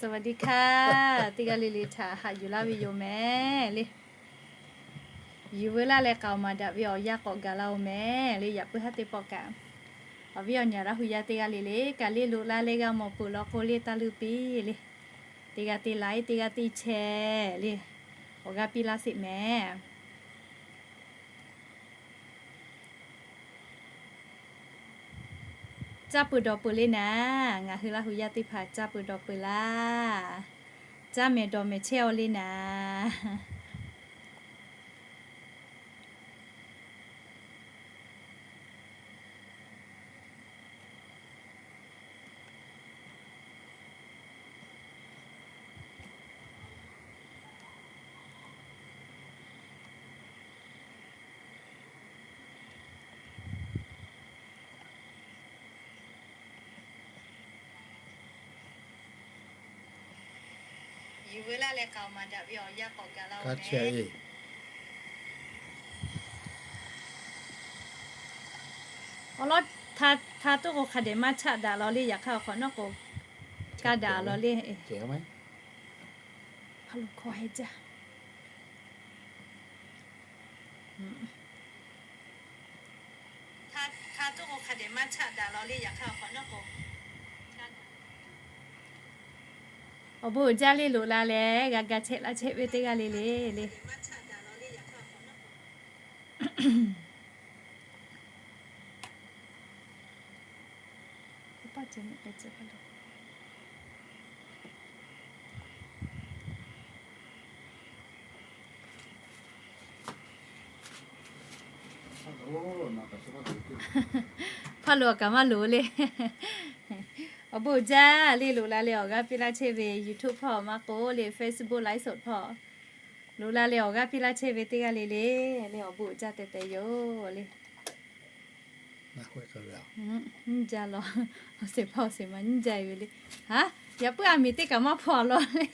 สวัสดีค่ะ teˇ g'aˇ le le htaꞈ haꞈ yuˬ laˇ ve yoˬ mehˍ le. Yuˬ veu laˇ leh k'aoˍ maˍ daꞈ ve awˬ yanˇ k'awꞈ gaˬ la-oˬ mehˍ le. Yaꞈ puiˉ haˉ teˇ pawˆ kaꞈ, awˬ viˉ awˬ nyi Laˇ hu yaˇ teˇ g'aˇ le le kaꞈ le loꞈ la leh g'a mawˬ peuˬ law k'o le taˇ luˇ piˇ le. Teˇ g'aˇ te like, teˇ g'aˇ te share le, awˬ g'aˇ piˇ laˇ sheˍ mehˍ. Caˇ peuˬ dawˬ peuˬ le naˍ. Ngaˬ hui Laˇ hu yaˇ teˇ hpaˍ caˇ peuˬ dawˬ peuˬ laˇ. Caˇ mehˍ dawˬ mehˍ chehˇ-aw le naˍ. Yuˬ veu laˇ leh k'aoˍ maˍ daꞈ ve awˬ yanˇ k'awꞈ gaˬ la-oˬ mehˍ. Awˬ lawn htaˇ toˆ k'o hk'a dehꞈ maˇ chaˆ daꞈ law le. Yaꞈ hk'aˇ awˬ hk'awꞈ nawˉ k'o kaˇ daꞈ law le. Hk'aw lo hkawˇ heh jaˇ. Awˬ bon uiˍ jaˇ le loꞈ la leh g'a ga chehˇ laˇ chehˇ ve teˇ g'aˇ le le le. Hpaˇ loꞈ kaꞈ maˇ loˍ le. Awˬ bon uiˍ jaˇ le loꞈ la leh awˬ g'aˇ piˇ laˇ chehˇ ve YouTube hpawˇ maˇ k'oˆ le Facebook ไลฟ์สด hpawˇ loꞈ la leh awˬ g'aˇ piˇ laˇ chehˇ ve teˇ g'aˇ le le le awˬ bon uiˍ jaˇ tehꞈ tehꞈ yoˬ le. Nyiˇ jaˇ law. Awˬ shehˍ hpaˇ awˬ shehˍ ma nyiˇ jaˇ ve le. Haˉ, yaꞈ puiˉ aˬ miˍ teˇ kaꞈ maˇ hpaw law le.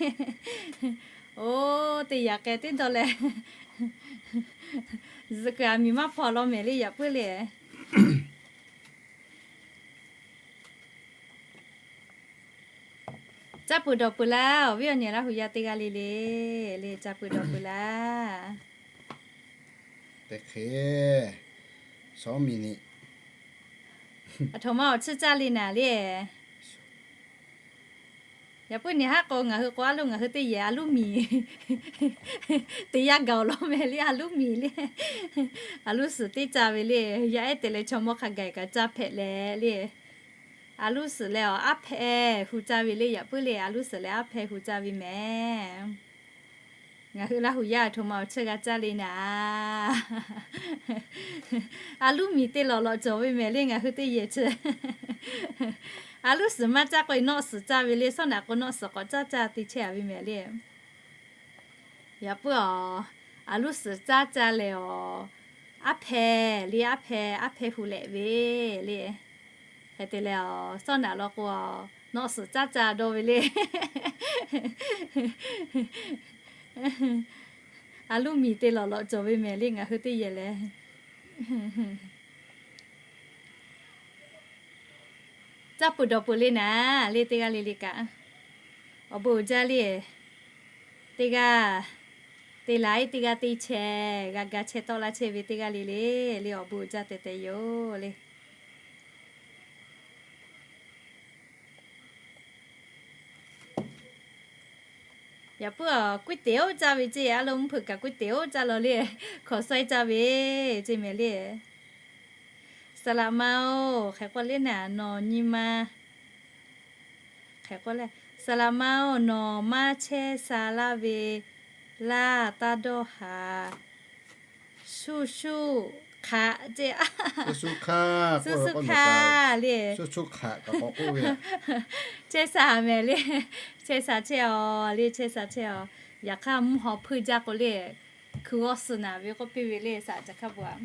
Oˇ, teˇ yaꞈ k'ai teˇ dawˇ leh, zuhꞈ kuiˬ aˬ miˍ maˇ hpaw law mehˍ le yaꞈ puiˉ le. Caˇ peuˬ dawˬ peuˬ laˇ. Awˬ viˉ awˬ nyi Laˇ hu yaˇ teˇ g'aˇ le le le caˇ peuˬ dawˬ peuˬ laˇ. Tehꞈ hk'e, shawˉ miˬ niꞈ. Aˬ htoꞈ ma awˬ tsuhˇ caˇ le naˍ le. Yaꞈ puiˉ nyi haˉ k'o ngaˬ hui k'o a loˉ ngaˬ hui teˇ yehˬ a loˉ miˬ teˇ yanˇ gaˬ-oˬ law mehˍ le a loˉ miˬ le. A loˉ suhˍ teˇ caˇ ve le. Yaˇ ehˉ te leh chaw mawˇ hk'a gaˬ kaꞈ caˇ hpehꞈ leh le. A loˉ suhˍ leh awˬ aˉ hpehꞈ hu caˇ ve le yaꞈ puiˉ le a loˉ suhˍ leh aˉ hpehꞈ hu caˇ ve mehˍ. Ngaˬ hui Laˇ hu yaˇ aˬ htoꞈ ma awˬ tsuhˇ g'a caˇ le naˍ. A loˉ miˬ te lawꞈ lawꞈ cawˬ ve mehˍ le ngaˬ hui teˇ yehˬ chi. A loˉ suhˍ maˇ caˇ k'o nawˆ suhˍ caˇ ve le. Sawˉ naꞈ k'o nawˆ suhˍ k'awꞈ caˇ caˇ te chehˇ a ve mehˍ le. Yaꞈ puiˉ awˬ, a loˉ suhˍ caˇ caˇ leh awˬ, aˉ hpehꞈ le aˉ hpehꞈ aˉ hpehꞈ hu lehꞈ ve le. Hk'e te leh awˬ sawˉ naꞈ law k'o nawˆ suhˍ caˇ caˇ dawˇ ve le. A loˉ miˬ te lawꞈ lawꞈ cawˬ ve mehˍ le ngaˬ hui teˇ yehˬ lehˬ. Caˇ peuˬ dawˬ peuˬ le naˍ le teˇ g'aˇ le le kaꞈ. Awˬ bon uiˍ jaˇ le. Teˇ g'aˇ te like, teˇ g'aˇ te share, g'a ga chehˇ tawˆ laˇ chehˇ ve teˇ g'aˇ le le le awˬ bon uiˍ jaˇ tehꞈ tehꞈ yoˬ le. Yaꞈ puiˉ awˬ ก๋วยเตี๋ยว caˇ ve ceˇ a lo mvuhˇ hpeuꞈ kaꞈ ก๋วยเตี๋ยว caˇ law le. Hkawꞈ saiˉ caˇ ve ceˇ mehˍ le. Saˍ laꞈ ma-oˬ, hk'e k'oˆ le naˍ, nawˬ nyi ma, hk'e k'oˆ le, saˍ laꞈ ma-oˬ, nawˬ maˇ chehˇ sha laˇ ve laˇ taˇ dawˇ haˍ. Shuˇ shuˇ hk'aꞈ ceˇ, shuˇ shuˇ hk'aꞈ le. Chehˇ sha mehˍ le. Chehˇ sha chehˇ-aˬ le, chehˇ sha chehˇ-aˬ. Yaꞈ hk'aˇ mvuhˇ haw hpeuˇ jaˇ k'o le, hkui g'awˇ suh naˍ ve k'oˆ piˇ ve le saˍ laꞈ ca hkaˇ bon-a.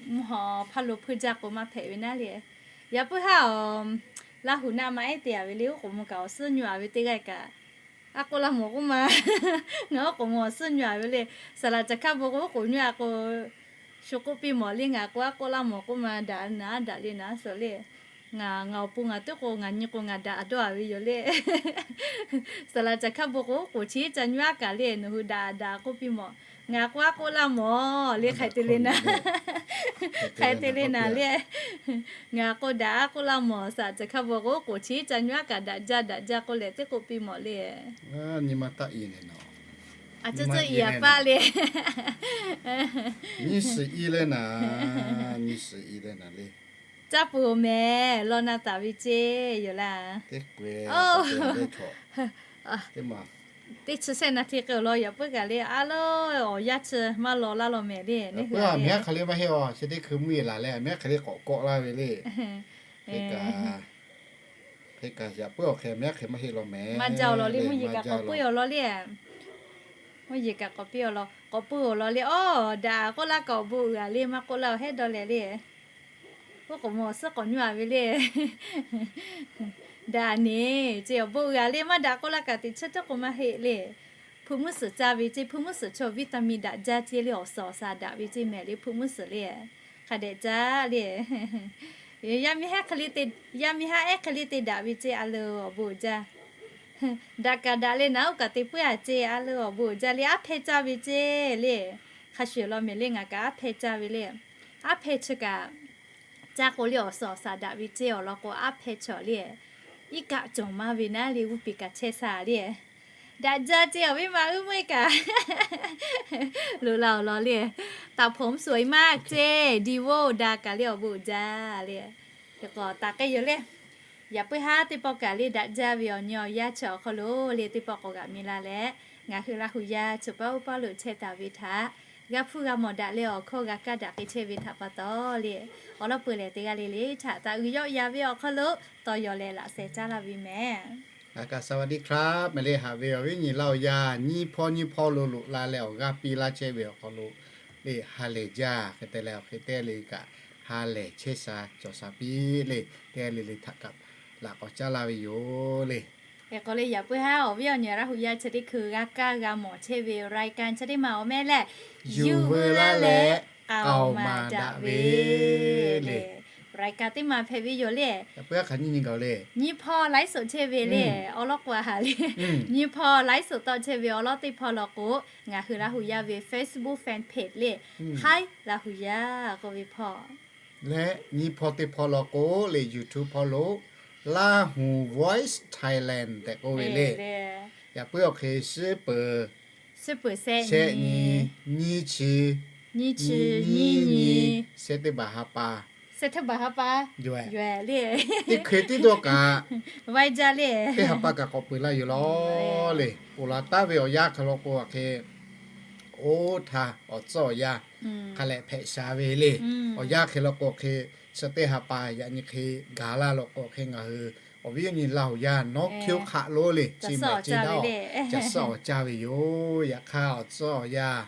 Mvuhˇ haw hpaˇ lo hpeuˇ jaˇ k'o maˇ hpehꞈ ve naˉ le. Yaꞈ puiˉ haˉ awˬ, Laˇ huˍ naˆ ma ehˉ te-a ve le, oˉ k'oˍ mvuh kaꞈ awˬ suhˉ nyu-a ve teˇ g'aˇ kaꞈ, a k'oˆ laˇ mawˬ k'oˆ ma, ngaˬ oˉ k'oˍ mvuh awˬ suhˉ nyu-a ve le. Saˍ laꞈ ca hkaˇ bon k'o oˉ k'oˍ nyu-a k'o, shu k'oˆ piˇ mawˬ le ngaˬ k'o a k'oˆ laˇ mawˬ k'oˆ ma daꞈ naˉ daꞈ le naˉ suh le. Ngaˬ, ngaˬ awˬ pon ngaˬ teˇ k'o ngaˬ nyi k'o ngaˬ daꞈ dawˇ a ve yoˬ le. Saˍ laꞈ caˬ hkaˇ bon k'o k'oˍ chi ca nyi aˉ kaꞈ le, nawˬ hui daꞈ daꞈ k'oˆ piˇ mawˬ. Ngaˬ k'o aˉ k'oˆ laˇ mawˬ le, hk'aˬ hk'e te le naˍ, hk'aˬ hk'e te le naˍ le. Ngaˬ k'o daꞈ aˉ k'oˆ laˇ mawˬ, saˍ laꞈ caˬ hkaˇ bon k'o k'oˍ chi ca nyi aˉ kaꞈ daꞈ jaˇ daꞈ jaˇ k'oˆ leh teˇ k'oˆ piˇ mawˬ le. Nyi ma taˆ i le naˍ, a ceuˬ ceuˬ i a paˆ le. Nyi suhˍ i le naˍ, nyi suhˍ i le naˍ le. Caˇ peuˬ-oˬ mehˍ, law na taˍ ve ceˇ yoˬ laˇ. Teˇ chi sehˆ naˍ hti k'ai awˬ lawn yaꞈ puiˉ kaꞈ le, a lawˉ awˬ yanˇ chi maˇ law laˇ law mehˍ le. Neˇ hui a miˉ hk'aˬ le maˇ heˆ a, chi teˇ hkui mvuhˇ yeˬ laˬ leh a miˉ hk'aˬ le k'awꞈ kawˆ laˇ ve le. Hk'e kaꞈ, hk'e kaꞈ yaꞈ puiˉ awˬ hk'e a miˉ hk'aˬ maˇ heˆ law mehˍ. Maˇ jaˇ awˬ lawn le, mvuhˇ yeˬ kaꞈ k'awꞈ puiˉ awˬ lawn le. Mvuhˇ yeˬ kaꞈ k'awꞈ piˇ awˬ lawn, k'awꞈ puiˉ awˬ lawn le. Awˬ, daꞈ k'oˆ laˇ kaꞈ awˬ bon uiˍ a le, maˇ k'oˆ laˇ awˬ hehˉ dawˇ leh le. Oˇ k'o mawˬ suhˉ k'awꞈ nyi a ve le. Daꞈ neˬ ceˇ, awˬ bon uiˍ a le, maˇ daꞈ k'oˆ laˇ kaꞈ teꞈ chehˇ teˇ k'o maˇ heˆ le. Hpu mvuhˇ suhˍ caˇ ve ceˇ, hpu mvuhˇ suhˍ chaw vitamin daꞈ jaˇ ceˇ le, awˬ suhˍ awˬ shaˍ daꞈ ve ceˇ mehˍ le, hpu mvuhˇ suhˍ le. Hk'a dehꞈ caˇ le. Yaˇ miˇ haˉ hk'e le te, yaˇ miˇ haˉ ehˉ hk'e le te daꞈ ve ceˇ a leuˬ awˬ bon uiˍ jaˇ. Daꞈ kaꞈ daꞈ le naˍ, oˇ kaꞈ te puiˉ a ceˇ a leuˬ awˬ bon uiˍ jaˇ le, aˉ hpehˇ caˇ ve ceˇ le. Hk'a shuˍ law mehˍ le, ngaˬ kaꞈ aˉ hpehˇ caˇ ve le. Aˉ hpehˇ chi kaꞈ caˇ k'o le awˬ suhˍ awˬ shaˍ daꞈ ve ceˇ awˬ lawn k'o aˉ hpehˇ chi le. Iˉ kaˆ cawˬ maˇ ve naˉ le, g'uˇ piˍ kaꞈ chehˇ sha le. Daꞈ jaˇ ceˇ awˬ viˉ ma uˉ meuˇ kaꞈ lo la awˬ lawn le. Taˍ hpawnˍ mvuhˇ suhˍ i maˇ ceˇ, diˬ voˇ daꞈ kaꞈ le awˬ bon uiˍ jaˇ le. Hk'e k'o taˍ k'ai yoˬ le. Yaꞈ puiˉ haˉ teˇ pawˆ kaꞈ le daꞈ jaˇ ve awˬ nyi awˬ yanˇ chi awˬ hk'aw lo le teˇ pawˆ k'awꞈ g'aꞈ mi la leh, ngaˬ hui Laˇ hu yaˇ chi paˉ uˉ paˉ lo chehˇ taˍ ve htaꞈ g'a hpuˇ g'a mawˬ daꞈ leh awˬ hkawˇ g'a kaˇ daꞈ k'ai chehˇ ve htaꞈ pa taw le, awˬ lawn peuˬ lehˬ teˇ g'aˇ le le htaꞈ taˍ uiˍ yawˆ yan ve awˬ hk'aw lo tawˇ yaw leh laꞈ sheh caˉ laˇ ve mehˍ. สวัสดีครับ mehˍ le, haꞈ ve awˬ viˉ nyi Laˇ hu yaˇ nyiˇ hpawˇ nyiˇ hpawˇ lo loꞈ la leh awˬ g'aˇ piˇ laˇ chehˇ ve awˬ hk'aw lo le ha lehˬ jaˇ hk'e te leh awˬ hk'e te le kaꞈ ha lehˬ chehˇ sha cawˬ sha piˇ le, teˇ g'aˇ le le htaꞈ kaꞈ laꞈ k'awꞈ caˉ laˇ ve yoˬ le. Hk'e k'o le yaꞈ puiˉ haˉ awˬ viˉ awˬ nyi Laˇ hu yaˇ chi teˇ hkui g'a kaˇ g'a mawˬ chehˇ ve รายการ chi teˇ ma awˬ meh lehˬ, yuˬ veu laˇ leh k'aoˍ maˍ daꞈ ve le. รายการ teˇ ma hpehꞈ ve yoˬ le. Yaꞈ puiˉ haˉ hk'aˬ nyiˇ nyi gaˬ le, nyiˇ hpawˇ ไลฟ์สด chehˇ ve le, awˬ lawn k'o a haˍ le. Nyiˇ hpawˇ ไลฟ์สด tawˆ chehˇ ve awˬ lawn teˇ hpawˇ law k'o, ngaˬ hui Laˇ hu yaˇ ve Facebook fan page le, Haiˉ Laˇ hu yaˇ k'oˆ ve hpawˇ leh nyiˇ hpawˇ teˇ hpawˇ law k'o le YouTube hpawˇ lo Lahu Voice Thailand tehꞈ k'oˆ ve le. Yaꞈ puiˉ awˬ hk'e suhˉ peuˬ, suhˉ peuˬ shehˆ nyi, nyiˇ chi, nyiˇ chi, nyiˇ nyi, shehˆ teˇ baˬ ha pa, shehˆ teˇ baˬ ha pa yoˬ le. Teˇ hkui tiˉ dawˇ kaꞈ vaiˇ jaˇ le, teˇ ha pa kaꞈ k'awꞈ peuˬ laˇ yoˬ law le. Ponˬ laˬ taˉ ve awˬ yanˇ hk'aˬ law k'o a hk'e, oˇ htaˇ awˬ tcuhˉ awˬ yanˇ hk'a lehꞈ hpehꞈ sha ve le. Awˬ yanˇ hk'e law k'o hk'e, chi teˇ ha pa yaꞈ nyi hk'e gaˬ laˇ law k'o hk'e ngaˬ hui awˬ viˉ awˬ nyi Laˇ hu yaˇ nawˉ hkiˇ oˇ hk'aˆ lo le, chi mehˍ chi daꞈ, caˬ suhˉ awˬ caˇ ve yoˬ. Yaꞈ hk'aˇ awˬ tcuhˉ awˬ yanˇ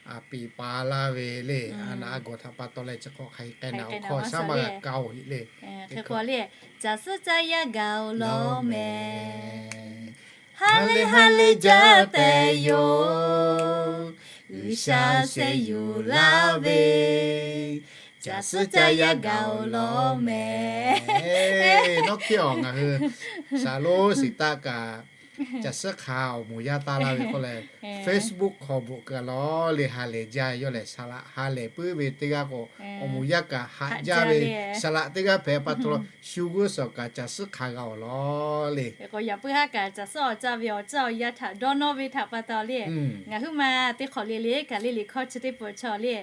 a piˍ pa laˇ ve le. A naˍ a gawˬ htaꞈ pa taw leh chi hk'awꞈ hk'aˬ hk'e k'ai naˍ awˬ hkawˇ shaˉ maˇ g'a kaˇ-oˬ le. Hk'e k'o le, caˬ suhˉ caˇ yaˇ gaˬ-oˬ law mehˍ. Ha lehˬ ha lehˬ jaˇ tehꞈ yoˬ, G'uiˬsha sheh yuˬ laˇ ve, caˬ suhˉ caˇ yaˇ gaˬ-oˬ law mehˍ. Nawˉ hkiˇ awˬ ngaˬ hui shaˍ lonˉ shiˍ taˆ kaꞈ, caˬ suhˉ hk'a awˬ moˍ yaˇ taˇ laˇ ve k'oˆ leh, Facebook hk'aw bvuhꞈ kaꞈ law le ha lehˬ jaˇ yawˇ lehˬ, saˍ laꞈ ha lehˬ puiˉ ve teˇ g'aˇ k'o, awˬ moˍ yaˇ kaꞈ haꞈ jaˇ ve, saˍ laꞈ teˇ g'aˇ hpehꞈ pa taw shu g'uˇ suhˍ kaꞈ caˬ suhˉ hk'a g'a-oˬ law le. K'o yaꞈ puiˉ haˉ kaꞈ caˬ suhˉ awˬ caˇ ve awˬ tcuhˉ awˬ yanˇ htaꞈ dawˇ nawˇ ve htaꞈ pa taw le, ngaˬ huiˉ ma teˇ hk'awꞈ le le kaꞈ le liꞈ hkawˇ chi teˇ peuˬ chaw le,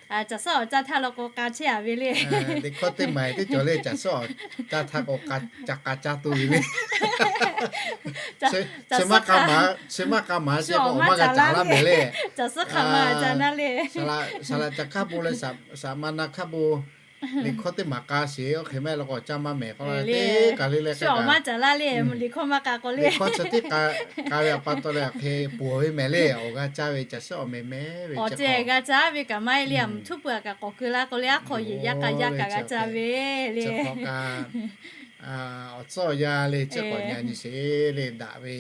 caˬ suhˉ awˬ caˇ htaˇ law k'o k'a chehˇ-a ve le. Liꞈ hkawˇ teˇ maˬ teˇ cawˬ le, caˬ suhˉ awˬ caˇ htaˇ k'o k'a ca k'a caˇ tuˬ ve le. Chi maˇ k'a maˍ, chi maˇ k'a maˍ, caˬ suhˉ hk'a maˇ ca laˇ mehˍ le. Saˍ laꞈ caˬ hk'aˇ bon leh saˍ ma na hk'aˇ bon liꞈ hkawˇ teˇ maˬ k'a sheˍ, oˇ hk'e maˇ heˆ law k'o caˇ maˇ mehˍ k'o le, teˇ kaˬ le le k'a maˇ ca laˇ le. Liꞈ hkawˇ maˇ k'a k'o le, liꞈ hkawˇ chi teˇ k'a k'a ve pa taw leh hk'e ponˬ ve mehˍ le. Awˬ g'a caˇ ve caˬ suhˉ awˬ mehˍ mehˍ ve awˬ ceh g'a caˇ ve kaꞈ maˇ heˆ le. Mvuhˇ htuˉ peuˬ kaꞈ k'awꞈ keu laˇ k'o le, aˉ hk'aw yeˬ yaˇ k'a yaˇ kaꞈ g'a caˇ ve le. Awˬ tcuhˉ awˬ yanˇ le, chi k'awꞈ nyi nyi sheˍ le, daꞈ ve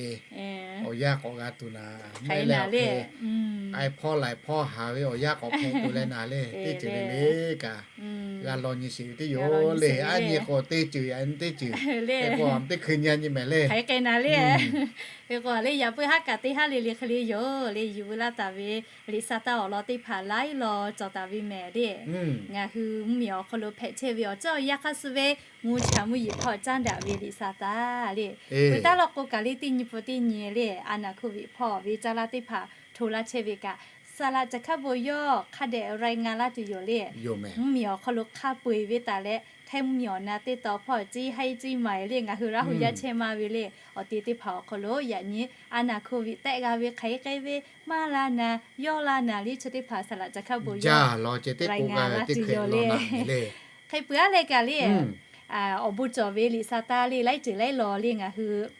awˬ yanˇ k'awꞈ g'a tuˬ naˍ, mehˆ leh awˬ hk'e k'ai hpawˇ laiˬ hpawˇ haˍ ve awˬ yanˇ k'awꞈ hpehꞈ tuˬ leh naˍ le, teˇ ceuˬ le le kaꞈ g'a law nyi sheˍ ve teˇ yoˬ le. Aˉ nyi k'o teˇ ceuˬ, yaꞈ nyi teˇ ceuˬ le k'o, teˇ hkui nyi nyi mehˍ le. Hk'e k'ai naˍ le. Hk'e k'o le, yaꞈ puiˉ haˉ kaꞈ teˇ haˉ le le hk'e le yoˬ le, yuˬ veu laˇ taˍ ve liꞈ sa taˇ awˬ lawn teˇ hpaˍ laiˉ law cawˬ taˍ ve mehˍ le. Ngaˬ hui mvuhˇmiˬ awˬ hk'aw lo hpehꞈ chehˇ ve awˬ ceuˬ awˬ yanˇ hk'aˇ suh ve mvuhˇ cha mvuhˇ yeˬ hpawˇ caˉ daꞈ ve liꞈ sa taˇ le. Peuˬ taˉ law k'o kaꞈ le, teˇ nyi pu teˇ nyi le, a naˍ hkoˇ viꞈ hpawˇ ve caˇ laˇ teˇ hpaˍ hto laˇ chehˇ ve kaꞈ, saˍ laꞈ caˬ hkaˇ bon yawˇ hk'a dehꞈ rai nga laˇ tuˬ yoˬ le. Mvuhˇmiˬ awˬ hk'aw lo hk'a peu-eˬ ve taˍ leh, htaiˇ mvuhˇmiˬ awˬ na teˇ taw hpawˇ ciˇ haiˉ ciˇ ma-eˬ le, ngaˬ hui Laˇ huˍ yaˇ chehˇ maˇ ve le, awˬ te teˇ hpaˍ awˬ hk'aw lo yaꞈ nyi a naˍ hkoˇ viꞈ tehˆ g'a ve hk'aˬ hk'e k'ai ve maˇ la naˍ, yawˇ la naˍ le, chi teˇ hpaˍ saˍ laꞈ caˬ hkaˇ bon yawˇ rai nga laˇ tuˬ yoˬ le. Hk'e peuˬ aˉ leh kaꞈ le, awˬ bon cawˬ ve liꞈ sa taˇ le, laiˉ ceuˬ laiˉ law le ngaˬ hui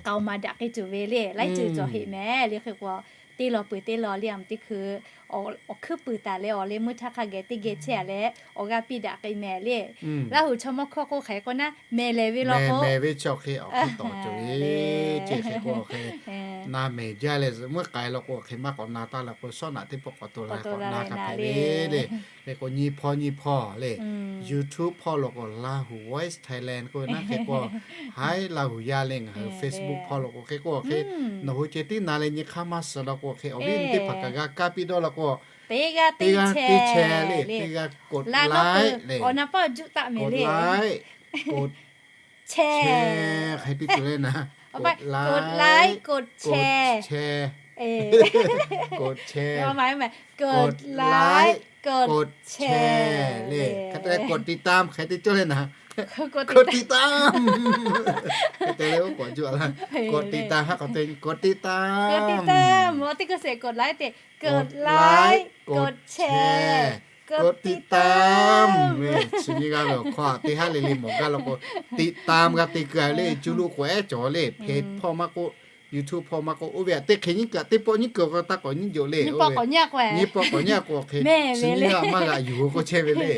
k'aoˍ maˍ daꞈ k'ai tuˬ ve le, laiˉ ceuˬ cawˬ heˆ mehˍ le. Hk'e k'o, teˇ law peuˬ teˇ law le, a teˇ hkui awˬ hkuiˉ puiˍ taˍ leh awˬ leh meuˇ htaˇ hk'a geh teˇ geh chehˇ a leh awˬ g'aˇ piˇ daꞈ k'ai mehˍ le. Laˇ huˍ chaw mawˇ hkawˇ k'o hk'aˬ hk'e k'o naˉ, mehˍ lehˍ ve law k'o, mehˍ ve chi awˬ hk'e awˬ hkuiˉ tawˍ cawˬ ve, chi hk'e k'o hk'e na mehˍ jaˇ leh, zuhꞈ muiˉ k'ai law k'o hk'e maˇ k'awꞈ na taˇ la k'o, sawˉ naꞈ teˇ pawˆ k'awꞈ to la k'awꞈ na hk'a hpehꞈ ve le. Hk'e k'o nyiˇ hpawˇ nyiˇ hpawˇ le, YouTube hpawˇ law k'o Laˇ huˍ Voice Thailand k'oˆ ve naˉ hk'e k'o, haiˉ Laˇ huˍ yaˇ le ngaˬ hui Facebook hpawˇ law k'o hk'e k'o hk'e, nawˬ hui ceh tiˉ na leh nyi hk'aˇ maˇ suh law k'o hk'e, awˬ viˉ teˇ hpaˍ kaꞈ g'a kaˇ piˇ dawˇ law k'o, teˇ g'aˇ teˇ chehˇ le, teˇ g'aˇ กดไลค์ le, กดไลค์ กดแชร์ hk'e piˇ tuˬ le naˉ, กดไลค์ กดแชร์ กดแชร์ กดไลค์ กดแชร์ le, hk'e te กดติดตาม hk'e te cawˇ le naˉ, กดติดตาม hk'e te le oˉ k'awꞈ juˇ laˇ, กดติดตาม haˉ k'awꞈ te กดติดตาม teˇ k'o se กดไลค์ te กดไลค์ กดแชร์ กดติดตาม chi nyi g'a ve awˬ hk'aw teˇ haˉ le le mawˬ gaˇ law k'o, ติดตาม g'a te keu le, cuˇ luˆ k'o ehˉ cawˬ le, hpehꞈ hpawˇ maˇ k'oˆ, YouTube hpawˇ maˇ k'oˆ, oˇ ve aꞈ teˇ hk'e nyiˉ keu, teˇ pawˆ nyiˉ keu k'o taˇ k'awꞈ nyiˉ jawˬ le, nyiˉ pawˆ k'awꞈ nyiˉ k'o hk'e, chi nyiˉ maˇ g'a yuˬ k'oˆ chehˇ ve le.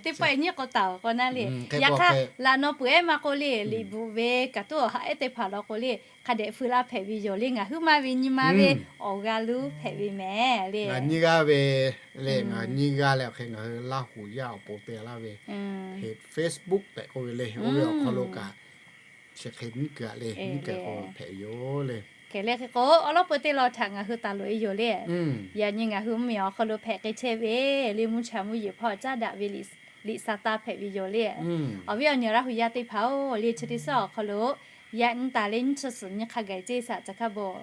Teˇ pawˆ nyiˉ k'o taˍ k'o naˉ le, yaꞈ hk'aˇ laꞈ naw peuˬ ehˉ maˇ k'oˆ le, liꞈ bvuhꞈ ve kaꞈ tuˉ awˬ haꞈ ehˉ teˇ hpaˍ law k'o le, hk'a dehꞈ feu laˇ hpehꞈ ve yoˬ le. Ngaˬ huiˉ maˇ ve nyi ma ve awˬ g'a luˇ hpehꞈ ve mehˍ le. Ngaˬ nyiˇ g'aˇ ve le, ngaˬ nyiˇ g'aˇ leh awˬ hk'e ngaˬ hui Laˇ huˍ yaˇ awˬ pon te laˇ ve, Facebook tehꞈ k'oˆ ve le, oˇ ve awˬ hk'aw lo kaꞈ chi hk'e nyiˉ keu a le, nyiˉ keu k'o hpehꞈ yoˬ le. Hk'e le hk'e k'o, awˉ lawˉ peu teˇ law htaꞈ ngaˬ hui taˍ loꞈ e yoˬ le. Yaꞈ nyi ngaˬ hui mvuhˇmiˬ awˬ hk'aw lo hpehꞈ k'ai chehˇ ve le, mvuhˇ cha mvuhˇ yeˬ hpawˇ caˉ daꞈ ve liꞈ sa taˇ hpehꞈ ve yoˬ le. Awˬ viˉ awˬ nyi Laˇ huˍ yaˇ teˇ hpaˍ-oˬ le, chi teˇ suhˉ awˬ hk'aw lo yaꞈ nyi taˍ leh nyiˇ chi suhˍ nyi hk'a gaˬ ceˇ saꞈ caˬ hkaˇ bon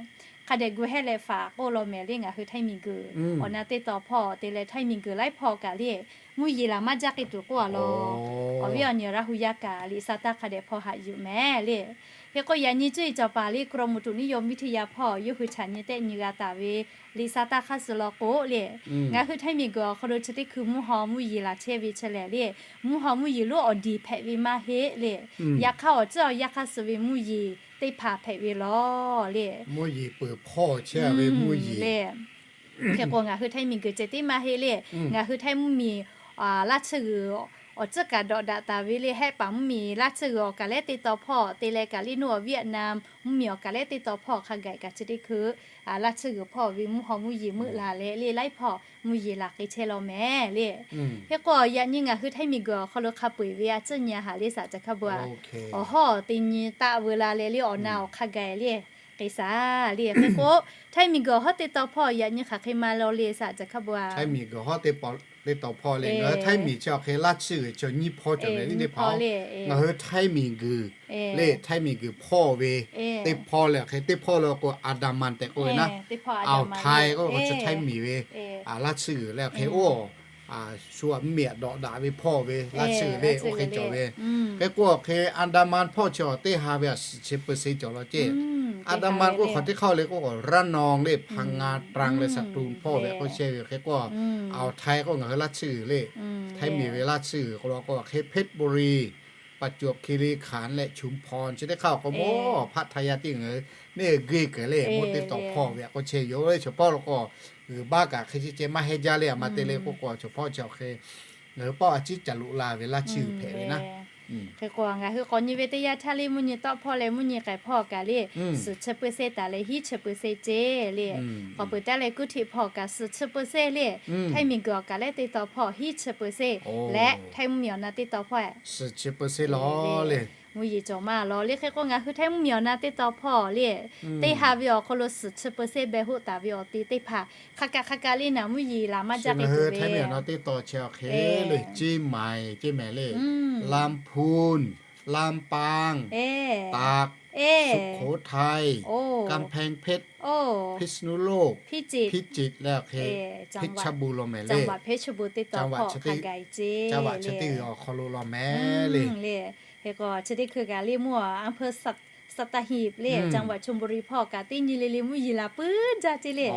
hk'a dehꞈ gu hehˇ leh faˍ k'oˆ law mehˍ le. Ngaˬ hui htaiˇ miˬ guiˬ awˬ na teˇ taw hpawˇ te leh htaiˇ miˬ guiˬ laiˉ hpawˇ kaꞈ le, mvuhˇ yeˬ laˬ maˇ jaˇ k'ai tuˬ k'oˆ a law. Awˬ viˉ awˬ nyi Laˇ huˍ yaˇ kaꞈ liꞈ sa taˇ hk'a dehꞈ hpawˇ haꞈ yuˬ mehˍ le. Hk'e k'o yaꞈ nyi cuˇ yiˍ cawˬ paˍ le กรมอุตุนิยมวิทยา hpawˇ yawˇ hui chaꞈ nyi tehˆ nyi g'a taˍ ve liꞈ sa taˇ hk'aˇ suh law k'o le, ngaˬ hui htaiˇ miˬ guiˬ awˬ hk'aw lo chi teˇ hkui mvuhˇ haw mvuhˇ yeˬ laˬ chehˇ ve chi lehˬ le, mvuhˇ haw mvuhˇ yeˬ lonˉ awˬ diˬ hpehꞈ ve maˇ heˆ le. Yaꞈ hk'aˇ awˬ tcuhˉ awˬ yanˇ hk'aˇ suh ve mvuhˇ yeˬ teˇ hpaˍ hpehꞈ ve law le. Mvuhˇ yeˬ peuˬ hpawˇ chehˇ ve mvuhˇ yeˬ le. Hk'e k'o ngaˬ hui htaiˇ miˬ guiˬ ceh tiˉ maˇ heˆ le. Ngaˬ hui htaiˇ mvuhˇmiˬ laˇ tsuhˇ g'uiˬ awˬ tcuhˉ kaꞈ dawꞈ daꞈ taˍ ve le. Hehˆ paˍ mvuhˇmiˬ laˇ tsuhˇ g'uiˬ awˬ kaˍ lehˉ teˇ taw hpawˇ te leh kaꞈ le, nuˇ awˬ Vietnam mvuhˇmiˬ awˬ kaˍ lehˉ teˇ taw hpawˇ hk'a gaˬ kaꞈ chi teˇ hkui laˇ tsuhˇ g'uiˬ hpawˇ ve mvuhˇ haw mvuhˇ yeˬ meuˆ laˬ leh le, laiˉ hpawˇ mvuhˇ yeˬ laˬ k'ai chehˇ law mehˍ le. Hk'e k'o yaꞈ nyi ngaˬ hui htaiˇ miˬ guiˬ awˬ hk'aw lo hk'a peu-eˬ ve a tcuhˉ nyi a haꞈ le saꞈ caˬ hkaˇ bon a. Awˬ hawˉ te nyi taˆ veu la leh le, awˬ na awˬ hk'a gaˬ le, k'ai saˍ le. Hk'e k'o htaiˇ miˬ guiˬ awˬ hawˉ teˇ taw hpawˇ yaꞈ nyi hk'aˬ hk'e ma law le saꞈ caˬ hk'a bon a. Htaiˇ miˬ guiˬ hawˉ teˇ taw hpawˇ le, ngaˬ hui htaiˇ miˬ chi awˬ hk'e laˇ tsuhˇ g'uiˬ chi nyiˇ hpawˇ cawˬ ve le teˇ hpawˇ. Ngaˬ hui htaiˇ miˬ guiˬ le, htaiˇ miˬ guiˬ hpawˇ ve teˇ hpawˇ leh hk'e teˇ hpawˇ lo k'o Andaman tehꞈ k'oˆ ve naˉ, Aoˬ htaiˇ k'oˆ ve chi htaiˇ miˬ ve laˇ tsuhˇ g'uiˬ leh hk'e oˇ shu a mvuhˇmiˬ dawꞈ daꞈ ve hpawˇ ve laˇ tsuhˇ g'uiˬ le, oˇ hk'e cawˬ ve. Hk'e k'o awˬ hk'e Andaman hpawˇ chi awˬ teˇ ha ve a suhˍ chi peu se cawˬ law ceˇ. Andaman k'oˆ hk'aˬ teˇ hk'aˇ le k'oˆ k'o Raˇ naw le, Hpaˇ nga, Traˇ leh Saˍ tuˍ hpawˇ ve k'oˆ chehˇ ve. Hk'e k'o Aoˬ htaiˇ k'o ngaˬ hui laˇ tsuhˇ g'uiˬ le, htaiˇ miˬ ve laˇ tsuhˇ g'uiˬ k'o lo k'o hk'e เพชรบุรี ประจวบคีรีขันธ์ leh ชุมพร chi teˇ hk'aˇ awˬ k'o mawˇ hpaˆ htaˇ yaˇ tiˉ ngaˬ hui neˇ g'uiˇ kehˬ le, mawˇ teˇ taw hpawˇ ve k'oˆ chehˇ yoˬ le. Chaw hpawˇ lo k'o g'uiˬ baˆ kaꞈ hk'e chi ceh maˇ heˆ jaˇ le, a ma te le k'oˆ k'o chaw hpawˇ chi awˬ hk'e ngaˬ hui pawˆ a ciˉ caˬ loꞈ la ve laˇ tsuhˇ g'uiˬ hpehꞈ ve naˉ. Hk'e k'o, ngaˬ hui k'awꞈ nyi ve teˇ yanˇ htaˇ le, mvuhˇ nyi tawˆ hpawˇ leh mvuhˇ nyi k'ai hpawˇ kaꞈ le, suhˍ chi เปอร์เซ็นต์ taˍ leh hiˉ chi เปอร์เซ็นต์ ceˇ le. K'awꞈ peuˬ taˉ leh kuˇ htiꞈ hpawˇ kaꞈ suhˍ chi เปอร์เซ็นต์ le. Htaiˇ miˬguiˬ awˬ kaꞈ leh teˇ taw hpawˇ hiˉ chi เปอร์เซ็นต์ leh Htaiˇ mvuhˇmiˬ awˬ na teˇ taw hpawˇ suhˍ chi เปอร์เซ็นต์ le. Mvuhˇ yeˬ cawˬ maˇ law le. Hk'e k'o, ngaˬ hui Htaiˇ mvuhˇmiˬ awˬ na teˇ taw hpawˇ le, teˇ ha ve awˬ hk'aw lo suhˍ chi เปอร์เซ็นต์ beh hoˆ taˍ ve awˬ te teˇ hpaˍ hk'a kaꞈ hk'a kaꞈ le naˍ, mvuhˇ yeˬ laˬ maˇ jaˇ k'ai tuˬ ve Htaiˇ mvuhˇmiˬ awˬ na teˇ taw chi awˬ hk'e le, Chiang Mai ceˇ mehˍ le, Lamphun, Lamphun, Lamphun, Tagh, Sukhothayi, Kamphengphet, Phitsnulok, Phichit leh awˬ hk'e, Phetshabun law mehˍ le. Caˇ vaꞈ chi teˇ g'uiˬ awˬ hk'aw lo law mehˍ le. Hk'e k'o, chi teˇ hkui kaꞈ le mvuhˇ อำเภอ สัตหีบ le, จังหวัดชลบุรี hpawˇ kaꞈ teˇ nyi le le mvuhˇ yeˬ laˬ puiˉ jaˇ ceˇ le.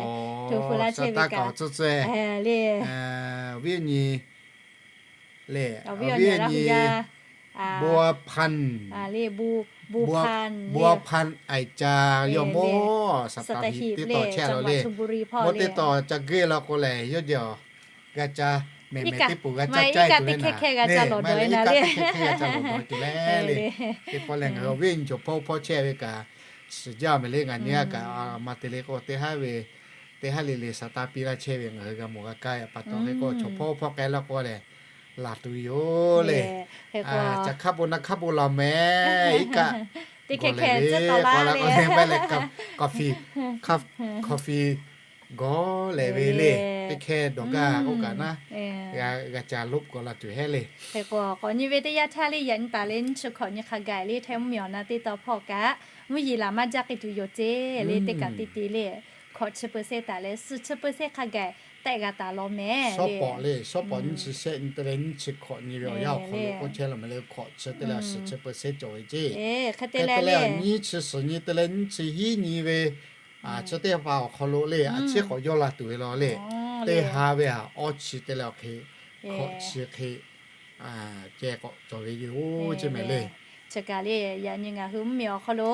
Hto hpu laˇ chehˇ ve kaꞈ, viˉ nyi le, viˉ nyi, Bua Phan, Bua Phan Aiˍ ca yawˇ mawˇ สัตหีบ teˇ taw chehˇ lo le. Mawˇ teˇ taw ca geh law k'o lehˬ, yawˇ jehˬ g'a ca mehˍ mehˍ teˇ poˬ g'a ca ca tuˬ le naˍ, maˇ heˆ leh iˉ kaˆ teˇ hkeh hkeh g'a ca lawˬ dawˬ e naˍ le. Teˇ pawˆ lehˬ ngaˬ hui viˉ nyi chaw hpawˇ hpawˇ chehˇ ve kaꞈ shiˍ jaˇ mehˍ le. Ngaˬ nyi a kaꞈ maˇ te le k'o, teˇ haˉ ve, teˇ haˉ le le สตาร์ท piˇ laˇ chehˇ ve ngaˬ hui g'a mawˬ g'a kaˇ a pa taw hk'e k'o, chaw hpawˇ hpawˇ k'ai laˇ k'o lehˬ, laˬ tuˬ yoˬ le. Ca hk'aˇ bon naˇ hk'aˇ bon laˬ mehˍ iˉ kaˆ teˇ hkeh hkeh leh, k'awꞈ la k'awꞈ leh maˇ leh, coffee, coffee gawˬ lehˬ ve le. Teˇ hkeh dawˬ gaˇ k'oˆ kaꞈ naˉ, g'a ca lopˆ k'awꞈ la tuˬ heˆ le. Hk'e k'o, k'awꞈ nyi ve teˇ yanˇ htaˇ le, yaꞈ nyi taˍ leh nyiˇ chi hkawꞈ nyi hk'a gaˬ le, Htaiˇ mvuhˇmiˬ awˬ na teˇ taw hpawˇ kaꞈ mvuhˇ yeˬ laˬ maˇ jaˇ k'ai tuˬ yoˬ ceˇ le. Teˇ kaꞈ te te le, hkawꞈ chi เปอร์เซ็นต์ taˍ leh suhˍ chi เปอร์เซ็นต์ hk'a gaˬ tehˆ g'a taˍ law mehˍ. Shawˉ pawˍ le, shawˉ pawˍ nyiˇ chi shehˆ nyi te leh nyiˇ chi hkawꞈ nyi ve awˬ yanˇ awˬ hk'aw lo k'oˆ chehˇ law mehˍ le, hkawꞈ chi te leh suhˍ chi เปอร์เซ็นต์ cawˬ ve ceˇ. Hk'e te leh nyiˇ chi suhˍ nyi te leh nyiˇ chi hiˉ nyi ve chi teˇ hpaˍ awˬ hk'aw lo le, a ciˉ k'awꞈ yawˇ la tuˬ ve law le. Teˇ ha ve aꞈ awˇ chi te leh awˬ hk'e, hkawꞈ chi hk'e ceh k'awꞈ cawˬ ve yoˬ ceˇ mehˍ le. Chi kaꞈ le, yaꞈ nyi ngaˬ hui mvuhˇmiˬ awˬ hk'aw lo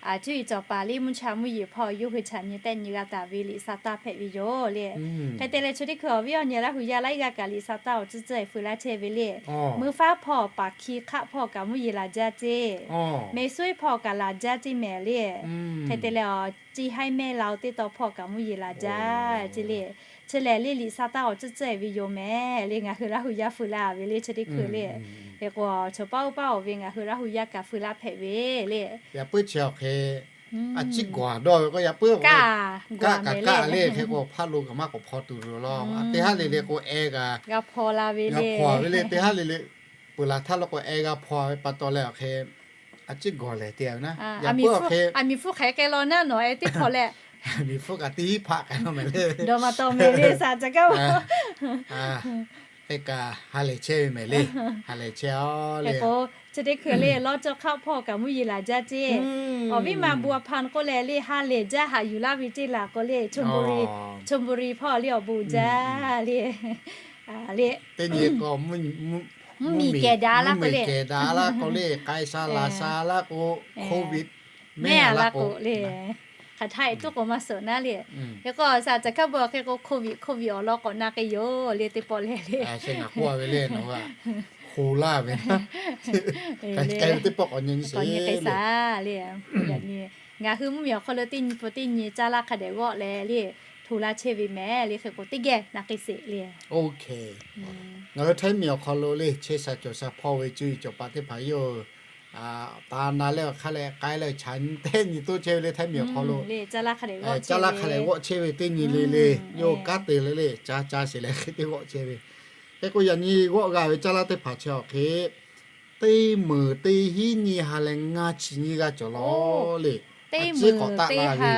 a cuˇ yiˍ cawˬ paˍ le mvuhˇ cha mvuhˇ yeˬ hpawˇ yawˇ hui chaꞈ nyi tehˆ nyi g'a taˍ ve liꞈ sa taˇ hpehꞈ ve yoˬ le. Hk'e te leh chi teˇ hkui awˬ viˉ awˬ nyi Laˇ hu yaˇ laiˉ g'aˇ kaꞈ liꞈ sa taˇ awˬ tcuhˉ tcuhˉ e feu laˇ chehˇ ve le. Mvuhˇ faˉ hpawˇ paˍ hki hk'aˆ hpawˇ kaꞈ mvuhˇ yeˬ laˬ jaˇ ceˇ. Meh suˉ hpawˇ kaꞈ laˬ jaˇ ceˇ mehˍ le. Hk'e te leh awˬ, Ciˇ haiˉ mehˇ la-o teˇ taw hpawˇ kaꞈ mvuhˇ yeˬ laˬ jaˇ ceˇ le. Chi lehˬ le liꞈ sa taˇ awˬ tcuhˉ tcuhˉ e ve yoˬ mehˍ le. Ngaˬ hui Laˇ hu yaˇ feu laˇ ve le chi teˇ hkui le. Hk'e k'o, chaw paˉ oˇ paˉ awˬ ve ngaˬ hui Laˇ hu yaˇ kaꞈ feu laˇ hpehꞈ ve le. Yaꞈ puiˉ chi awˬ hk'e, a ciˉ gawˬ dawˇ ve k'o yaꞈ puiˉ kaꞈ kaꞈ le. Hk'e k'o hpaˆ lo kaꞈ maˇ k'awꞈ hpaw tuˬ loˬ law. Teˇ haˉ le le k'o e g'a g'a hpaw la ve le. Peuˬ laˬ htaˇ lo k'o e g'a hpaw ve pa taw leh awˬ hk'e, a ciˉ gawˬ lehˬ te ve naˉ. Yaꞈ puiˉ awˬ hk'e, a miˬ hpfuhˇ hk'aˬ hk'e law naˉ nawˬ e teˇ hpaw leh, miˬ hpfuhˇ kaꞈ teˇ hiˉ hpaˆ k'ai law mehˍ le. Dawˬ maˍ tawˍ mehˍ le saˍ ca kaˉ a, hk'e kaꞈ ha lehˬ chehˇ ve mehˍ le. Ha lehˬ chehˇ a le k'o, chi teˇ hkui le lawˇ cawˇ hk'aˆ hpawˇ kaꞈ mvuhˇ yeˬ laˬ jaˇ ceˇ. Awˬ viˉ ma bu a hpa k'oˆ leh le ha lehˬ jaˇ haꞈ yuˬ laˇ ve ceˇ laˬ k'o le, Chonburi hpawˇ le awˬ bon jaˇ le. Teˇ nyi k'o, mvuhˇmiˬ kehˬ daꞈ laˇ k'o le, kehˬ daꞈ laˇ k'o le, k'ai sha laˬ sha laˇ k'o, Covid mehˉ a laˇ k'o le, hk'aˬ htaˇ e tuˉ k'o maˇ suhˍ naˉ le. Hk'e k'o saˍ ca kaˉ bon hk'e k'o Covid Covid awˬ lawn k'awꞈ na k'ai yoˬ le teˇ pawˆ lehˬ le. Ngaˬ k'oˆ ve le, nawˬ hui a hu laˇ ve, k'ai ve teˇ pawˆ k'awꞈ nyi k'ai saˍ le. Ngaˬ hui mvuhˇmiˬ awˬ hk'aw lo teˇ nyi pu teˇ nyi caˇ laˇ hk'a dehꞈ g'awˆ leh le, hto laˇ chehˇ ve mehˍ le. Hk'e k'o teˇ geh na k'ai sheˍ le. Ngaˬ hui Htaiˇ miˬ awˬ hk'aw lo le chehˇ sha cawˬ sha hpawˇ ve cuˇ yiˍ cawˬ paˍ teˇ hpaˍ yawˇ hui taˍ na leh awˬ hk'a leh k'ai leh chaꞈ nyi tehˆ nyi toˇ chehˇ ve le Htaiˇ miˬ awˬ hk'aw lo. Caˇ laˇ hk'a dehꞈ g'awˆ chehˇ ve teˇ nyi le le, yawˇ hui kanˉ te le le caˇ caˇ sheˍ leh hk'e te g'awˆ chehˇ ve. Hk'e k'o yaꞈ nyi g'awˆ g'a ve caˇ laˇ teˇ hpaˍ chi awˬ hk'e, teˇ meunˍ teˇ hiˉ nyi ha leh ngaˇ chi nyiˇ g'aˇ cawˬ law le. A ciˉ k'awꞈ taˆ la ve,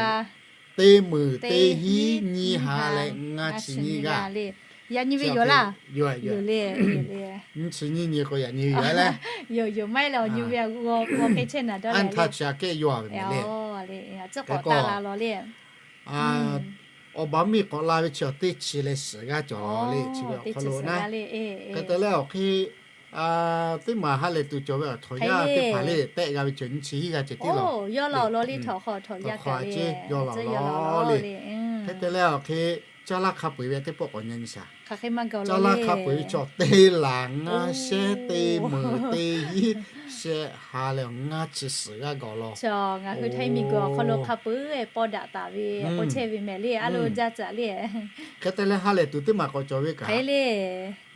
teˇ meunˍ teˇ hiˉ nyi ha leh ngaˇ chi nyiˇ g'aˇ. Yaꞈ nyi ve yoˬ laˇ. Yoˬ le. Nyiˇ chi nyiˇ nyi k'o yaꞈ nyi ve yoˬ le. Yoˬ yoˬ maˇ heˆ leh awˬ nyi ve g'aw hk'e chehˇ naˍ dawˇ leh le. Tcuhˉ k'awꞈ taˆ la law le. Awˬ baˬ miˬ k'awꞈ la ve chi awˬ teˇ chi leh shiˍ g'aˇ cawˬ law le chi ve awˬ hk'aw lo naˉ. Hk'e te leh awˬ hk'e, teˇ maˬ ha lehˬ tuˬ cawˬ ve awˬ htawꞈ yaˇ teˇ hpaˍ le tehˆ g'a ve cawˬ nyiˇ chi hiˉ g'aˇ ceh tiˉ law. Yawˇ la awˬ lawn le htawꞈ hk'aw htawꞈ yaˇ kaꞈ le, yawˇ la awˬ lawn le. Hk'e te leh awˬ hk'e Caˇ laˇ hk'a peu-eˬ ve teˇ pawˆ k'awꞈ nyi nyi shaˍ. Caˇ laˇ hk'a peu-eˬ ve chaw teˇ laˬ ngaˇ shehˉ teˇ meunˍ teˇ hiˉ shehˆ ha leh ngaˇ chi suhˍ g'aˇ gaˬ law. Ngaˬ hui htaiˇ miˬguiˬ awˬ hk'aw lo hk'a peu-eˬ pawˇ daꞈ taˍ ve k'oˆ chehˇ ve mehˍ le, a lo jaˇ caꞈ le. Hk'e te leh ha lehˬ tuˬ teˇ maˬ k'awꞈ cawˬ ve kaꞈ,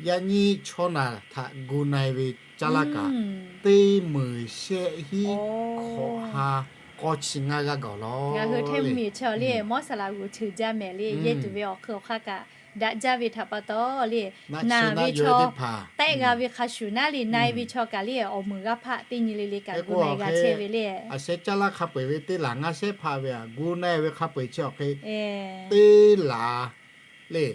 yaꞈ nyi chaw naˬ htaꞈ gu na-e ve caˇ laˇ kaꞈ, teˇ meunˍ shehˆ hiˉ hkawꞈ ha k'awˇ chi ngaˇ g'aˇ gaˬ law. Ngaˬ hui htaiˇ miˬ chaw le mawˇ saˍ laꞈ g'uˬ cheuˬ jaˇ mehˍ le, yehˇ tuˬ ve awˬ hk'ui awˬ hk'aˇ kaꞈ daꞈ jaˇ ve htaꞈ pa taw le, naˬ ve chaw tehˆ g'a ve hk'a shuˍ naˉ le, na-e ve chaw kaꞈ le awˬ meunˍ g'aˇ hpaˆ teˇ nyi le le kaꞈ gu na-e g'a chehˇ ve le. A sheh caˇ laˇ hk'a peu-eˬ ve teˇ laˬ ngaˇ shehˉ hpaˆ ve aꞈ gu na-e ve hk'a peu-eˬ chi awˬ hk'e teˇ laˬ le,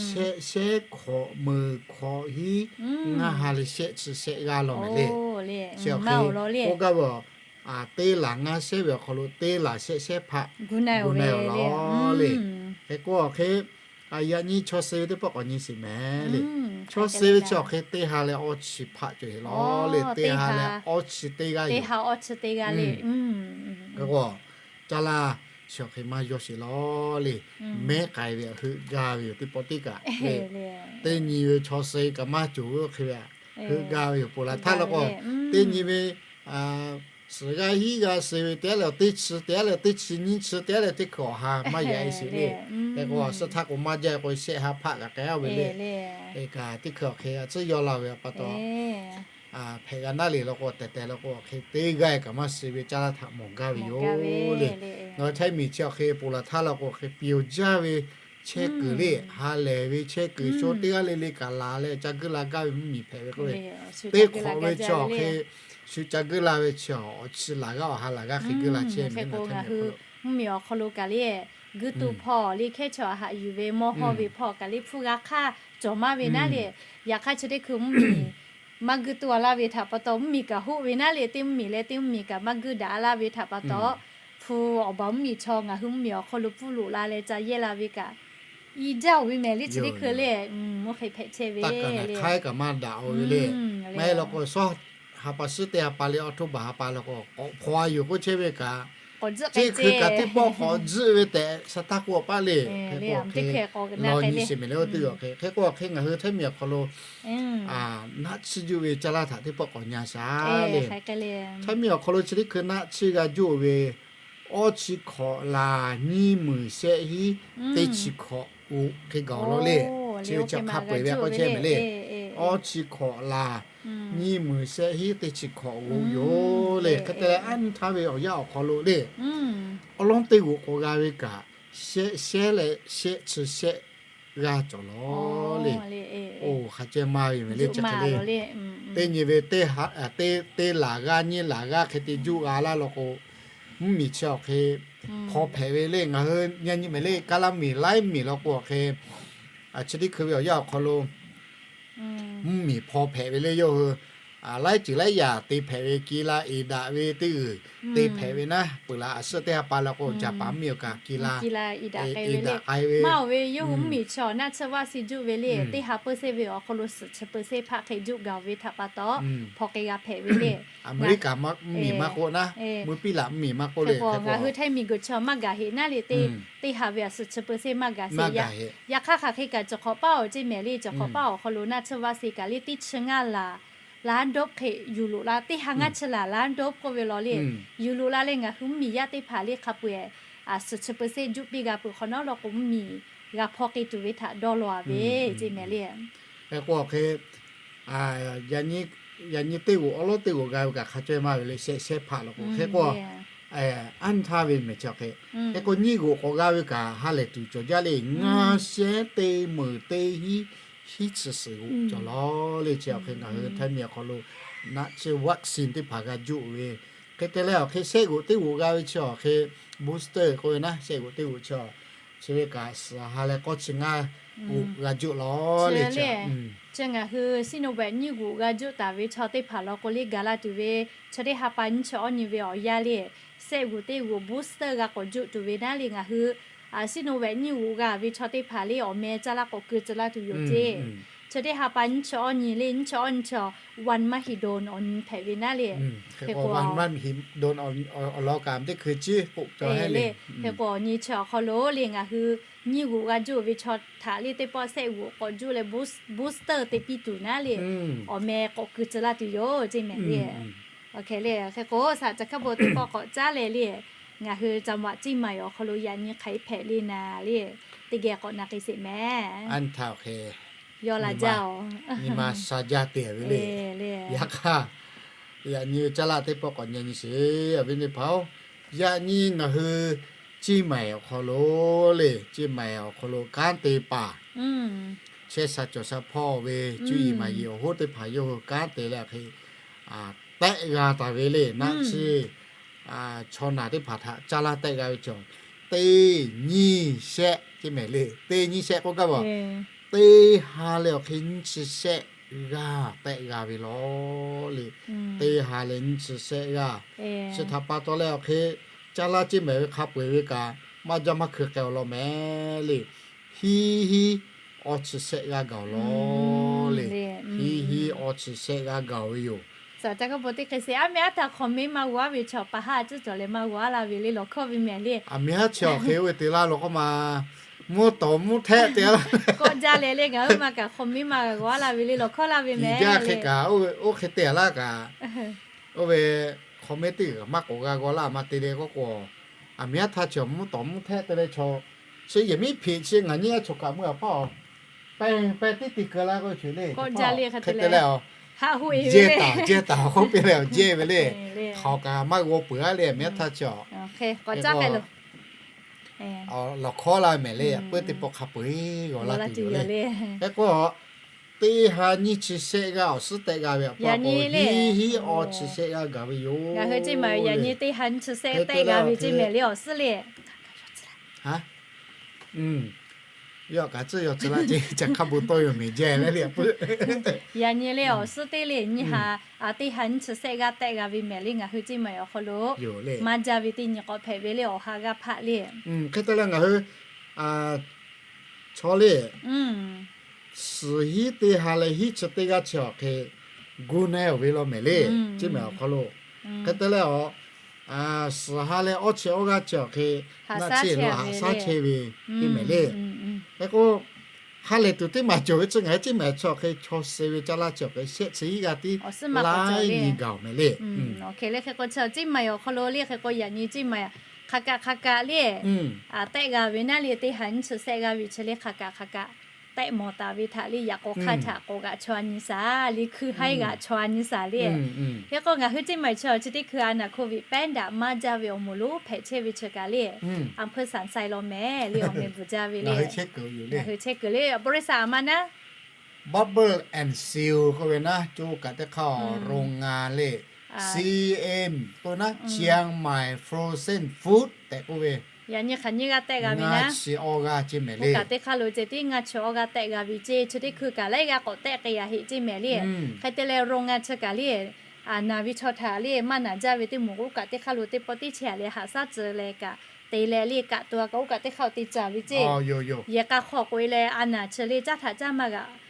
shehˆ shehˉ hkawꞈ meunˍ hkawꞈ hiˉ ngaˇ ha leh shehˆ chi shehˆ g'aˇ law mehˍ le. Chi awˬ hk'e k'oˆ gaˇ ve, teˇ laˬ ngaˇ shehˉ ve awˬ hk'aw lo teˇ laˬ shehˆ shehˉ hpaˆ gu na-e awˬ law le. Hk'e k'o awˬ hk'e, yaꞈ nyi chaw suh ve teˇ pawˆ k'awꞈ nyi sheˍ mehˍ le. Chaw suh ve chi awˬ hk'e teˇ ha leh awˇ chi hpaˆ cawˬ heˍ law le. Teˇ ha leh awˇ chi teˇ g'aˇ yoˬ. Hk'e k'o, caˇ laˇ chi awˬ hk'e maˇ yawˇ sheˍ law le. Mehˉ k'ai ve heuˆ gaˇ ve yoˬ teˇ pawˆ teˇ kaꞈ le. Teˇ nyi ve chaw suh kaꞈ maˇ cawˬ ve oˇ hk'e ve heuˆ gaˇ ve yoˬ. Ponˬ laˬ htaˇ law k'o, teˇ nyi ve suhˍ g'aˇ hiˉ g'aˇ suh ve teˇ g'aˇ leh teˇ chi, teˇ g'aˇ leh teˇ chi nyiˇ chi, teˇ g'aˇ leh teˇ hkui awˬ ha maˇ yaꞈ-e sheˍ le. Hk'e k'o, a suh htaˇ k'o maˇ jaˇ k'o shehˆ ha hpaˆ kaꞈ k'ai-a ve le. Kaꞈ teˇ hkui awˬ hk'e a tcuhˉ yaw la ve pa taw, hpehꞈ g'a naˉ le law k'o, tehˬ tehˬ law k'o awˬ hk'e teˇ g'aˇ kaꞈ maˇ suh ve caˇ laˇ htaꞈ mawˬ gaˇ ve yoˬ le. Ngaˬ hui htaiˇ miˬ chi awˬ hk'e ponˬ laˬ htaˇ law k'o awˬ hk'e piˇ-oˬ jaˇ ve chehˇ kuiˬ le, ha lehˬ ve chehˇ kuiˬ sho teˇ g'aˇ le le kaꞈ laˬ leh ca guiˇ la gaˇ ve mvuhˇmiˬ hpehꞈ ve k'oˆ ve, teˇ hk'awꞈ ve chi awˬ hk'e shu ca guiˇ la ve chi awˬ chi laˬ g'aˇ awˬ ha laˬ g'aˇ hk'e guiˇ la chehˇ mehˍ le. Mvuhˇmiˬ awˬ hk'aw lo kaꞈ le, guiˇ tuˬ hpaw le hkehˉ chaw a haꞈ yuˬ ve mawˇ hawˇ ve hpaw kaꞈ le hpu g'a hk'aˇ cawˬ maˇ ve naˉ le. Yaꞈ hk'aˇ chi teˇ hkui mvuhˇmiˬ maˇ guiˇ tuˬ a laˇ ve htaꞈ pa taw, mvuhˇmiˬ kaꞈ hoˆ ve naˉ le, teˇ mvuhˇmiˬ leh teˇ mvuhˇmiˬ kaꞈ maˇ guiˇ daꞈ a laˇ ve htaꞈ pa taw, hpu awˬ baˬ mvuhˇmiˬ chaw ngaˬ hui mvuhˇmiˬ awˬ hk'aw lo pfuhˇ loꞈ la leh ca yehˇ la ve kaꞈ, i jaˇ-oˬ ve mehˍ le. Chi teˇ hkui le, oˇ hk'e hpehꞈ chehˇ ve le. Hk'aiˉ kaꞈ maˇ daꞈ-oˬ ve le. Maˇ heˆ law k'o, shawˉ ha pa suhˉ teˇ ha pa le, October ha pa law k'o, k'awꞈ hpaw-a yoˬ k'oˆ chehˇ ve kaꞈ, chi hkui kaꞈ teˇ pawˆ k'awꞈ tzuhˆ ve tehꞈ sa htaˇ k'oˆ a paˆ le. Hk'e k'o hk'e law nyi sheˍ mehˍ le, oˇ teˇ g'aˇ hk'e. Hk'e k'o hk'e ngaˬ hui htaiˇ miˬ awˬ hk'aw lo naˆ tsuhˇ juˆ ve caˇ laˇ htaꞈ teˇ pawˆ k'awꞈ nyi a shaˍ le. Htaiˇ miˬ awˬ hk'aw lo chi teˇ hkui naˆ tsuhˇ g'a juˆ ve, awˇ chi hkawꞈ laˬ nyiˇ meunˍ shehˆ hiˉ teˇ chi hkawꞈ g'oꞈ hk'e gaˬ law le. Chi ve chi hk'a peu-eˬ ve k'awꞈ chehˇ mehˍ le. Awˇ chi hkawꞈ laˬ nyiˇ meunˍ shehˆ hiˉ teˇ chi hkawꞈ g'oꞈ yoˬ le. Hk'e te leh, aˉ nyi htaˇ ve awˬ yanˇ awˬ hk'aw lo le, awˉ lawˉ teˇ g'oꞈ k'awꞈ g'a ve kaꞈ, shehˆ shehˉ leh shehˆ chi shehˆ g'aˇ cawˬ law le. Oˇ hk'a ceh maˇ ve mehˍ le. Chi hk'e le, teˇ nyi ve teˇ laˬ g'aˇ nyiˇ laˬ g'aˇ hk'e te juˆ g'a laˇ law k'o, mvuhˇmiˬ chi awˬ hk'e hpaw hpehꞈ ve le. Ngaˬ hui nyi nyi mehˍ le, Kaˇlaˇ miˬ laiˉ miˬ law k'o awˬ hk'e, chi teˇ hkui ve awˬ yanˇ awˬ hk'aw lo mvuhˇmiˬ hpaw hpehꞈ ve le. Yawˇ hui laiˉ ceuˬ laiˉ yaꞈ te hpehꞈ ve, ki la eˍ daꞈ ve teˇ g'uiˬ te hpehꞈ ve naˉ, peuˬ laˬ a suhˆ teˇ ha pa law k'o, Jaˍpaˍ mvuhˇmiˬ awˬ kaꞈ ki la eˍ daꞈ k'ai ve le. Maˇ oˬ ve, yawˇ hui mvuhˇmiˬ chi awˬ naˆ tsuhˇ vaˆ si juˆ ve le, teˇ ha peuˬ seˇ ve awˬ hk'aw lo suhˍ chi peuˬ seˇ hpaˆ hk'e juˆ gaˬ ve htaꞈ pa taw, hpaw k'ai g'a hpehꞈ ve le. Aˍmeˍriˆkaˍ mvuhˇmiˬ maˇ k'oˆ naˉ, mvuhˇ piˉ laꞈ mvuhˇmiˬ maˇ k'oˆ le. Ngaˬ hui htaiˇ miˬguiˬ chi maˇ gaˬ heˆ naˉ le, teˇ teˇ ha ve a suhˍ chi peuˬ seˇ maˇ gaˬ sheˍ. Yaꞈ hk'aˇ hk'aˬ hk'e kaꞈ cawˬ hk'awꞈ paˉ-oˬ ceˇ mehˍ le. Cawˬ hk'awꞈ paˉ awˬ hk'aw lo naˆ tsuhˇ vaˆ si kaꞈ le teˇ chi ngaˇ laˬ laˉ dawˇ hk'e yuˬ loꞈ la, teˇ ha ngaˇ chi laˬ laˉ dawˇ k'oˆ ve law le. Yuˬ loꞈ la leh ngaˬ hui mvuhˇmiˬ yaˇ teˇ hpaˍ le hk'a peu-eˬ suhˍ chi peuˬ seˇ juˆ piˇ g'a peuˬ hk'awꞈ nawˉ law k'o, mvuhˇmiˬ g'a hpaw k'ai tuˬ ve htaꞈ dawˇ law-a ve ceˇ mehˍ le. Hk'e k'o hk'e, yaꞈ nyi teˇ g'oꞈ awˉ lawˉ teˇ g'oꞈ g'a ve kaꞈ hk'a caweh maˇ ve le, shehˆ shehˆ hpaˆ law k'o. Hk'e k'o, aˉ nyi htaˇ ve mehˍ chi awˬ hk'e, hk'e k'o nyiˇ g'oꞈ k'awꞈ g'a ve kaꞈ ha lehˬ tuˬ cawˬ jaˇ le. Ngaˇ shehˉ teˇ meunˍ teˇ hiˉ hiˉ chi suhˍ g'oꞈ cawˬ law le. Chi awˬ hk'e ngaˬ hui htaiˇ miˬ awˬ hk'aw lo naˆ tsuhˇ vaˆ si teˇ hpaˍ g'a juˆ ve, hk'e te leh awˬ hk'e shehˆ g'oꞈ teˇ g'oꞈ g'a ve chi awˬ hk'e booster k'oˆ ve naˉ, shehˆ g'oꞈ teˇ g'oꞈ chi chi ve kaꞈ suhˍ ha leh k'awˇ chi ngaˇ g'oꞈ g'a juˆ law le. Chi ngaˬ hui Sinovac nyiˇ g'oꞈ g'a juˆ taˍ ve chaw teˇ hpaˍ law k'o le, gaˬ la tuˬ ve chaw teˇ ha pa nyiˇ chi awˇ nyi ve awˬ yanˇ le, shehˆ g'oꞈ teˇ g'oꞈ booster g'a k'awꞈ juˆ tuˬ ve naˉ le. Ngaˬ hui Sinovac nyiˇ g'oꞈ g'a ve chaw teˇ hpaˍ le awˬ meh caˇ laˇ k'awꞈ keu tcuh laˇ tuˬ yoˬ ceˇ. Chi teˇ ha pa nyiˇ chi awˇ nyi le, nyiˇ chi awˇ nyi chi, วันมหิดล awˬ nyi hpehꞈ ve naˉ le. Hk'e k'o, วันมหิดล awˬ lawn kaꞈ teˇ hkui ciˉ k'oˆ cawˬ heˆ le. Hk'e k'o awˬ nyi chi awˬ hk'aw lo le ngaˬ hui nyiˇ g'uꞈ g'a juˇ ve chaw htaꞈ le teˇ pawˆ shehˆ g'uꞈ k'awꞈ juˇ leh booster te piˇ tuˬ naˉ le, awˬ meh k'awꞈ keu tcuh laˇ tuˬ yoˬ ceˇ mehˍ le. Oˇ hk'e le, hk'e k'o shaˍ ca hkaˇ bon teˇ pawˆ k'awꞈ caˉ leh le, ngaˬ hui จังหวัดเชียงใหม่ awˬ hk'aw lo yaꞈ nyi hk'aˬ hk'e hpehꞈ le naˍ le, teˇ geh k'awꞈ na k'ai sheˍ mehˍ. Yawˇ la jaˇ-oˬ, nyi ma sha jaˇ te ve le. Yaꞈ hk'aˇ, yaꞈ nyi caˇ laˇ teˇ pawˆ k'awꞈ nyi nyi sheˍ, awˬ viˉ teˇ hpaˍ-oˬ. Yaꞈ nyi ngaˬ hui เชียงใหม่ awˬ hk'aw lo le, เชียงใหม่ awˬ hk'aw lo kanˉ te paˍ chehˇ sha cawˬ sha hpawˇ ve cuˇ yiˍ maˍ yiˍ awˬ hoˉ teˇ hpaˍ yawˇ hui kanˉ te leh hk'e tehˆ g'a taˍ ve le. Naˆ chi chaw naˬ teˇ hpaˍ htaꞈ caˇ laˇ tehˆ g'a ve chaw, teˇ nyiˇ shehˆ ceˇ mehˍ le. Teˇ nyiˇ shehˆ k'oˆ gaˇ ve, teˇ ha leh awˬ hk'e nyiˇ chi shehˆ g'aˇ tehˆ g'a ve law le. Teˇ ha leh nyiˇ chi shehˆ g'aˇ. Chi htaꞈ pa taw leh awˬ hk'e caˇ laˇ ceˇ mehˍ ve hk'a peu-eˬ ve kaꞈ maˇ jaˇ maˇ hkui k'ai awˬ lawn mehˍ le. Hiˉ hiˉ awˇ chi shehˆ g'aˇ gaˬ awˬ lawn le. Hiˉ hiˉ awˇ chi shehˆ g'aˇ gaˬ ve yoˬ. Shaˍ ca hkaˇ bon teˇ hk'e sheˍ, aˉ meh aˉ htaˇ hk'awꞈ mehˉ maˇ g'aw aˉ ve chaw pa haˉ ciˉ cawˬ leh maˇ g'aw aˉ la ve le, lawˬ hkawˇ ve mehˍ le. Aˬ miˍ haˉ chi awˬ hk'e oˇ ve te laˇ law k'oˆ ma, mvuhˇ tawˍ mvuhˇ htehˆ te laˇ. Kawˆ jaˇ leh le ngaˬ hui ma kaꞈ hk'awꞈ mehˉ maˇ g'aw aˉ la ve le, lawˬ hkawˇ laˇ ve mehˍ le. Jaˇ hk'e kaꞈ oˇ hk'e te laˇ kaꞈ, oˇ ve hk'awꞈ mehˉ teˇ g'aˇ maˇ k'awꞈ g'a g'aw laˇ ma te le k'oˆ k'o, aˬ miˍ haˉ htaˇ chi awˬ mvuhˇ tawˍ mvuhˇ htehˆ te leh chaw, chi yehˬ miˉ hpeꞈ chi ngaˬ nyi a chaw kaꞈ meuˇ a paˇ awˬ pehˇ pehˇ tiˉ te keu laˇ k'o chi le, hk'e te leh a, jehˇ taˍ jehˇ taˍ k'oˆ piˇ leh awˬ jehˇ ve le. Hk'aˬ kaꞈ maˇ g'aw peuˬ a le, aˬ miˍ haˉ htaˇ chi awˬ lawˬ hkawˇ laˇ mehˍ le, puiˉ teˇ pawˆ hk'a peu-eˬ g'aw laˇ tuˬ yoˬ le. Hk'e k'o, teˇ ha nyiˇ chi shehˆ g'aˇ awˬ suhˉ tehˆ g'a ve awˬ pa k'o, hiˉ hiˉ awˇ chi shehˆ g'aˇ gaˬ ve yoˬ. Ngaˬ hui ceˇ ma yaꞈ nyi teˇ ha nyiˇ chi shehˆ tehˆ g'a ve ceˇ mehˍ le awˬ suhˉ le. Yawˇ kaꞈ tcuhˇ yaw tcuh laˇ ceˇ, ca hk'a bon tawˇ yoˬ mehˍ jehˇ le le puiˉ. Yaꞈ nyi le awˬ suhˉ teˇ le nyiˇ ha, teˇ ha nyiˇ chi shehˆ g'aˇ tehˆ g'a ve mehˍ le ngaˬ hui ceˇ ma awˬ hk'aw lo maˇ jaˇ ve teˇ nyi k'awꞈ hpehꞈ ve le awˬ ha g'aˇ hpaˆ le. Hk'e te leh ngaˬ hui chaw le suhˍ hiˉ teˇ ha leh hiˉ chi teˇ g'aˇ chi awˬ hk'e gu na-e awˬ ve law mehˍ le, ceˇ mehˍ awˬ hk'aw lo. Hk'e te leh awˬ suhˍ ha leh awˇ chi awˇ g'aˇ chi awˬ hk'e naˆ cheˇ lo haꞈ shaˉ chehˇ ve teˇ mehˍ le. Hk'e k'o, ha lehˬ tuˬ teˇ maˬ cawˬ ve chi ngaˬ hui ceˇ mehˍ chi awˬ hk'e chaw suh ve caˇ laˇ chi awˬ hk'e shehˆ chi hiˉ g'aˇ tiˉ laiˉ nyi gaˬ awˬ mehˍ le. Oˇ hk'e le hk'e k'o chi ceˇ ma awˬ hk'aw lo le hk'e k'o yaꞈ nyi ceˇ ma hk'aˬ kaꞈ hk'aˬ kaꞈ le tehˆ g'a ve naˉ le teˇ ha nyiˇ chi shehˆ g'a ve chi le hk'aˬ kaꞈ hk'aˬ kaꞈ tehˆ mawˬ taˍ ve htaꞈ le yaꞈ k'o hk'aˇ htaꞈ k'awꞈ g'aꞈ chaw a nyi shaˍ le, hkui haiˉ g'aꞈ chaw a nyi shaˍ le. Hk'e k'o ngaˬ hui ceˇ ma chi awˬ chi teˇ hkui a naˍ โควิด pehˉ daꞈ maˇ jaˇ ve awˬ moˍ lonˉ hpehꞈ chehˇ ve chi kaꞈ le, a hpfuhˇ shaˍ sai law mehˍ le awˬ meh bvuhˬ jaˇ ve le. Ngaˬ hui chehˇ kuiˬ le, บริษัท aˬ ma naˉ Bubble and Seal k'oˆ ve naˉ, co kaꞈ teˇ hk'aˇ โรงงาน le, C M k'oˆ ve naˉ, Chiang Mai Frozen Food tehꞈ k'oˆ ve. Yaꞈ nyi hk'aˬ nyiˇ g'aˇ tehˆ g'a ve naˉ, ngaˇ chi awˇ g'aˇ ceˇ mehˍ le. Oˇ kaꞈ teˇ hk'aˇ lo ceh tiˉ ngaˇ chi awˇ g'aˇ tehˆ g'a ve ceˇ, chi teˇ hkui kaꞈ laiˉ g'aˇ k'awꞈ tehˆ k'ai g'a heˆ ceˇ mehˍ le. Hk'e te leh โรงงาน chi kaꞈ le, naˬ ve chaw htaꞈ le maˇ naˬ jaˇ ve teˇ moˍ k'o oˇ kaꞈ teˇ hk'aˇ lo teˇ pawˆ tiˉ chehˇ a leh haꞈ shaˉ tcuh leh kaꞈ te leh le kaꞈ to a kaꞈ oˇ kaꞈ teˇ hk'aˇ lo te caˍ ve ceˇ. Yehˬ k'a hk'aw k'oꞈ e leh a naˬ chi le caˇ htaꞈ caˇ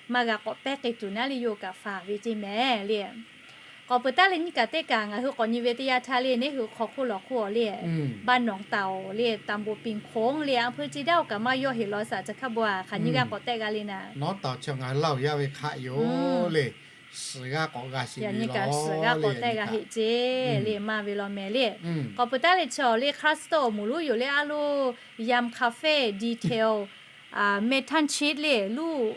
maˇ g'a k'awꞈ pehˇ k'ai tuˬ naˉ le yawˇ kaꞈ faˍ ve ceˇ mehˍ le. K'awꞈ peuˬ taˉ leh nyiˇ kaꞈ teˇ kaꞈ ngaˬ hui k'awꞈ nyi ve teˇ yanˇ htaˇ le neˉ hui hk'aw hk'oˆ lawˬ hk'oˆ awˬ le, บ้านหนองเต่า le ตำบลปิงโค้ง le a hpfuhˇ ceˇ daˇ oˬ kaꞈ maˇ yawˇ heˆ law shaˍ ca hk'a bon a hk'aˬ nyiˇ g'aˇ k'awꞈ tehˆ g'a le naˉ. Nawˉ taoˍ chi ngaˬ hui laˇ oˬ yaˇ ve hk'aˆ yoˬ le. Suhˍ g'aˇ k'awꞈ g'a sheˍ ve law, suhˍ g'aˇ k'awꞈ tehˆ g'a heˆ ceˇ le maˇ ve law mehˍ le. K'awꞈ peuˬ taˉ leh chi awˬ le Cluster awˬ moˍ lonˉ yoˬ le a lo, Yam Cafe, Detail, Metan Cheese le, Lu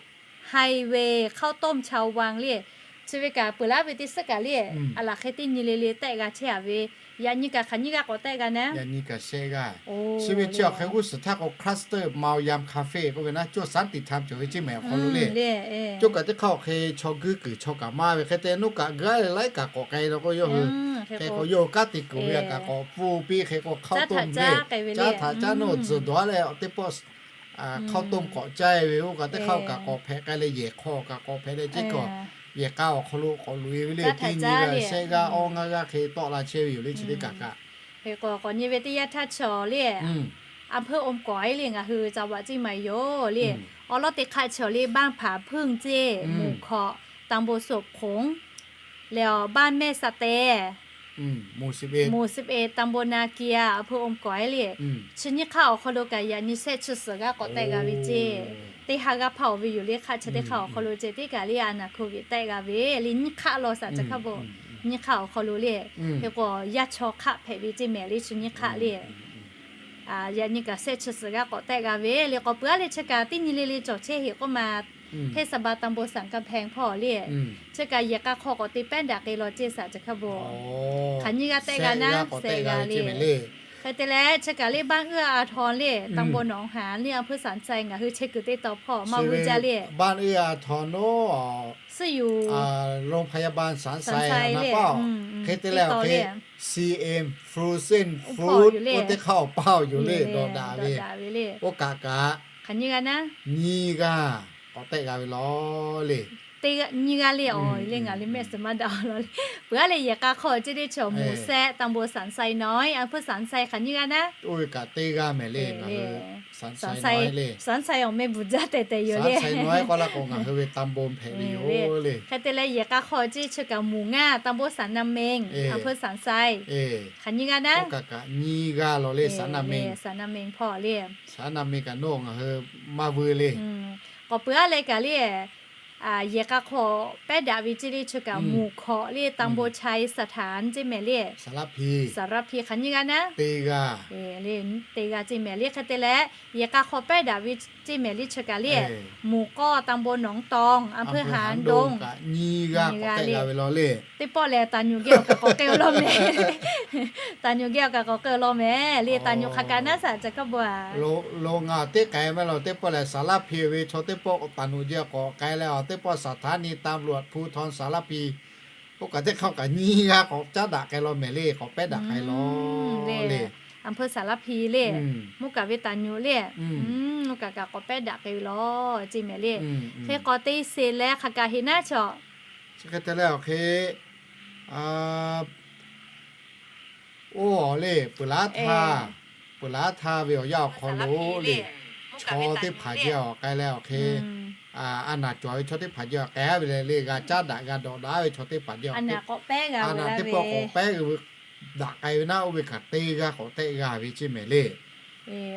Highway, ข้าวต้มชาววัง le, chi ve kaꞈ peuˬ laˉ ve teˇ suhˉ kaꞈ le, a laˬ hk'e teˇ nyi le le tehˆ g'a chehˇ a ve, yaꞈ nyi kaꞈ hk'aˬ nyiˇ g'aˇ k'awꞈ tehˆ g'a naˉ. Yaꞈ nyi kaꞈ shehˆ g'aˇ. Chi ve chi awˬ hk'e g'uˇ suhˍ htaˇ k'o Cluster Mao Yam Cafe k'oˆ ve naˉ, co Santi Tham cawˬ ve ceˇ mehˍ awˬ hk'aw lo le, co kaꞈ teˇ hk'aˇ awˬ hk'e chaw guiˇ kuiˬ chaw kaꞈ maˇ ve hk'e te nuˇ kaꞈ gaˇ leh laiˉ kaꞈ k'awꞈ k'ai la k'o yawˇ hui hk'e k'o yawˇ hui kanˉ te kuiˬ ve kaꞈ k'awꞈ pfuhˇ piˇ hk'e k'o ข้าวต้ม le, caˇ htaꞈ caˇ nuˇ tzuhˬ dawˬ a leh teˇ pawˆ ข้าวต้ม k'awꞈ caˇ ve oˇ kaꞈ teˇ hk'aˇ kaꞈ k'awꞈ hpehꞈ k'ai leh yehˬ hk'aw kaꞈ k'awꞈ hpehꞈ leh ceˇ kaꞈ yehˬ k'a awˬ hk'aw lo k'awꞈ loꞈ e ve le, teˇ nyi g'aˇ shehˆ g'aˇ awˇ ngaˇ g'aˇ hk'e tawˆ la chehˇ ve yoˬ le chi teˇ kaꞈ kaꞈ. Hk'e k'o k'awꞈ nyi ve teˇ yanˇ htaˇ chi awˬ le, a hpfuhˇ อมก๋อย le ngaˬ hui จังหวัดเชียงใหม่ yoˬ le. K'awꞈ lawˇ teˇ hk'aˆ chi awˬ liˇ บ้านผาพึ่ง ceˇ, หมู่เกาะ ตำบลโศกโขง leh awˬ บ้านแม่สะแต หมู่สิบเอ็ด ตำบลนาเกีย อำเภออมก๋อย le. Chi nyiˇ hk'aˆ awˬ hk'aw lo kaꞈ yaꞈ nyi shehˆ chi suhˍ g'aˇ k'awꞈ tehˆ g'a ve ceˇ. Teˇ ha g'aˇ hpaˇ awˬ ve yoˬ le. Hk'aˆ chi teˇ hk'aˆ awˬ hk'aw lo ceˇ teˇ kaꞈ le a naˍ โควิด tehˆ g'a ve le. Nyiˇ hk'aˆ law shaˍ chi hk'aˆ bon, nyiˇ hk'aˆ awˬ hk'aw lo le. Hk'e k'o yaˇ chaw hk'aˆ hpehꞈ ve ceˇ mehˍ le chi nyiˇ hk'aˆ le. Yaꞈ nyi kaꞈ shehˆ chi suhˍ g'aˇ k'awꞈ tehˆ g'a ve le. K'awꞈ peuˬ-a le chi kaꞈ teˇ nyi le le cawˬ chehˇ heˆ k'oˆ ma, เทศบาลตำบลสันกำแพง hpawˇ le. Chi kaꞈ yehˬ k'a hk'aw k'awꞈ te pehˉ daꞈ k'ai law ceˇ shaˍ chi hk'aˆ bon. Hk'aˬ nyiˇ g'aˇ tehˆ g'a naˉ shehˆ g'aˇ le. Hk'e te leh chi kaꞈ le บ้านเอื้ออาทร le, ตำบลหนองหาน le, อำเภอสันทราย ngaˬ hui chehˇ kuiˬ teˇ taw hpawˇ maˇ g'uˇ jaˇ le. บ้านเอื้ออาทร โรงพยาบาลสันทราย le, hk'e te leh awˬ hk'e CM Frozen Food oˇ teˇ hk'aˇ awˬ paˇ awˬ yoˬ le, dawˬ daꞈ ve. Oˇ kaꞈ kaꞈ nyiˇ g'aˇ k'awꞈ tehˆ g'a ve law le. Nyiˇ g'aˇ le awˬ le ngaˬ le mehˆ suhˍ maˇ daꞈ law le. Peuˬ-a le yehˬ k'a hk'aw ceˇ teˇ chi awˬ หมู่แซะ ตำบลสันทรายน้อย อำเภอสันทราย hk'aˬ nyiˇ g'aˇ naˉ. Oˇ ve kaꞈ teˇ g'aˇ mehˍ le, ngaˬ hui สันทรายน้อย le. สันทราย awˬ meh bvuhˬ jaˇ tehˬ tehˬ yoˬ le. สันทรายน้อย k'oˆ laˇ k'o ngaˬ hui ve ตำบล hpehꞈ ve yoˬ le. Hk'e te leh yehˬ k'a hk'aw ceˇ chi kaꞈ หมู่ห้า ตำบลสันนาเม็ง อำเภอสันทราย hk'aˬ nyiˇ g'aˇ naˉ. Oˇ kaꞈ kaꞈ nyiˇ g'aˇ law le. สันนาเม็ง hpawˇ le. สันนาเม็ง kaꞈ nawˉ ngaˬ hui maˇ vuiˇ le. K'awꞈ peuˬ-a leh kaꞈ le, yehˬ k'a hk'aw pehˉ daꞈ ve ceˇ le chi kaꞈ หมู่เกาะ le, ตำบลไชยสถาน ceˇ mehˍ le. สารพี hk'aˬ nyiˇ g'aˇ naˉ. Teˇ g'aˇ ceˇ mehˍ le. Hk'e te leh yehˬ k'a hk'aw pehˉ daꞈ ve ceˇ mehˍ le chi kaꞈ le, หมู่เก้า ตำบลหนองตอง อำเภอหางดง kaꞈ nyiˇ g'aˇ k'awꞈ tehˆ g'a ve law le. Teˇ pawˆ lehˬ taˍ nyuˬ geh awˬ kaꞈ k'awꞈ k'ai-o law mehˍ. Taˍ nyuˬ geh awˬ kaꞈ k'awꞈ k'ai-o law mehˍ le. Taˍ nyuˬ hk'aˬ kaꞈ naˉ shaˍ ca hk'a bvuhꞈ-a. Lo ngaˬ teˇ k'ai maˇ law, teˇ pawˆ lehˬ สารพี ve chaw teˇ pawˆ taˍ nyuˬ geh k'awꞈ k'ai leh, teˇ pawˆ สถานีตำรวจภูธรสารพี oˇ kaꞈ teˇ hk'aˇ kaꞈ nyiˇ g'aˇ k'awꞈ caˉ daꞈ k'ai law mehˍ le. K'awꞈ pehˉ daꞈ k'ai law le. อำเภอสารพี le. Mvuhˇ kaꞈ ve taˍ nyuˬ le. Mvuhˇ kaꞈ kaꞈ k'awꞈ pehˉ daꞈ k'ai ve law ceˇ mehˍ le. Hk'e k'awꞈ te sheˍ leh hk'aˬ kaꞈ heˍ naˉ chaw. Chi hk'e te leh awˬ hk'e oˇ le, peuˬ laˉ htaˇ, peuˬ laˉ htaˇ ve awˬ yanˇ awˬ hk'aw lo le, chaw teˇ hpaˍ jeh awˬ k'ai leh awˬ hk'e, a naˍ cawˬ ve chaw teˇ hpaˍ jeh awˬ k'ai ve leh le, g'a caˉ daꞈ g'a dawꞈ daꞈ ve chaw teˇ hpaˍ jeh awˬ k'ai, a naˍ teˇ pawˆ k'awꞈ pehˉ daꞈ k'ai ve naˉ, oˇ ve kaꞈ teˇ g'aˇ k'awꞈ tehˆ g'a ve ceˇ mehˍ le.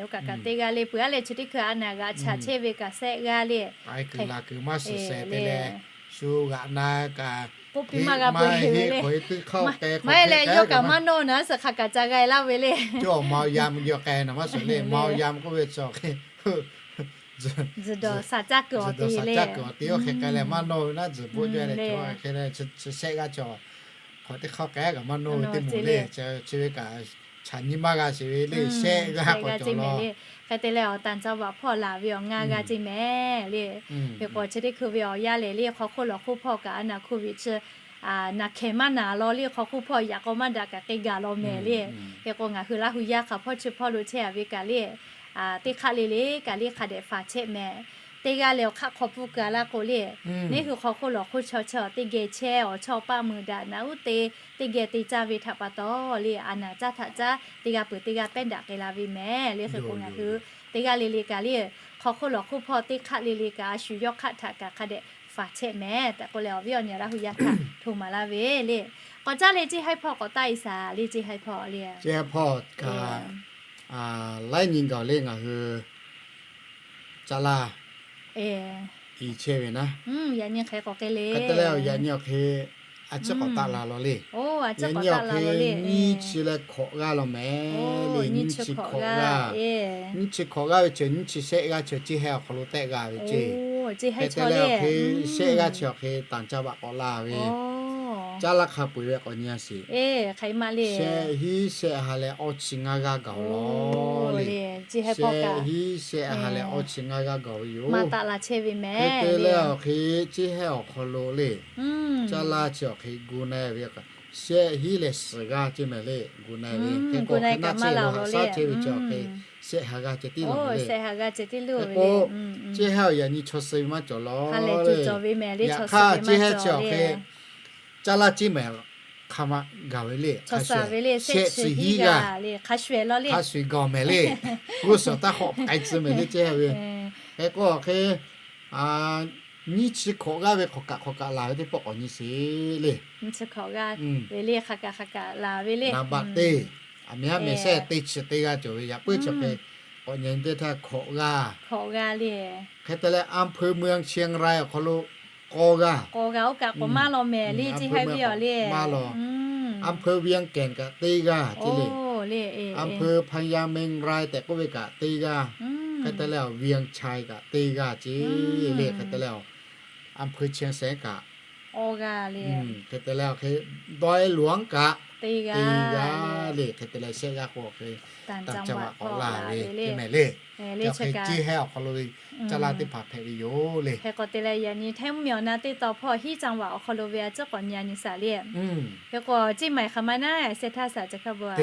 Oˇ kaꞈ kaꞈ teˇ g'aˇ le. Peuˬ-a leh chi teˇ hkui a naˍ g'aꞈ chaꞈ chehˇ ve kaꞈ shehˆ g'aˇ le. K'ai kuiˬ la kuiˬ maˇ suhˍ shehˍ te leh, shu g'aꞈ na kaꞈ k'oˆ piˇ maˇ g'a k'oˆ ve le. Maˇ heˆ leh yawˇ kaꞈ maˇ nawˇ naˉ suhˍ hk'aˬ kaꞈ ca g'a-e laˇ ve le. Cawˬ เมายา geh k'ai naˍ maˇ suhˍ le. เมายา k'oˆ ve chi awˬ hk'e tzuhˬ dawˬ shaˍ caˇ kuiˬ awˬ te le. Oˇ hk'e k'ai leh maˇ nawˇ ve naˉ tzuhˬ boˆ jaˇ leh, shehˆ g'aˇ chaw hk'aˬ teˇ hk'aˇ k'ai kaꞈ maˇ nawˇ ve teˇ moˍ le. Chi ve kaꞈ chaꞈ nyi maˇ g'a sheˍ ve le. Shehˆ g'aˇ k'awꞈ cawˬ law. Hk'e te leh awˬ tanˍ ca vaꞈ hpawˇ laˬ ve awˬ ngaˇ g'aˇ ceˇ mehˍ le. Hk'e k'o chi teˇ hkui ve awˬ yanˇ lehˬ le, hk'aw hk'oˆ lawˬ hk'oˆ hpawˇ kaꞈ a naˍ โควิด chi naˬ hkehˍ maˇ naˬ law le. Hk'aw hk'oˆ hpawˇ yaꞈ k'aw maˇ daꞈ kaꞈ k'ai gaˬ law mehˍ le. Hk'e k'o ngaˬ hui Laˇ hu yaˇ hk'aˬ hpawˇ chi hpawˇ lo chehˇ-a ve kaꞈ le, teˇ hk'aˆ le le kaꞈ le hk'a dehꞈ faˍ chehˆ mehˍ. Teˇ g'aˇ leh awˬ hk'aˆ hk'aw pfuhˇ keu-a laˇ k'o le, neˇ hui hk'aw hk'oˆ lawˬ hk'oˆ chaw chehˇ-a teˇ geh chehˇ, awˬ chawˇ paˆ meuˇ daꞈ naꞈ uˉ te teˇ geh te caˇ ve htaꞈ pa taw le, a naˍ caˇ htaꞈ caˇ teˇ g'aˇ peuˬ teˇ g'aˇ pehˉ daꞈ k'ai la ve mehˍ le. Hk'e k'o ngaˬ hui teˇ g'aˇ le le kaꞈ le, hk'aw hk'oˆ lawˬ hk'oˆ hpawˇ teˇ hk'aˆ le le kaꞈ a shu yawˇ hk'aˆ htaꞈ kaꞈ hk'a dehꞈ faˍ chehˆ mehˍ tehꞈ k'oˆ leh awˬ viˉ awˬ nyi Laˇ hu yaˇ htaꞈ htoꞈ maˍ laˇ ve le. K'awꞈ caˇ le, ceˇ haiˉ hpawˇ k'awꞈ taˆ-e shaˍ le. Ceˇ haiˉ hpawˇ le, ceˇ haiˉ hpawˇ kaꞈ laiˉ nyi gaˬ le ngaˬ hui caˇ laˇ i chehˇ ve naˉ. Hk'e te leh yaꞈ nyi awˬ hk'e a ciˉ k'awꞈ taˆ la law le. Yaꞈ nyi awˬ hk'e nyiˇ chi leh hkawꞈ g'aˇ law mehˍ le. Nyiˇ chi hkawꞈ g'aˇ, nyiˇ chi hkawꞈ g'aˇ ve chi nyiˇ chi shehˆ g'aˇ chi ceˇ haiˉ awˬ hk'aw lo tehˆ g'a ve ceˇ. Hk'e te leh awˬ hk'e shehˆ g'aˇ chi awˬ hk'e tanˍ ca vaꞈ k'awꞈ la ve caˇ laˇ hk'a peu-eˬ ve k'awꞈ nyi-a sheˍ. Shehˆ hiˉ shehˆ ha leh awˇ chi ngaˇ g'aˇ gaˬ-oˬ law le. Shehˆ hiˉ shehˆ ha leh awˇ chi ngaˇ g'aˇ gaˬ ve yoˬ. Hk'e te leh awˬ hk'e ceˇ haiˉ awˬ hk'aw lo le, caˇ laˇ chi awˬ hk'e gu na-e ve, shehˆ hiˉ leh suhˍ g'aˇ ceˇ mehˍ le, gu na-e ve. Hk'e k'o hk'e naˆ ceˇ lo haꞈ shaˉ chehˇ ve chi awˬ hk'e shehˆ ha g'aˇ ceh tiˉ law le. Hk'e k'o ceˇ haiˉ awˬ yaꞈ nyi chaw suh ve maˇ cawˬ law le. Yaꞈ hk'aˇ ceˇ haiˉ chi awˬ hk'e caˇ laˇ ceˇ mehˍ hk'a ma gaˬ ve le. Shehˆ chi hiˉ g'aˇ hk'a shuˍ gaˬ mehˍ le. G'uˇ suhˍ taˇ hk'awꞈ k'ai tcuh mehˍ le ceˇ haiˉ ve. Hk'e k'o hk'e, nyiˇ chi hkawꞈ g'aˇ ve hk'awꞈ kaꞈ hk'awꞈ kaꞈ laˬ ve teˇ pawˆ k'awꞈ nyi sheˍ le. Naˍ baꞈ teˇ, aˬ miˍ haˉ mehˍ shehˆ teˇ chi teˇ g'aˇ cawˬ ve, yaꞈ puiˉ chi hk'e k'awꞈ nyi teˇ htaˇ hkawꞈ g'aˇ. Hk'e te leh อำเภอเมืองเชียงราย awˬ hk'aw lo k'aw g'aˇ, maˇ law อำเภอเวียงแก่น kaꞈ teˇ g'aˇ ce le. อำเภอพญาเมงราย tehꞈ k'oˆ ve kaꞈ teˇ g'aˇ. Hk'e te leh เวียงชัย kaꞈ teˇ g'aˇ ce le. Hk'e te leh อำเภอเชียงแสน kaꞈ, hk'e te leh hk'e ดอยหลวง kaꞈ teˇ g'aˇ le. Hk'e te leh shehˆ g'aˇ k'o hk'e ต่างจังหวัด k'awꞈ laˬ ve teˇ mehˍ le. Chi hk'e ceˇ hehˉ awˬ hk'aw lo ve caˇ laˇ teˇ hpaˍ hpehꞈ ve yoˬ le. Hk'e k'o te leh yaꞈ nyi Htaiˇ mvuhˇmiˬ awˬ na teˇ taw hpawˇ hiˉ จังหวัด awˬ hk'aw lo ve a ciˉ k'awꞈ nyi a nyi shaˍ le. Hk'e k'o ceˇ maiˬ hk'aˬ ma naˉ, shehˆ htaˇ shaˍ chi hk'a bvuhꞈ,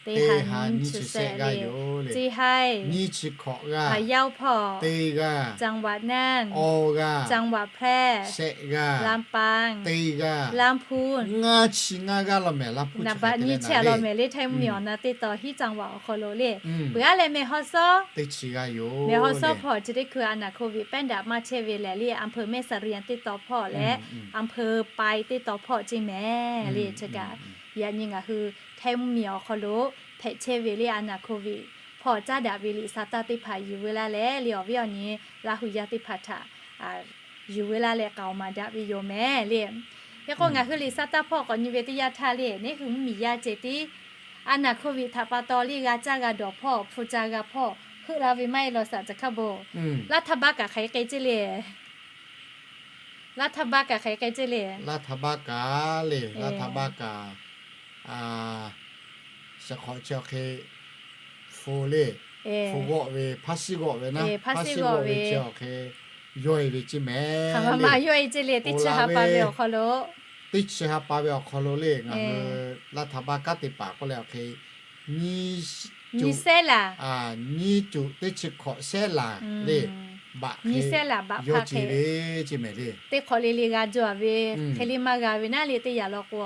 teˇ ha nyiˇ chi shehˆ g'aˇ yoˬ le. Ceˇ haiˇ, nyiˇ chi hkawꞈ g'aˇ, haˍ yaˇ hpawˇ teˇ g'aˇ, จังหวัดน่าน awˇ g'aˇ, จังหวัดแพร่ shehˆ g'aˇ, ลำปาง teˇ g'aˇ, ลำพูน ngaˇ chi ngaˇ g'aˇ law mehˍ. Laˇ hpu naˍ baꞈ nyiˇ chi a law mehˍ le. Htaiˇ mvuhˇmiˬ awˬ na teˇ taw hiˉ จังหวัด awˬ hk'aw lo le. Peuˬ aˉ leh แม่ฮ่องสอน teˇ chi g'aˇ yoˬ. แม่ฮ่องสอน hpawˇ chi teˇ hkui a naˍ โควิด แป้นดับ maˇ chehˇ ve lehˬ le, อำเภอแม่เสรียง teˇ taw hpawˇ leh อำเภอปาย teˇ taw hpawˇ ceˇ mehˍ le. Chi kaꞈ yaꞈ nyi ngaˬ hui Htaiˇ mvuhˇmiˬ awˬ hk'aw lo hpehꞈ chehˇ ve le a naˍ โควิด hpawˇ caˉ daꞈ ve liꞈ sa taˇ teˇ hpaˍ yuˬ veu laˇ leh le, awˬ viˉ awˬ nyi Laˇ hu yaˇ teˇ hpaˍ htaꞈ yuˬ veu laˇ leh k'aoˍ maˍ daꞈ ve yoˬ mehˍ le. Hk'e k'o ngaˬ hui liꞈ sa taˇ hpawˇ k'awꞈ nyi ve teˇ yanˇ htaˇ le, neˇ hui mvuhˇmiˬ yaˇ ceh tiˉ a naˍ โควิด htaꞈ pa taw le g'a caˇ g'a dawˬ hpawˇ, hpu ca g'a hpawˇ heuˆ la ve maˇ heˆ law shaˍ chi hk'a bon. Laˇ htaˇ baˆ kaꞈ hk'aˬ hk'e ceˇ le. Laˇ htaˇ baˆ kaꞈ hk'aˬ hk'e ceˇ le. Laˇ htaˇ baˆ kaꞈ le, laˇ htaˇ baˆ kaꞈ, shiˍ hk'awꞈ chi awˬ hk'e hpu le, hpu g'awˆ ve, hpaˇ shiˉ g'awˆ ve naˉ, hpaˇ shiˉ g'awˆ ve chi awˬ hk'e yawˇ e ve ceˇ mehˍ. Maˇ yawˇ e ceˇ le, teˇ chi ha pa ve awˬ hk'aw lo, teˇ chi ha pa ve awˬ hk'aw lo le ngaˬ hui Laˇ htaˇ baˆ kanˉ te paˍ k'oˆ leh awˬ hk'e nyiˇ cuꞈ teˇ chi hkawꞈ shehˉ laˬ le, baꞈ hk'e yawˇ ce ve ceˇ mehˍ le. Teˇ hk'awꞈ le le g'a jaw a ve, hk'e le maˇ g'a ve naˉ le. Teˇ yanˇ law k'o,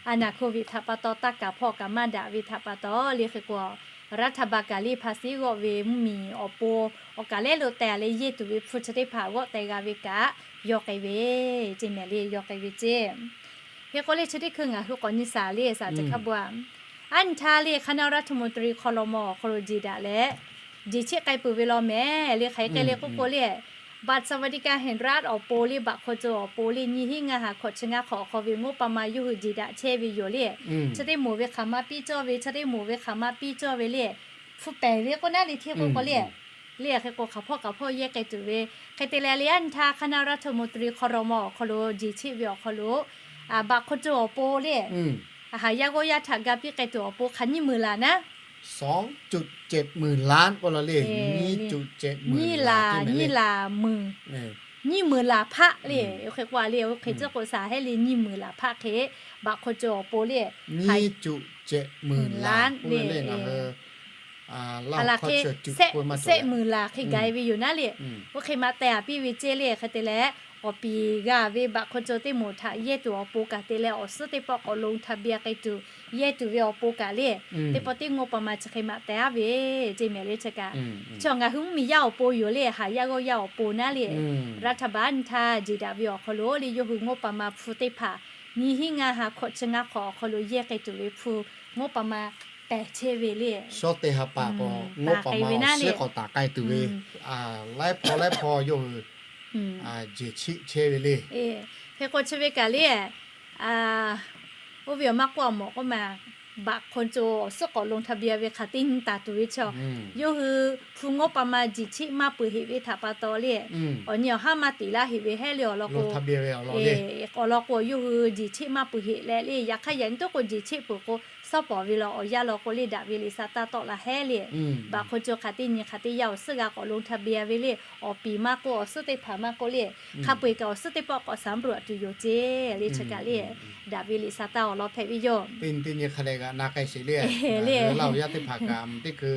a naˍ โควิด htaꞈ pa taw taˇ kaˍ hpawˇ kaꞈ maˇ daꞈ ve htaꞈ pa taw le hk'e k'o, Laˇ htaˇ baˆ kaꞈ le hpaˇ shiˉ g'awˆ ve mvuhˇmiˬ awˬ pon awˬ kaˍ lehˉ lo teh a leh yehˇ tuˬ ve hpu chi teˇ hpaˍ g'awˆ teh g'a ve kaꞈ yawˇ k'ai ve ceˇ mehˍ le, yawˇ k'ai ve ceˇ. Hk'e k'o le chi teˇ hkui ngaˬ hui k'awꞈ nyi shaˍ le shaˍ chi hk'a bon a. Aˉ nyi htaˇ le คณะรัฐมนตรี ครม. awˬ hk'aw lo jeˬ daꞈ leh jeˬ cheˆ k'ai peuˬ ve law mehˍ le. Hk'aˬ hk'e le k'oˆ k'o le, บัตรสวัสดิการแห่งรัฐ awˬ pon le, baꞈ hk'aw co awˬ pon le, nyiˇ hinˉ ngaˇ ha hkawꞈ chi ngaˇ hk'awꞈ awˬ hk'aw ve งบประมาณ yawˇ hui jeˬ daꞈ chehˇ ve yoˬ le. Chi teˇ moˍ ve hk'aˬ ma piˇ cawˇ ve, chi teˇ moˍ ve hk'aˬ ma piˇ cawˇ ve le, hpu pehˍ ve k'oˆ naˉ le htiˇ k'oˆ k'o le. Le hk'e k'o hk'aˬ hpawˇ hk'aˬ hpawˇ yehˇ k'ai tuˬ ve. Hk'e te leh le aˉ nyi htaˇ คณะรัฐมนตรี ครม. awˬ hk'aw lo jeˬ cheˆ ve awˬ hk'aw lo, baꞈ hk'aw co awˬ pon le, haˍ yaˇ g'awˇ yaˇ htaꞈ ga piˇ k'ai tuˬ awˬ pon hk'aˬ nyiˇ meunˍ laˬ naˉ, สองจุดเจ็ดหมื่นล้าน k'oˆ la le. Nyiˇ laˬ, nyiˇ laˬ meunˍ, nyiˇ meunˍ laˬ hpaˆ le. Oˇ hk'e k'o a le, oˇ hk'e tcuhˉ k'o shaˍ hehˉ le, nyiˇ meunˍ laˬ hpaˆ hk'e baꞈ hk'aw co awˬ pon le, ยี่สิบเจ็ดหมื่นล้าน le. Aˬ laˬ hk'e shehˆ meunˍ laˬ hk'e gaˬ e ve yoˬ naˉ le. Oˇ hk'e maꞈ teh a piˇ ve ceˇ le. Hk'e te leh, awˬ piˍ g'a ve baꞈ hk'aw co teˇ moˍ htaꞈ yehˇ tuˬ awˬ pon kaꞈ te leh awˬ suhˉ teˇ pawˆ k'awꞈ ลงทะเบียน k'ai tuˬ yehˇ tuˬ ve awˬ pon kaꞈ le, teˇ pawˆ teˇ งบประมาณ chi hk'e maꞈ teh a ve ceˇ mehˍ le. Chi kaꞈ chi ngaˬ hui mvuhˇmiˬ yaˇ awˬ pon yoˬ le, haˍ yaˇ g'awˇ yaˇ awˬ pon naˉ le, รัฐบาล nyi htaˇ jeˬ daꞈ ve awˬ hk'aw lo le yawˇ hui งบประมาณ hpu teˇ hpaˍ nyiˇ hinˉ ngaˇ ha hkawꞈ chi ngaˇ hk'awꞈ awˬ hk'aw lo yehˇ k'ai tuˬ ve hpu งบประมาณ pehˬ chehˇ ve le. Shawˉ teˇ ha pa k'o งบประมาณ awˬ suhˉ k'awꞈ taˍ k'ai tuˬ ve, laiˉ hpaw laiˉ hpaw yawˇ hui jeˬ chiˆ chehˇ ve le. Hk'e k'o chi ve kaꞈ le, oˇ ve awˬ maˇ k'oˆ a mawˬ k'oˆ ma, baꞈ hk'aw co awˬ suhˉ k'awꞈ ลงทะเบียน ve hk'aˬ teˇ nyi taˍ tuˬ ve chaw, yawˇ hui hpu งบประมาณ jeˬ chiˆ maˇ peuˬ heꞈ ve htaꞈ pa taw le, awˬ nyi awˬ haˉ maˇ tiˍ laˇ heꞈ ve hehˉ le awˬ lawn k'o, awˬ lawn k'o yawˇ hui jeˬ chiˆ maˇ peuˬ heꞈ leh le, yaꞈ hk'aˇ yaꞈ nyi toˉ k'o jeˬ chiˆ peuˬ k'o, suhˉ pawˍ ve law awˬ yanˇ law k'o le daꞈ ve liꞈ sa taˇ tawˆ la hehˉ le. Baꞈ hk'aw co hk'aˬ teˇ nyi hk'aˬ teˇ yanˇ awˬ suhˉ g'a k'awꞈ ลงทะเบียน ve le, awˬ piˍ maˇ k'oˆ awˬ suhˉ teˇ hpaˍ maˇ k'oˆ le, hk'a peu eˬ kaꞈ awˬ suhˉ teˇ pawˆ k'awꞈ สำรวจ tuˬ yoˬ ceˇ le. Chi kaꞈ le daꞈ ve liꞈ sa taˇ awˬ lawn hpehꞈ ve yoˬ. Teˇ nyi teˇ nyi hk'a dehꞈ g'aꞈ na k'ai sheˍ le. Laˇ awˬ yanˇ teˇ hpaˍ kaꞈ teˇ hkui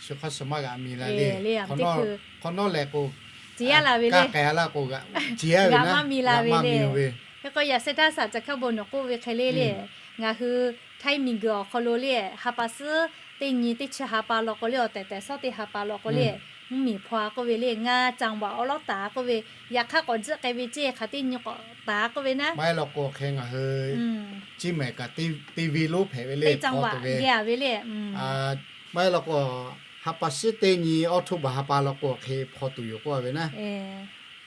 shu hk'aˇ shu maˇ g'aꞈ mi la le. Hk'awꞈ nawˉ leh k'o, ciˍ yaˇ la ve le, g'aꞈ maˇ mi la ve le. Hk'e k'o yaꞈ sheh htaˇ shaˍ ca hkaˇ bon nawˬ k'oˆ ve hk'e le le, ngaˬ hui Htaiˇ miˬguiˬ awˬ hk'aw lo le, ha pa suhˉ teˇ nyi teˇ chi ha pa law k'o le, awˬ tehˬ tehˬ shawˉ teˇ ha pa law k'o le, Mvuhˇmiˬ hpaw k'oˆ ve le, ngaˇ caˇ baˬ awˉ lawˉ taˍ k'oˆ ve, yaꞈ hk'aˇ k'awꞈ tzuhˆ k'ai ve ceˇ hk'aˬ teˇ nyi k'awꞈ taˍ k'oˆ ve naˉ. Maˇ heˆ law k'o hk'e ngaˬ hui ciˇ mehˍ kaꞈ teˇ ve lonˉ hpehꞈ ve le, hpaw tuˬ ve. Maˇ heˆ law k'o, ha pa shiˉ teˇ nyi October ha pa law k'o hk'e hpaw tuˬ yoˬ k'oˆ ve naˉ.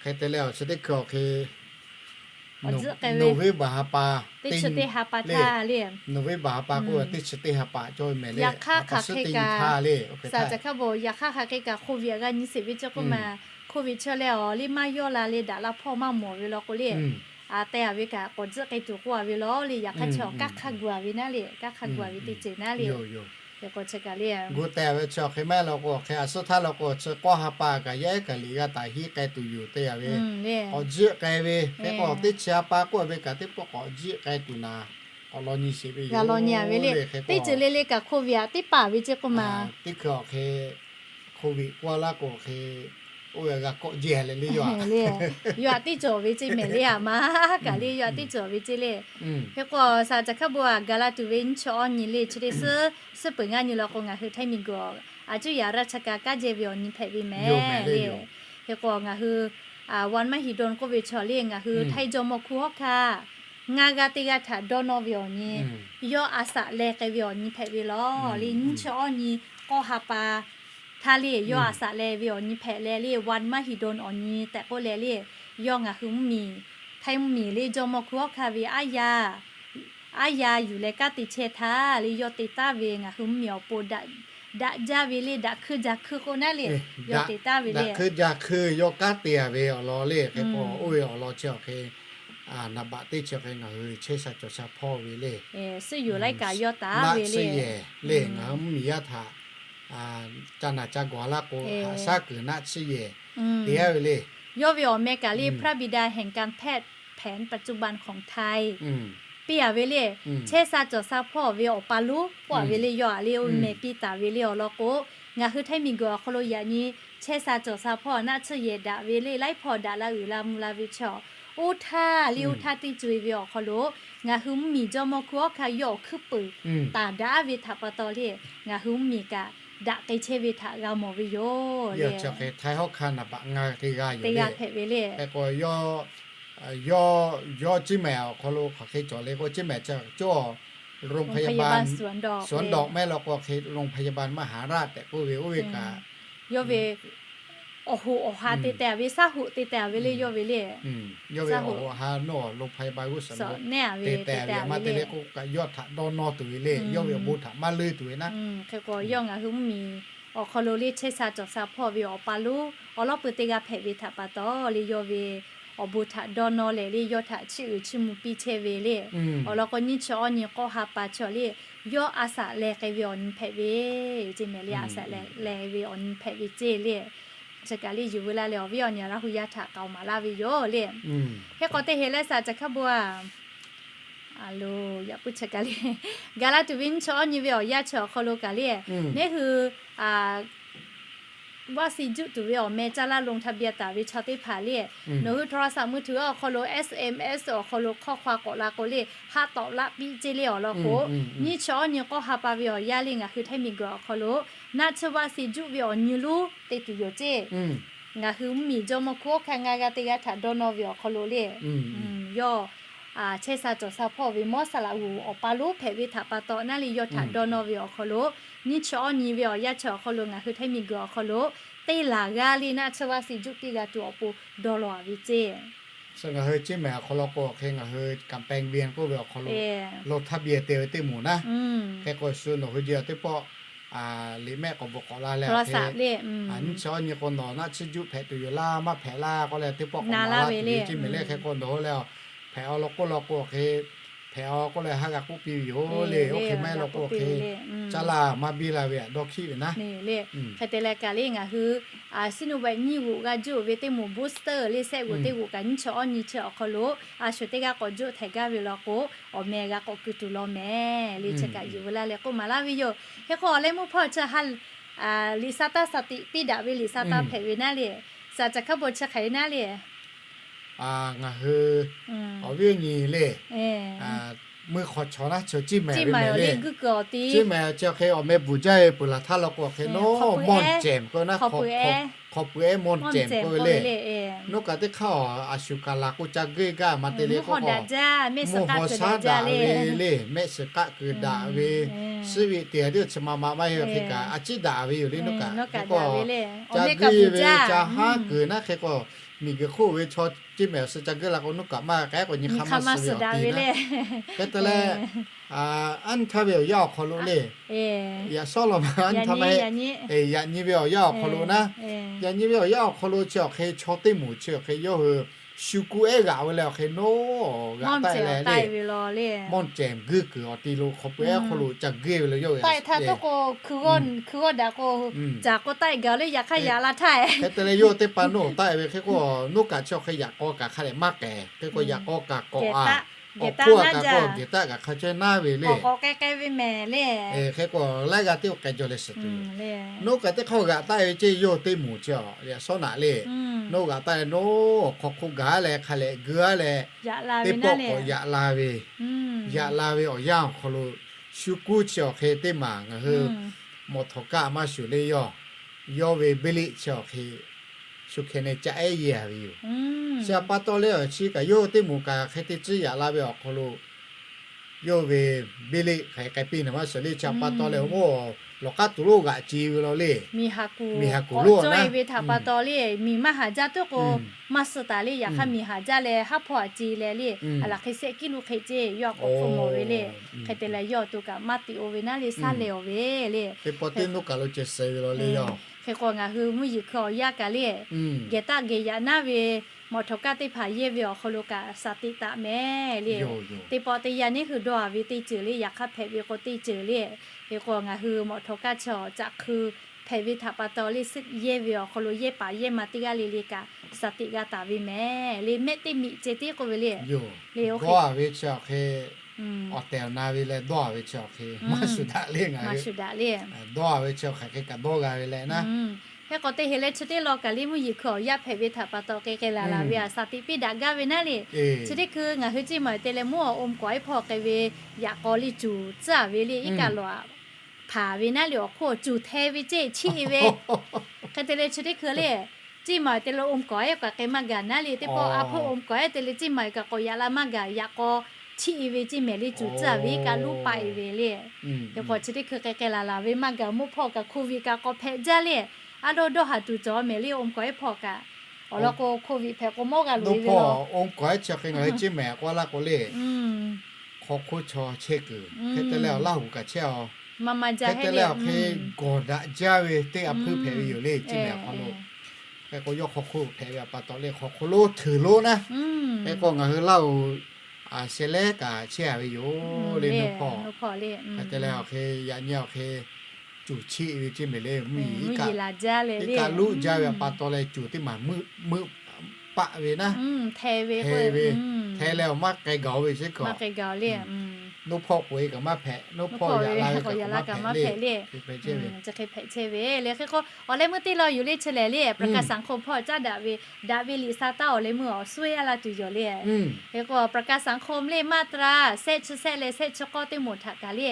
Hk'e te leh awˬ chi teˇ hkui awˬ hk'e November ha pa, teˇ chi teˇ ha pa htaˇ le, November ha pa k'oˆ ve teˇ chi teˇ ha pa cawˇ ve mehˍ le, yaꞈ hk'aˇ hk'aˬ hk'e kaꞈ, saˍ caˍ hkaˇ bon yaꞈ hk'aˇ hk'aˬ hk'e kaꞈ COVID g'a nyi sheˍ ve ceˇ k'oˆ ma, COVID chi leh awˬ liˇ maˇ yawˇ la le daꞈ la hpawˇ maˇ mawˬ ve law k'o le, a te a ve kaꞈ k'awꞈ tzuhˆ k'ai tuˬ k'oˆ a ve law le, yaꞈ hk'aˇ chi awˬ kanˉ hk'a gu a ve naˉ le, kanˉ hk'a gu a ve teˇ ceuˬ naˉ le. Gu te a ve chi awˬ hk'e maˇ heˆ law k'o hk'e a suhˉ htaˇ law k'o chi k'awˇ ha pa kaꞈ yaˇ ehˉ kaꞈ liꞈ g'a taˍ hiˉ k'ai tuˬ yoˬ te a ve, k'awꞈ tzuhˆ k'ai ve, hk'e k'o teˇ chi ha pa k'oˆ ve kaꞈ teˇ pawˆ k'awꞈ tzuhˆ k'ai tuˬ naˍ, k'awꞈ law nyi sheˍ ve yoˬ. Teˇ ceuˬ le le kaꞈ COVID a teˇ paˍ ve ceˇ k'oˆ ma, teˇ hkui awˬ hk'e COVID k'oˆ laˇ k'o hk'e, oˇ ve g'a kawˆ jehˬ leh le yoˬ. Yawˇ a teˇ cawˬ ve ceˇ mehˍ le a ma, kaꞈ le yawˇ a teˇ cawˬ ve ceˇ le. Hk'e k'o saˍ caˍ hkaˇ bon a gaˬ la tuˬ ve nyiˇ chi awˇ nyi le chi teˇ suhˉ, suhˉ peuˬ ngaˇ nyi law k'o ngaˬ hui Htaiˇ miˬguiˬ a cuˇ yaˍ raˇ cha ka kaˉ jehˇ ve awˬ nyi hpehꞈ ve mehˍ le. Hk'e k'o ngaˬ hui One Mahidon k'oˆ ve chaw le ngaˬ hui Htaiˇ jawˇ mawˇ hkuˇ hawˉ hkanˇ ngaˇ g'aˇ teˇ g'aˇ htaꞈ dawˇ nawˇ ve awˬ nyi, yawˇ a saꞈ leh k'ai ve awˬ nyi hpehꞈ ve law le. Nyiˇ chi awˇ nyi k'awˇ ha pa htaˇ le yawˇ a saꞈ leh ve awˬ nyi hpehꞈ leh le One Mahidon awˬ nyi tehꞈ k'oˆ leh le, yawˇ ngaˬ hui mvuhˇmiˬ, Htaiˇ mvuhˇmiˬ le jawˇ mawˇ hkuˇ hawˉ hkanˇ ve aˉ yaˇ yuˬ leh kanˉ te chehˇ htaˇ le yawˇ te taˍ ve ngaˬ hui mvuhˇmiˬ awˬ pon daꞈ jaˇ ve le daꞈ hkuiˇ ja hkuiˇ k'oˆ naˉ le, yawˇ te taˍ ve le. Daꞈ hkuiˇ ja hkuiˇ yawˇ kanˉ te a ve awˬ lawn le hk'e k'o, oˇ ve awˬ lawn chi awˬ hk'e naˍ baꞈ teˇ chi hk'e ngaˬ hui chehˇ sha cawˬ sha hpawˇ ve le. Suhˉ yoˬ laiˉ kaꞈ yawˇ taˍ ve le. Suhˉ yehˬ le ngaˬ hui mvuhˇmiˬ yaˇ htaꞈ ca naˬ ca gawˬ laˇ k'o, haꞈ shaˉ kuiˬ naˆ tsuhˇ yehˬ te a ve le. Yawˇ ve awˬ meh kaꞈ le พระบิดาแห่งการแพทย์แผนปัจจุบันของไทย piˇ a ve le. Chehˇ sha cawˬ sha hpawˇ ve awˬ pa lonˉ k'oˆ a ve le yawˇ a le oˇ meh piˇ taˍ ve le awˬ lawn k'o, ngaˬ hui Htaiˇ miˬguiˬ awˬ hk'aw lo yaꞈ nyi chehˇ sha cawˬ sha hpawˇ naˆ tsuhˇ yehˬ daꞈ ve le laiˉ hpawˇ daꞈ la uiˍ la mvuh la ve chaw, oˇ htaˇ le oˇ htaˇ teˇ co e ve awˬ hk'aw lo ngaˬ hui mvuhˇmiˬ jawˇ mawˇ hkuˇ hawˉ hkanˇ yawˇ awˬ hkuiˉ puiˍ taˍ daꞈ ve htaꞈ pa taw le, ngaˬ hui mvuhˇmiˬ kaꞈ daꞈ k'ai chehˇ ve htaꞈ g'a mawˬ ve yoˬ le. Htaiˇ hawˉ hkanˇ naˍ baꞈ ngaˇ teˇ g'aˇ yoˬ le. Hk'e k'o yawˇ, yawˇ ciˇ mehˍ awˬ hk'aw lo hk'aˬ hk'e cawˬ le k'o, ciˇ mehˍ cawˬ โรงพยาบาลสวนดอก maˇ heˆ law k'o hk'e โรงพยาบาลมหาราช tehꞈ k'oˆ ve oˇ ve kaꞈ, yawˇ ve awˬ hoꞈ awˬ ha te teh a ve, shaˉ hoꞈ te teh a ve le yawˇ ve le. Yawˇ ve awˬ hoꞈ awˬ ha naw โรงพยาบาลสวนดอก te teh a ve maˇ te le k'o kaꞈ yawˇ htaꞈ dawˇ nawˇ tuˬ ve le, yawˇ ve awˬ bon htaꞈ maˇ leuˆ tuˬ ve naˉ. Hk'e k'o yawˇ ngaˬ hui mvuhˇmiˬ awˬ hk'aw lo le chehˇ sha cawˬ sha hpawˇ ve awˬ pa lonˉ awˬ lawˉ pui teˇ g'aˇ hpehꞈ ve htaꞈ pa taw le yawˇ ve awˬ bon htaꞈ dawˇ nawˇ leh le yawˇ htaꞈ chiˇ uiˍ chiˇ mvuh piˇ chehˇ ve le. Awˬ lawn k'o nyiˇ chi awˇ nyi k'awˇ ha pa chaw le yawˇ a saꞈ leh k'ai ve awˬ nyi hpehꞈ ve ceˇ mehˍ le. A saꞈ leh leh ve awˬ nyi hpehꞈ ve ceˇ le. Chi kaꞈ le yuˬ veu la leh awˬ viˉ awˬ nyi Laˇ hu yaˇ htaꞈ k'aoˍ maˍ laˇ ve yoˬ le. Hk'e k'o teˇ heˆ leh saˍ caˍ hkaˇ bon a, a lo, yaꞈ puiˉ chi kaꞈ le, gaˬ la tuˬ ve nyiˇ chi awˇ nyi ve awˬ yanˇ chi awˬ hk'aw lo kaꞈ le, neˉ hui vaˆ si juˆ tuˬ ve awˬ meh caˇ laˇ ลงทะเบียน taˍ ve chaw teˇ hpaˍ le, nawˬ hui โทรศัพท์มือถือ awˬ hk'aw lo, S M S awˬ hk'aw lo ข้อความ k'awꞈ la k'o le, haˆ tawꞈ laˆ piˇ ceˇ le awˬ lawn k'o, nyiˇ chi awˇ nyi k'awˇ ha pa ve awˬ yanˇ le ngaˬ hui Htaiˇ miˬguiˬ awˬ hk'aw lo naˆ tsuhˇ vaˆ si juˆ ve awˬ nyi lonˉ te tuˬ yoˬ ceˇ. Ngaˬ hui mvuhˇmiˬ jawˇ mawˇ hkuˇ hawˉ hkanˇ ngaˇ g'aˇ teˇ g'aˇ htaꞈ dawˇ nawˇ ve awˬ hk'aw lo le, yawˇ chehˇ sha cawˬ sha hpawˇ ve mawˇ saˍ laꞈ g'uˬ awˬ pa lonˉ hpehꞈ ve htaꞈ pa taw naˉ le yawˇ htaꞈ dawˇ nawˇ ve awˬ hk'aw lo, nyiˇ chi awˇ nyi ve awˬ yanˇ chi awˬ hk'aw lo ngaˬ hui Htaiˇ miˬguiˬ awˬ hk'aw lo teˇ laˬ g'aˇ le naˆ tsuhˇ vaˆ si juˆ piˇ g'a tuˬ awˬ pon dawˇ law a ve ceˇ. Chi ngaˬ hui ciˇ mehˍ awˬ hk'aw lo k'o hk'e ngaˬ hui กำแพงเวียง k'oˆ ve awˬ hk'aw lo ลงทะเบียน te ve teˇ moˍ naˉ. Hk'e k'o shu nawˬ hui ji teˇ pawˆ liꞈ mehˆ k'awꞈ bvuhꞈ k'awꞈ la leh, nyiˇ chi awˇ nyi k'o nawˬ naˆ tsuhˇ juˆ hpehꞈ tuˬ yoˬ laˇ maˇ hpehꞈ laˇ k'oˆ leh teˇ pawˆ k'awꞈ na laˇ ve ceˇ mehˍ le. Hk'e k'o nawˬ hui leh hpehꞈ aw law k'oˆ law k'o hk'e hpehꞈ aw k'oˆ leh haˉ g'a k'oˆ piˇ ve yoˬ le. Oˇ hk'e maˇ heˆ law k'o hk'e caˇ laˇ maˇ biˇ la ve htaꞈ dawˇ hkiˆ ve naˉ. Hk'e te leh kaꞈ le ngaˬ hui Sinovac nyiˇ g'uˬ g'a juˆ ve teˇ moˍ booster le sehˆ g'uˬ teˇ g'uˬ kaꞈ nyiˇ chi awˇ nyi chi awˬ hk'aw lo a shu teˇ g'aˇ k'awꞈ juˆ htehꞈ gaˇ ve law k'o, awˬ meh g'a k'awꞈ keu tuˬ law mehˍ le. Chi kaꞈ yuˬ veu laˇ leh k'oˆ maˍ laˇ ve yoˬ. Hk'e k'o awˬ leh mvuhˇ hpawˇ chi ha liꞈ sa taˇ sa tiꞈ piˇ daꞈ ve liꞈ sa taˇ hpehꞈ ve naˉ le. Saˍ caˍ hkaˇ bon chi hk'aˬ hk'e naˉ le. Ngaˬ hui awˬ viˉ awˬ nyi le, mui hk'aw chaw naˉ chaw ciˇ mehˍ ve mehˍ le. Ciˇ mehˍ chi awˬ hk'e awˬ meh bvuhˬ jaˇ ve peuˬ laˬ htaˇ law k'o awˬ hk'e naˉ mawˇ cehˬ k'oˆ ve naˉ, hk'awꞈ pui ehˉ mawˇ cehˬ k'oˆ ve le. Nawˉ kaꞈ teˇ hk'aˇ a shu kaˬ laˬ k'o ca geuˆ gaˇ maˇ te le k'o, mvuhˇ haw shaˉ daꞈ ve le, mehˆ shiˍ k'aˆ kuiˬ daꞈ ve, suhˉ ve teˇ g'aˇ tiˉ chi ma ma maˇ heˆ hk'e kaꞈ a ciˉ daꞈ ve yoˬ le. Nawˉ kaꞈ hk'e k'o ca geuˆ ve ca haˉ kuiˬ naˉ hk'e k'o, miˬguiˬ hk'oˆ ve chaw ciˇ mehˍ awˬ suh ca geuˆ la k'o nawˉ kaꞈ maˇ k'ai k'o nyi hk'aˇ maˇ suh ve awˬ ti naˉ. Hk'e te leh, anˇ htaˇ ve awˬ yanˇ awˬ hk'aw lo le, yaꞈ shawˉ law ma anˇ htaˇ maˇ heˆ, yaꞈ nyi ve awˬ yanˇ awˬ hk'aw lo naˉ, yaꞈ nyi ve awˬ yanˇ awˬ hk'aw lo chi awˬ hk'e chaw teˇ moˍ chi awˬ hk'e yawˇ hui shu kuˇ ehˉ g'aꞈ ve leh awˬ hk'e nawˉ g'aꞈ taˆ leh le, mawˇ cehˬ geuˆ kuiˬ awˬ ti lo hk'awꞈ pui ehˉ hk'oˆ lo ca geuˆ ve le yawˇ hui. Hk'e te leh yawˇ teˇ pa nawˉ taˆ ve hk'e k'o, nawˉ kaꞈ chi awˬ hk'e yaꞈ k'aw kaꞈ hk'a dehꞈ maˇ k'ehˬ. Hk'e k'o yaꞈ k'aw kaꞈ k'awꞈ awˬ hk'oˆ a kaꞈ k'o gehˬ taˆ kaꞈ hk'a chehˇ naˉ ve le. Hk'e k'o laiˉ g'aˇ teˇ k'o k'ai jaw leh suhˍ tuˬ yoˬ. Nawˉ kaꞈ teˇ hk'aˇ g'aꞈ taˆ ve ceˇ yawˇ teˇ moˍ chi a yaꞈ shawˉ naꞈ le. Nawˉ g'aꞈ taˆ leh nawˉ hk'aw hk'oˆ gaˬ leh hk'a lehꞈ geu a leh, teˇ pawˆ k'awꞈ yaꞈ la ve, yaꞈ la ve awˬ yanˇ awˬ hk'aw lo shu kuˇ chi awˬ hk'e teˇ maˬ ngaˬ hui mawꞈ htawˍ kaˆ maˇ shuˍ le yawˇ, yawˇ ve beˇ leˆ chi awˬ hk'e shu hkeh ne caˆ ehˉ yehˇ a ve yoˬ. Chi a pa taw leh awˬ chi kaꞈ yawˇ teˇ moˍ kaꞈ hk'e te tcuhˉ yaꞈ la ve awˬ hk'aw lo yawˇ ve beˇ leˆ hk'aˬ hk'e k'ai piˇ naˍ maˇ suhˍ le. Chi a pa taw leh oˇ lawˬ k'aˉ tuˬ lonˉ g'aꞈ ce ve law le. Miˬ haˍ kuˬ lo ve htaꞈ pa taw le, miˬ maˇ haˍ jaˇ tuˉ k'o maˇ suh taˍ le. Yaꞈ hk'aˇ miˬ haˍ jaˇ leh haˉ hpawˇ a ce leh le, a laˬ hk'e sehˆ kiˉ lo hk'e ce yawˇ k'awꞈ hpfuhˆ mawˬ ve le. Hk'e te leh yawˇ awˬ to kaꞈ maˇ tiꞈ o ve naˉ le, saˉ leh awˬ ve le. Teˇ pawˆ teˇ nawˉ kaꞈ lo ceh suh ve law le yawˇ. Hk'e k'o ngaˬ hui mvuhˇ yeˬ hkui awˬ yaˇ kaꞈ le, gehˬ taˆ geh yaꞈ naˉ ve mawꞈ htawˍ kaˆ teˇ hpaˍ yehˇ ve awˬ hk'aw lo kaꞈ shaˍ tiꞈ taˍ mehˍ le. Teˇ pawˆ teˇ yanˇ neˉ hui dawˇ a ve teˇ ceuˬ le, yaꞈ hk'aˇ hpehꞈ ve k'o teˇ ceuˬ le. Hk'e k'o ngaˬ hui mawꞈ htawˍ kaˆ chi awˬ caꞈ hkui hpehꞈ ve htaꞈ pa taw le, suhˆ yehˇ ve awˬ hk'aw lo yehˇ paˍ yehˇ ma teˇ g'aˇ le le kaꞈ shaˍ tiꞈ g'a taˍ ve mehˍ le. Mehˆ teˇ miꞈ ceh tiˉ k'oˆ ve le. Dawˇ a ve chi awˬ hk'e awˬ tehˬ awˬ na ve leh dawˇ a ve chi awˬ hk'e maˇ shuˍ daꞈ le ngaˬ hui. Dawˇ a ve chi awˬ hk'e hk'e kaꞈ dawˇ g'a ve leh naˉ. Hk'e k'o teˇ heˍ leh chi teˇ law kaꞈ le mvuhˇ yeˬ hkui awˬ yaˇ hpehꞈ ve htaꞈ pa taw k'e k'ai laˬ laˬ ve a shaˍ tiꞈ piˇ daꞈ gaˇ ve naˉ le. Chi teˇ hkui ngaˬ hui ceˇ maˬ te leh mvuhˇ awˬ oˇ mvuhˇ kawˍ ehˉ hpawˇ k'ai ve yaꞈ k'aw le cuˬ tcuhˉ a ve le iˉ kaˆ lawˬ a hpanˍ ve naˉ le awˬ hk'oˆ cuˬ hteh ve ceˇ chiˆ ve. Hk'e te leh chi teˇ hkui le, ceˇ maˬ te leh oˇ mvuhˇ kawˍ ehˉ kaꞈ k'ai maˇ gaˬ naˉ le. Teˇ pawˆ a hpeuˆ oˇ mvuhˇ kawˍ ehˉ te leh ceˇ maˬ kaꞈ k'awꞈ yaꞈ la maˇ gaˬ, yaꞈ k'aw chiˆ ve ceˇ mehˍ le cuˬ tcuhˉ ve iˉ kaˆ luˉ paˆ e ve le. Hk'e k'o chi teˇ hkui k'ai k'ai laˬ laˬ ve maˇ gaˬ mvuhˇ hpawˇ kaꞈ COVID kaꞈ k'awꞈ hpehꞈ jaˇ le. A dawˇ dawˇ haˍ tuˬ cawˬ mehˍ le oˇ mvuhˇ kawˍ ehˉ hpawˇ kaꞈ. Awˬ lawn k'o COVID hpehꞈ k'o mawˇ g'a loꞈ e ve lawˬ. Oˇ mvuhˇ kawˍ ehˉ chi hk'e ngaˬ hui ceˇ maˬ k'oˆ laˇ k'o le, hk'aw hk'oˆ chaw chehˇ kuiˬ hk'e te leh awˬ Laˇ huˍ kaꞈ chehˇ a. Hk'e te leh awˬ hk'e gawˬ daꞈ jaˇ ve teˇ g'aˇ hpeuˇ hpehꞈ ve yoˬ le ceˇ maˬ awˬ hk'aw lo. Hk'e k'o yawˇ hk'aw hk'oˆ hpehꞈ ve a pa taw le hk'aw hk'oˆ lonˉ hteuˬ lonˉ naˉ. Hk'e k'o ngaˬ hui Laˇ huˍ a sheh lehˉ kaꞈ chehˇ a ve yoˬ le. Hk'e te leh awˬ hk'e yaꞈ nyi awˬ hk'e cuˬ chiˆ ve ceˇ mehˍ le mvuhˇ yeˬ iˉ kaˆ luˉ jaˇ ve a pa taw leh cuˬ teˇ maˬ meuˆ paˆ ve naˉ. Hk'e ve hk'e leh awˬ maˇ k'ai gaˬ ve ceˇ kaꞈ Noˉ hpawˇ k'oꞈ e kaꞈ maˇ hpehꞈ, noˉ hpawˇ yaꞈ la ve kaꞈ maˇ hpehꞈ le. Chi hk'e hpehꞈ chehˇ ve le. Hk'e k'o awˬ leh meuˇ teˇ law yuˬ le chi lehˬ le ประกันสังคม hpawˇ caˉ daꞈ ve, daꞈ ve liꞈ sa taˇ awˬ leh meuˇ awˬ suhˉ a la tuˬ yoˬ le. Hk'e k'o ประกันสังคม le มาตรา shehˆ chi shehˆ leh shehˆ chi k'awˇ teˇ moˍ htaꞈ kaꞈ le,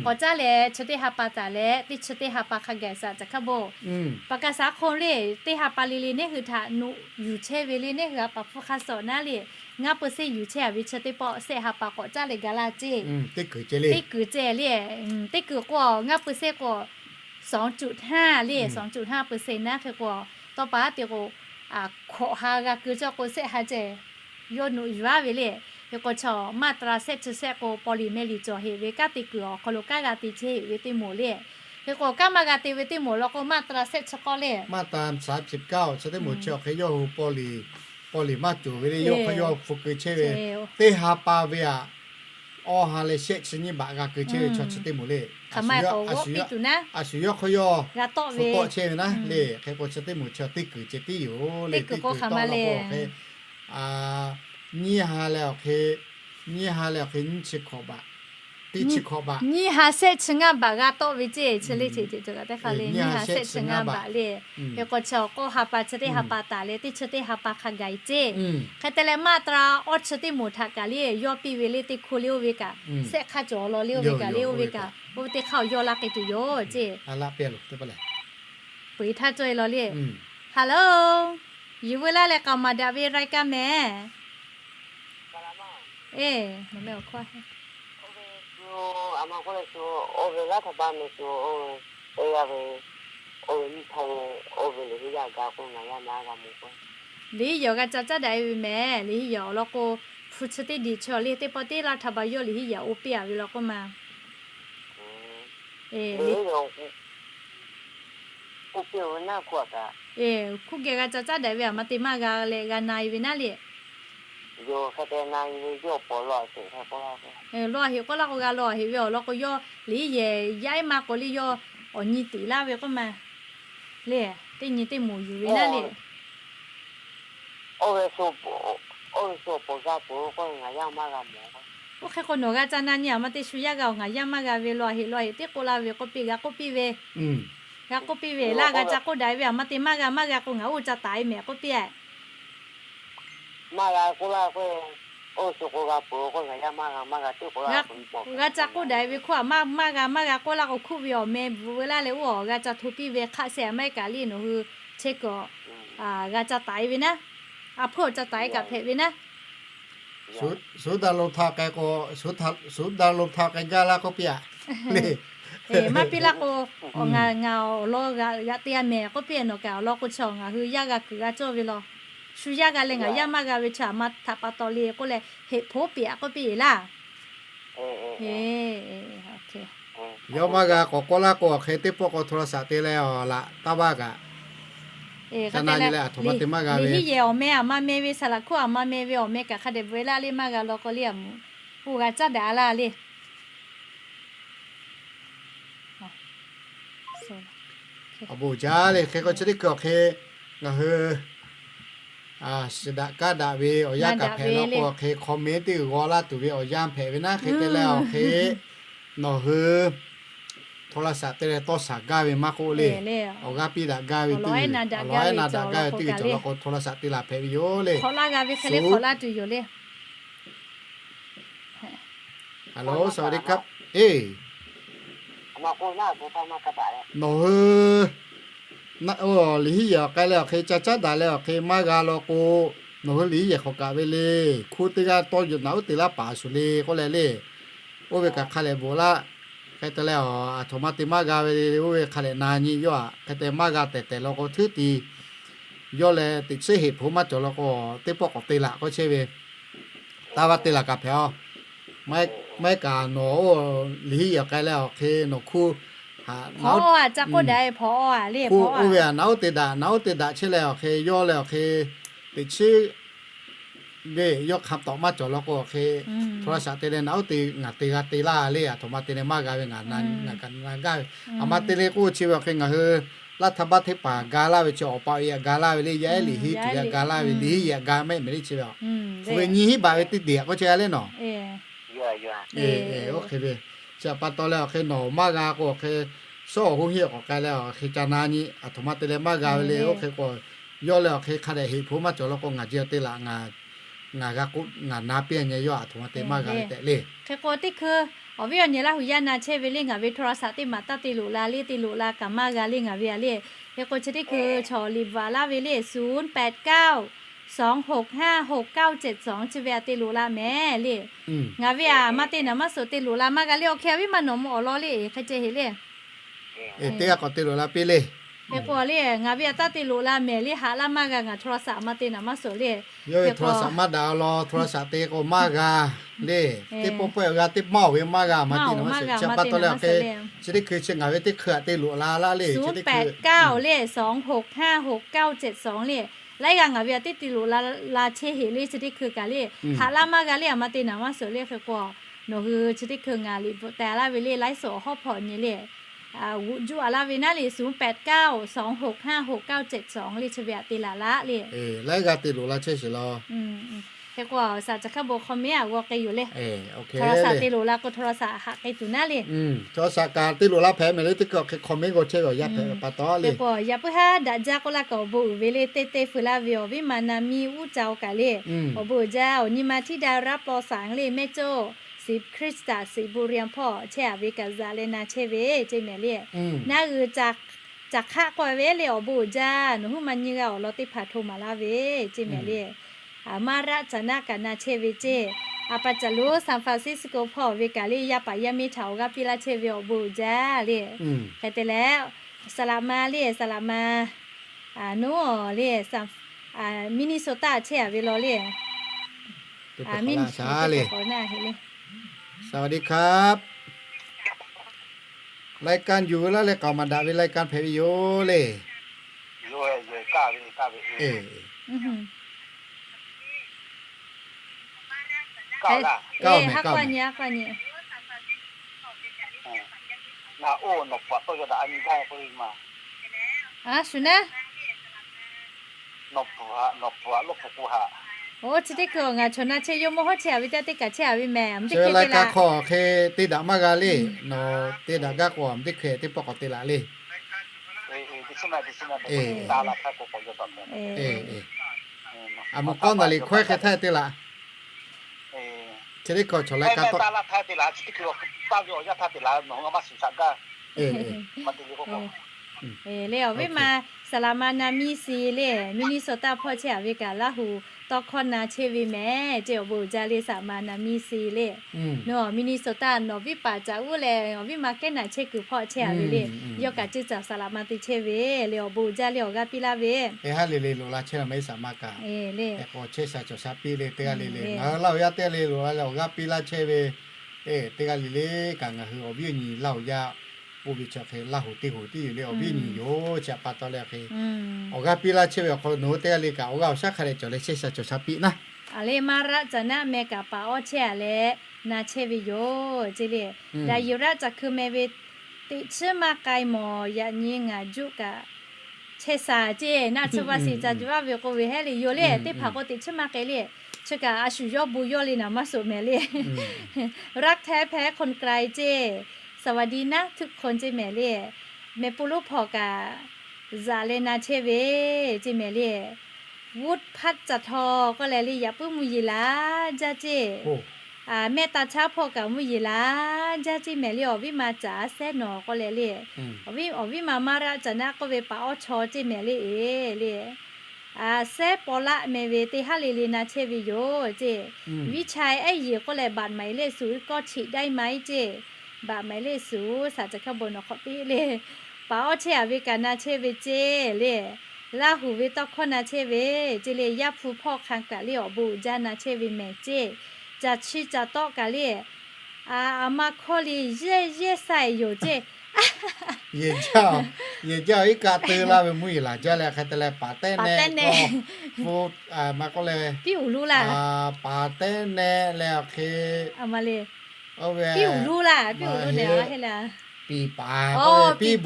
k'awꞈ caˉ leh chi teˇ ha pa taˍ leh teˇ chi teˇ ha pa hk'a gaˬ shaˍ caꞈ hkaˇ bon. ประกันสังคม le teˇ ha pa le le neˉ hui htaꞈ noꞈ yuˬ chehˇ ve le neˉ hui a paˍ hpfuhˇ hk'a sawꞈ naˉ le, ngaˇ เปอร์เซ็นต์ yuˬ chehˇ a ve chi teˇ pawˆ shehˆ ha pa k'awꞈ caˉ leh gaˬ la ceˇ. Teˇ kuiˬ ceh le, teˇ kuiˬ k'o ngaˇ เปอร์เซ็นต์ k'o สองจุดห้า le สองจุดห้าเปอร์เซ็นต์ naˉ hk'e k'o, tawˇ pa te k'o, hkawꞈ ha g'a keu cawˇ k'o shehˆ ha ceh yawˇ noꞈ yuˬ aˉ ve le. Hk'e k'o chaw มาตรา shehˆ chi shehˆ k'o paw liˍ meh liˍ cawˬ heꞈ ve kanˉ te kuiˬ awˬ hk'aw lo kanˉ g'a te chehˇ heꞈ ve teˇ moˍ le. Hk'e k'o kanˉ maˇ g'a te ve teˇ moˍ law k'o มาตรา shehˆ chi k'awˇ le, มาตรา สามสิบเก้า chi teˇ moˍ chi awˬ hk'e yawˇ hui paw liˍ, paw liˍ maˇ cawˬ ve le yawˇ hk'aw yawˇ hpu keu chehˇ ve, teˇ ha pa ve aꞈ awˇ ha leh shehˆ chi nyiˇ baꞈ g'a keu chehˇ ve chaw chi teˇ moˍ le. A shu yawˇ hk'aw yawˇ g'a tawˆ ve, tawˆ chehˇ ve naˉ le. Hk'e k'o chi teˇ moˍ chi teˇ kuiˬ ceh tiˉ yoˬ le. Teˇ kuiˬ k'o hk'aˬ ma le, nyiˇ ha leh awˬ hk'e, nyiˇ ha leh awˬ hk'e nyiˇ chi hkawꞈ baꞈ Nyiˇ ha shehˆ chi ngaˇ baˬ g'a tawˆ ve ceˇ, chi le ce ce cawˬ kaꞈ teˇ hk'a le, nyiˇ ha shehˆ chi ngaˇ baˬ le. Hk'e k'o chi awˬ k'aw ha pa chi teˇ ha pa taˍ leh teˇ chi teˇ ha pa hk'a gaˬ e ceˇ. Hk'e te leh maˇ ta awˇ chi teˇ moˍ htaꞈ kaꞈ le yawˇ piˇ ve le, teˇ hko le oˇ ve kaꞈ, shehˆ hk'aˇ cawˬ law le oˇ ve kaꞈ le oˇ ve kaꞈ, oˇ ve teˇ hk'aˇ awˬ yawˇ laˇ k'ai tuˬ yoˬ ceˇ. Peuˬ htaˇ cawˇ e law le. Hello, yuˬ veu laˇ leh k'aoˍ maˍ daꞈ ve รายการ mehˍ. Eˬ, liꞈ hiꞈ awˬ g'a ca caˇ daꞈ e ve mehˍ. Liꞈ hiꞈ awˬ lawn k'o, hpu chi teˇ diˬ chi awˬ le teˇ pawˆ teˇ laˇ htaꞈ ba yawˇ liꞈ hiꞈ awˬ oˇ piˇ a ve law k'oˆ ma. Hkuˇ geh g'a ca caˇ daꞈ ve aˬ ma te maˇ g'a leh g'a na e ve naˉ le. Law heꞈ k'oˆ laˇ k'o g'a law heꞈ ve awˬ lawn k'o, yawˇ liꞈ hiꞈ yaˇ ehˉ ma k'o le, yawˇ awˬ nyi teꞈ laˇ ve k'oˆ ma le. Teˇ nyi teˇ moˍ yuˬ ve naˉ le. Oˇ hk'e k'o nawˬ g'a ca na nyi aˬ ma te shu yaˇ g'a awˬ ngaˬ yaˇ maˇ g'a ve law heꞈ law heꞈ teˇ k'oˆ laˇ ve k'oˆ piˇ g'a k'oˆ piˇ ve. G'a k'oˆ piˇ ve laˇ, g'a ca k'oˆ daꞈ e ve aˬ ma te maˇ g'a maˇ g'a k'o ngaˬ oˇ ca taˍ e mehˍ k'oˆ piˇ a. G'a ca k'oˆ daꞈ e ve hk'oˆ aˬ ma maˇ g'a maˇ g'a k'oˆ laˇ k'o, hkuˇ ve awˬ meh bvuhꞈ veu laˇ leh oˇ awˬ g'a ca hto piˇ ve hk'aˆ sheh a maˇ heˆ kaꞈ le nawˬ hui chehˇ kuiˬ g'a ca taˍ e ve naˉ. A hpfuhˇ awˬ ca taˍ e kaꞈ hpehꞈ ve naˉ. Suhˍ daꞈ lo htaꞈ k'ai k'o, suhˍ daꞈ lo htaꞈ k'ai gaˇ laˇ k'oˆ piˇ a. Maˇ piˇ laˇ k'o, ngaˬ awˬ lawn g'aꞈ te a mehˍ k'oˆ piˇ a. Nawˬ kaꞈ awˬ lawn k'o chi ngaˬ hui yaˇ g'a kuiˬ g'a cawˇ ve law. Shu yaˇ g'a leh ngaˬ yaˇ maˇ g'a ve chi aˬ ma htaꞈ pa taw le k'oˆ leh heꞈ hpoˉ piˇ a k'oˆ piˇ e laˇ. Yawˇ maˇ g'a k'awꞈ k'oˆ laˇ k'o, awˬ hk'e teˇ pawˆ k'o โทรศัพท์ te leh awˬ laꞈ taˇ vaˇ kaꞈ, liꞈ hiꞈ yehˬ awˬ meh aˬ ma meh ve saˍ laꞈ hkuˇ aˬ ma meh ve awˬ meh kaꞈ hk'a dehꞈ bvuhꞈ e laˇ le maˇ g'a law k'o le, a moˍ k'o g'a caˇ daꞈ a laˇ le. Awˬ bon jaˇ le. Hk'e k'o chi teˇ hkui awˬ hk'e ngaˬ hui shiˍ daꞈ kaˇ daꞈ ve awˬ yanˇ kaꞈ hpehꞈ law k'o, awˬ hk'e comment teˇ g'aw laˇ tuˬ ve awˬ yanˇ hpehꞈ ve naˉ. Hk'e te leh awˬ hk'e nawˬ hui โทรศัพท์ te leh tawˇ shaˍ gaˇ ve maˇ k'oˆ le, awˬ g'aˇ piˇ daꞈ gaˇ ve teˇ g'uiˬ, awˬ lawn ehˉ na daꞈ gaˇ ve teˇ g'uiˬ cawˬ law k'o โทรศัพท์ te laˬ hpehꞈ ve yoˬ le. Hello, สวัสดีครับ eˬ, nawˬ hui liꞈ hiˉ yehˬ awˬ k'ai leh awˬ hk'e ca caˉ daꞈ leh awˬ hk'e maˇ g'a law k'o, nawˬ hui liꞈ hiˉ yehˬ hk'awꞈ kaꞈ ve le, hkuˇ teˇ g'aˇ tawˇ yawˬ naꞈ uˉ te laˇ paˍ shuˍ le k'oˆ leh le. Oˇ ve kaꞈ hk'a lehꞈ bvuhꞈ laˇ. Hk'e te leh aˬ htoꞈ ma te maˇ g'a ve le, oˇ ve hk'a lehꞈ na nyi yawˇ aꞈ. Hk'e te maˇ g'a tehˬ tehˬ law k'o htuˉ ti yawˇ leh teꞈ chiˉ heˍ hpoꞈ maˇ cawˬ law k'o, teˇ pawˆ k'awꞈ te laˬ k'oˆ chehˇ ve. Taˇ vaˇ te laˬ kaꞈ hpehꞈ a. Maˇ heˆ kaꞈ nawˬ oˇ liꞈ hiˉ yehˬ k'ai leh awˬ hk'e nawˬ hkuˇ, hk'aw hkuˇ oˇ ve aˬ naꞈ uˉ te daꞈ naꞈ uˉ te daꞈ chehˇ leh awˬ hk'e yawˇ leh awˬ hk'e teꞈ chiˉ ve yawˇ hk'a tawꞈ maˇ cawˬ law k'o awˬ hk'e โทรศัพท์ te leh naꞈ uˉ te ngaˬ te g'a te laˇ le. Aˬ htoꞈ ma te leh maˇ g'a ve ngaˬ na gaˇ ve. Aˬ ma te le k'oˆ chi ve awˬ hk'e ngaˬ hui laˇ htaˇ baˆ hteˇ paˍ ga laˇ ve chi awˬ pa awˬ e aꞈ ga laˇ ve le, yaˇ ehˉ liꞈ hiˉ tuˬ ve aꞈ ga laˇ ve, liꞈ hiˉ yehˬ aꞈ ga mehˆ mehˍ le chi ve a. Hk'e ve nyiˇ hiˉ baˬ ve teˇ deꞈ k'oˆ chehˇ a le nawˬ. Oˇ hk'e ve chi aꞈ pa taw leh awˬ hk'e nawˬ maˇ g'a k'o awˬ hk'e, shawˉ awˬ hoˇ hiˉ awˬ k'awꞈ k'ai leh awˬ hk'e ca na nyi, aˬ htoꞈ ma te leh maˇ g'a ve le. Oˇ hk'e k'o yawˇ leh awˬ hk'e hk'a dehꞈ heˍ hpoꞈ maˇ cawˬ law k'o ngaˬ ji awˬ te laꞈ ngaˬ g'a k'oˆ ngaˬ na piˇ a nyi yawˇ aˬ htoꞈ ma te maˇ g'a ve tehꞈ le. Hk'e k'o teˇ hkui awˬ viˉ awˬ nyi Laˇ huˍ yaˇ na chehˇ ve le ngaˬ ve โทรศัพท์ teˇ maˬ taˇ te loꞈ la le, te loꞈ la kaꞈ maˇ g'a le ngaˬ ve a le. Hk'e k'o chi teˇ hkui chaw liꞈ bvuhꞈ laˇ ve le, ศูนย์แปดเก้าสองหกห้าหกเก้าเจ็ดสอง chi ve aꞈ te loꞈ la mehˍ le. Ngaˬ ve aˬ ma te naˍ maˇ suhˍ te loꞈ la maˇ g'a le, awˬ hk'e awˬ viˉ maˇ nawˬ mawˬ awˬ lawn le hk'e ceh heˍ le. Teˇ g'aˇ k'awꞈ te loꞈ la piˇ le. Hk'e k'o le ngaˬ ve aˬ taˇ te loꞈ la mehˍ le, haꞈ laˇ maˇ g'a, ngaˬ โทรศัพท์ aˬ ma te naˍ maˇ suhˍ le. Yawˇ ve โทรศัพท์ maˇ daꞈ a law, โทรศัพท์ te k'o maˇ g'a le. Teˇ pawˆ pawehˇ g'a teˇ maˇ awˬ ve maˇ g'a, aˬ ma te naˍ maˇ suhˍ. Chi pa taw leh awˬ hk'e chi teˇ hkui chi ngaˬ ve teˇ hkui aꞈ te loꞈ la laˇ le. ศูนย์แปดเก้า le สองหกห้าหกเก้าเจ็ดสอง le. Laiˉ g'aˇ ngaˬ ve aˬ teˇ te loꞈ la la chehˇ heˍ le chi teˇ hkui kaꞈ le. Haꞈ laˇ maˇ g'a le, aˬ ma te naˍ maˇ suhˍ le. Hk'e k'o nawˬ hui chi teˇ hkui ngaˬ liꞈ bvuhꞈ teh laˇ ve le, ไลฟ์สด hawˉ hpawꞈ nyi le. G'uꞈ juˇ a laˇ ve naˉ le, ศูนย์แปดเก้าสองหกห้าหกเก้าเจ็ดสอง le chi ve aꞈ te laˬ laˇ le. Laiˉ g'aˇ te loꞈ la chehˇ sheˍ law. Hk'e k'o, saˍ caˬ hkaˇ bon hk'aw mehˉ a g'aw k'e yoˬ le. Htawnˍ la saˍ te loˍ la k'o, htawnˍ la saˍ haꞈ k'e tuˬ naˉ le. Htawnˍ la saˍ kaꞈ te loˍ la hpehꞈ mehˍ le, teˇ hkui awˬ hk'e hk'aw mehˉ g'aw chehˇ ve awˬ yanˇ hpehꞈ ve pa taw le. Hk'e k'o, yaꞈ puiˉ haˉ daꞈ jaˇ k'oˆ laˇ kaꞈ awˬ bon uiˍ ve le, teˇ teˇ feu laˇ ve awˬ viˉ ma na miˇ uˉ ca oˬ kaꞈ le. Awˬ bon uiˍ jaˇ, awˬ nyi ma Htiˇ daꞈ raˉ paw saˍ le mehˇ cawˇ, Siˍ Hkriꞈ htaꞈ Siˍ bon rian hpawˇ chehˇ a ve kaꞈ zaꞈ leh na chehˇ ve ceˇ mehˍ le. Naˆ g'uiˬ caˬ hk'aˆ k'oˆ ve le, awˬ bon uiˍ jaˇ, nawˬ huiˉ ma nyiˇ g'aˇ awˬ lawn teˇ hpaˍ hto maˍ laˇ ve ceˇ mehˍ le. Maˇ raˆ caˬ naˆ kaꞈ na chehˇ ve ceˇ. A pa caˬ lonˉ San Francisco hpawˇ ve kaꞈ le, yaˇ paˍ yaˇ miˇ htaꞈ awˬ g'aˇ piˇ laˇ chehˇ ve awˬ bon uiˍ jaˇ le. Hk'e te leh, saˍ laꞈ ma le, saˍ laꞈ ma, a, nuˉ le, Minnesota chehˇ a ve law le. Miˇ, สวัสดีครับ รายการอยู่ laˇ leh k'aoˍ maˍ daꞈ ve รายการ hpehꞈ ve yoˬ le. A shuˍ naˉ. Oˇ chi teˇ hkui ngaˬ chaw na chehˇ yawˇ mawˇ hawˉ chehˇ a ve teˇ g'aˇ teˇ kaꞈ chehˇ a ve mehˍ, รายการ hk'aw hk'e te daꞈ maˇ g'a le. Nawˬ te daꞈ gaˇ k'o, teˇ hkui teˇ pawˆ k'awꞈ te laꞈ le. A mvuhˇ kawˉ naˍ liꞈ hkawehˇ hk'e htaˇ te laꞈ. Chi teˇ hkui chaw รายการ tawˆ le awˬ viˉ ma saˍ laꞈ ma na miˇ si le, Minnesota hpawˇ chehˇ a ve kaꞈ Laˇ huˍ tawˇ hkawˇ na chehˇ ve mehˍ ceˇ. Awˬ bon uiˍ jaˇ le, saˍ laꞈ ma na miˇ si le. Nawˬ Minnesota nawˬ viˉ paˍ caꞈ uˉ leh awˬ viˉ ma kehˉ naˬ chehˇ kuiˬ hpawˇ chehˇ a ve le. Yawˇ kaꞈ ceˇ caˬ saˍ laꞈ ma te chehˇ ve le. Awˬ bon uiˍ jaˇ le, awˬ g'aˇ piˇ laˇ ve. Teˇ haˉ le le loꞈ la chehˇ la mehˍ, saˍ ma kaꞈ hk'e k'o chehˇ sha cawˬ sha piˇ le. Teˇ g'aˇ le le ngaˬ hui Laˇ huˍ yaˇ teˇ g'aˇ le loꞈ la leh awˬ g'aˇ piˇ laˇ chehˇ ve. Teˇ g'aˇ le le kaꞈ ngaˬ hui awˬ viˉ awˬ nyi Laˇ huˍ yaˇ oˇ ve chaw hk'e Laˇ huˍ teˇ huˍ tiˉ yoˬ le. Awˬ viˉ awˬ nyi yoˬ chi a pa taw le hk'e awˬ g'aˇ piˇ laˇ chehˇ ve awˬ hk'aw lo nawˬ hui teˇ g'aˇ le kaꞈ awˬ g'aˇ awˬ shaˉ hk'a dehꞈ cawˬ leh chehˇ sha cawˬ sha piˇ naˉ. A le, maˇ raˆ caˬ naˆ meh kaꞈ paˍ awˇ chehˇ a leh na chehˇ ve yoˬ ceˇ le. Daꞈ yuˬ raˆ caˬ hkui meh ve teꞈ chiˉ maˇ k'ai mawˬ, yaꞈ nyi ngaˬ juˆ kaꞈ chehˇ sha ceˇ. Naˆ tsuhˇ vaˇ shiˍ ca juˆ vaˇ ve k'oˆ ve hehˉ le yoˬ le. Teˇ hpaˍ k'o teꞈ chiˉ maˇ k'ai le. Chi kaꞈ a shu yawˇ bon yawˇ le naˍ maˇ shoˍ mehˍ le. รักแท้แพ้คนไกล ceˇ. สวัสดีนะทุกคน ceˇ mehˍ le. Meh pu lonˉ hpawˇ kaꞈ zaꞈ leh na chehˇ ve ceˇ mehˍ le. Vuˇ hpaˇ caˬ htaw k'oˆ leh le, yaꞈ puiˉ mvuhˇ yeˬ laˬ jaˇ ceˇ. Mehˆ taˇ chaˉ hpawˇ kaꞈ mvuhˇ yeˬ laˬ jaˇ ceˇ mehˍ le. Awˬ viˉ ma caˬ a sehˉ nawˬ k'oˆ leh le, awˬ viˉ ma maˇ raˆ caˬ naˆ k'oˆ ve paˍ awˇ chaw ceˇ mehˍ le e le. Sehˉ paw laˆ meh ve teˇ haˉ le le na chehˇ ve yoˬ ceˇ. Viˉ chaiˇ ehˉ yeˬ k'oˆ leh บัตรหมายเลขศูนย์ kawˇ cheꞈ ได้ไหม ceˇ. บัตรหมายเลขศูนย์ saˍ caˬ hkaˇ bon nawˬ hk'awꞈ teˇ le. Paˍ awˇ chehˇ a ve kaꞈ na chehˇ ve ceˇ le. Laˇ huˍ ve tawˇ hkawˇ na chehˇ ve ceˇ le. Yaˇ hpu hpawˇ hk'a kaꞈ le awˬ bon uiˍ jaˇ na chehˇ ve mehˍ ceˇ. Caˬ chi caˬ tawˆ kaꞈ le, a ma hkawˇ le yehˇ yehˇ sha yoˬ ceˇ. Yehˬ jaˇ, yehˬ jaˇ iˉ kaˆ te laˇ ve mvuhˇ yeˬ laˬ jaˇ leh hk'e te leh paˍ tehˉ neh k'o, maˇ k'oˆ leh, paˍ tehˉ neh leh awˬ hk'e, oˇ ve, piˇ paˍ, piˇ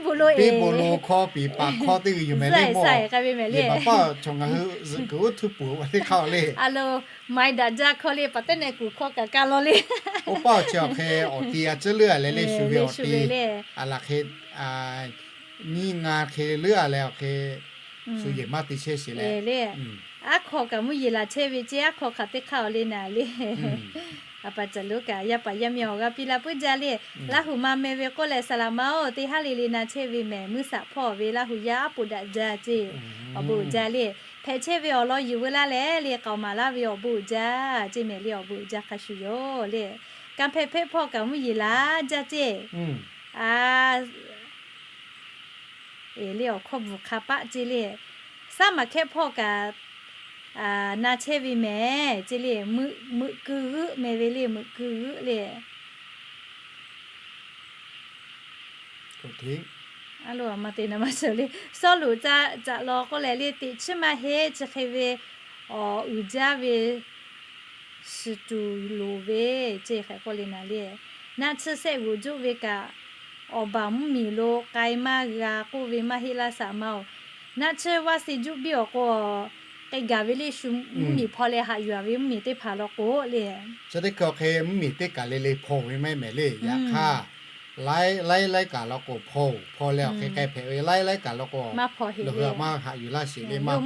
bon lo hkawˇ piˍ paˍ hkawˇ teˇ g'uiˬ yoˬ mehˍ le. Maˇ paˇ chaw ngaˬ hui zuhꞈ kuiˬ uˉ htuˇ puˍ teˇ hk'aˇ le. Maˇ daꞈ jaˇ hkawˇ le, paˍ tehˉ neh kuˬ hkawˇ kaꞈ kaˇ law le. Oˇ paˇ awˬ chi awˬ hk'e awˬ ti a ciˉ leuˉ a leh le shu ve awˬ ti, a laˬ hk'e, nyiˇ ngaˬ hk'e leuˉ a leh awˬ hk'e, shu yehˬ maˇ te chehˇ sheˍ leh le. Aˉ hk'aw kaꞈ mvuhˇ yeˬ laˬ chehˇ ve ceˇ. Aˉ hk'aw hk'aˬ teˇ hk'aˇ awˬ le naˍ le. A pa caˬ lonˉ kaꞈ yaˇ paˍ yaˇ miˇ awˬ g'aˇ piˇ laˇ puiˉ jaˇ le. Laˇ huˍ ma meh ve k'oˆ leh saˍ laꞈ ma oˬ teˇ haˉ le le na chehˇ ve mehˍ. Mvuhˇ shaˍ hpawˇ ve Laˇ huˍ yaˇ aˉ poꞈ daꞈ jaˇ ceˇ. Awˬ bon uiˍ jaˇ le. Hpehꞈ chehˇ ve awˬ lawn yuˬ veu laˇ leh le k'aoˍ maˍ laˇ ve awˬ bon uiˍ jaˇ ceˇ mehˍ le. Awˬ bon uiˍ jaˇ hk'a shuˍ yoˬ le. Kanˇ hpehˇ hpehˇ hpawˇ kaꞈ mvuhˇ yeˬ laˬ jaˇ ceˇ. A, le awˬ hkawˇ bvuhˬ hk'a paˆ ceˇ le. Saˉ maˬ hkehˇ hpawˇ kaꞈ na chehˇ ve mehˍ ceˇ le. Meuꞈ keu g'euˆ meh ve le, meuꞈ keu g'euˆ le. A lo a ma te na maˇ sheuˍ le. Sawˉluꞈ caꞈ law k'oˆ leh le, teꞈ chiˉ maˇ heˆ chi hk'e ve awˬ uiˍ jaˇ ve shiˍ tuˬ loˍ ve ceˇ hk'e k'oˆ le naˍ le. Naˆ tsuhˇ sehˆ g'uˬ juˆ ve kaꞈ, awˬ baˬ mvuhˇ miˬ lo k'ai maˇ g'a k'oˆ ve maˇ heˆ laˇ saˍ ma oˬ. Naˆ tsuhˇ vaˇ se juˆ biˇ awˬ k'o, k'ai gaˬ ve le, shu mvuhˇmiˬ hpaw leh haꞈ yuˬ a ve mvuhˇmiˬ teˇ hpaˍ law k'o le. Chi teˇ hkui awˬ hk'e mvuhˇmiˬ teˇ kaˬ le le hpaw ve maˇ heˆ mehˍ le. Yaꞈ hk'aˇ, laiˉ laiˉ laiˉ kaˬ law k'o hpaw, hpaw leh awˬ hk'e k'ai hpehꞈ ve laiˉ laiˉ kaˬ law k'o, maˇ hpaw heˆ le, maˇ haꞈ yuˬ laˇ sheˍ le, maˇ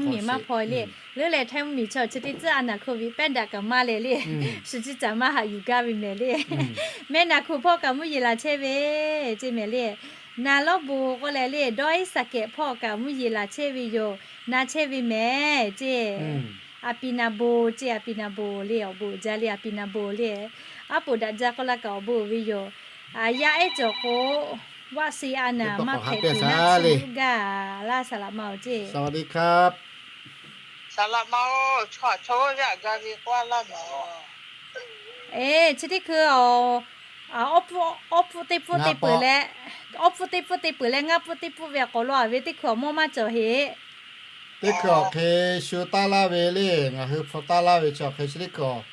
hpaw sheˍ le. Leuˉ leh htaiˇ mvuhˇmiˬ chaw chi teˇ tcuhˉ a naˬ hk'oˆ ve pehˉ daꞈ kaꞈ maˇ leh le, shu ciˉ caˬ maˇ haꞈ yuˬ gaˇ ve mehˍ le. Mehˆ naˬ hkuˬ hpawˇ kaꞈ mvuhˇ yeˬ laˬ chehˇ ve ceˇ mehˍ le. Naˬ lawˉ bon k'oˆ leh le, dawˇ iˉ saˍ kehꞈ hpawˇ kaꞈ mvuhˇ yeˬ laˬ chehˇ ve yoˬ, na chehˇ ve mehˍ ceˇ. A pi na bon ceˇ, a pi na bon le, awˬ bon uiˍ jaˇ le, a pi na bon le. Aˉ poꞈ daꞈ jaˇ k'oˆ laˇ kaꞈ awˬ bon uiˍ ve yoˬ. Yaˇ ehˉ cawˬ k'o, vaˆ se a naˬ maˇ hpehꞈ tuˬ naˇ chi yuˬ gaˇ laˇ saˍ laꞈ ma awˬ ceˇ. Eˬ, chi teˇ hkui awˬ, awˉ pfuhˆ teˇ pfuhˆ te peuˬ leh, awˉ pfuhˆ teˇ pfuhˆ te peuˬ leh ngaˇ pfuhˆ teˇ pfuhˆ ve awˬ k'awꞈ law a ve teˇ hkui awˬ mawˇ maˇ cawˬ heˆ. Teˇ hkui awˬ hk'e shu taˇ laˇ ve le, ngaˬ hui hpu taˇ laˇ ve chi awˬ hk'e chi teˇ hkui awˬ,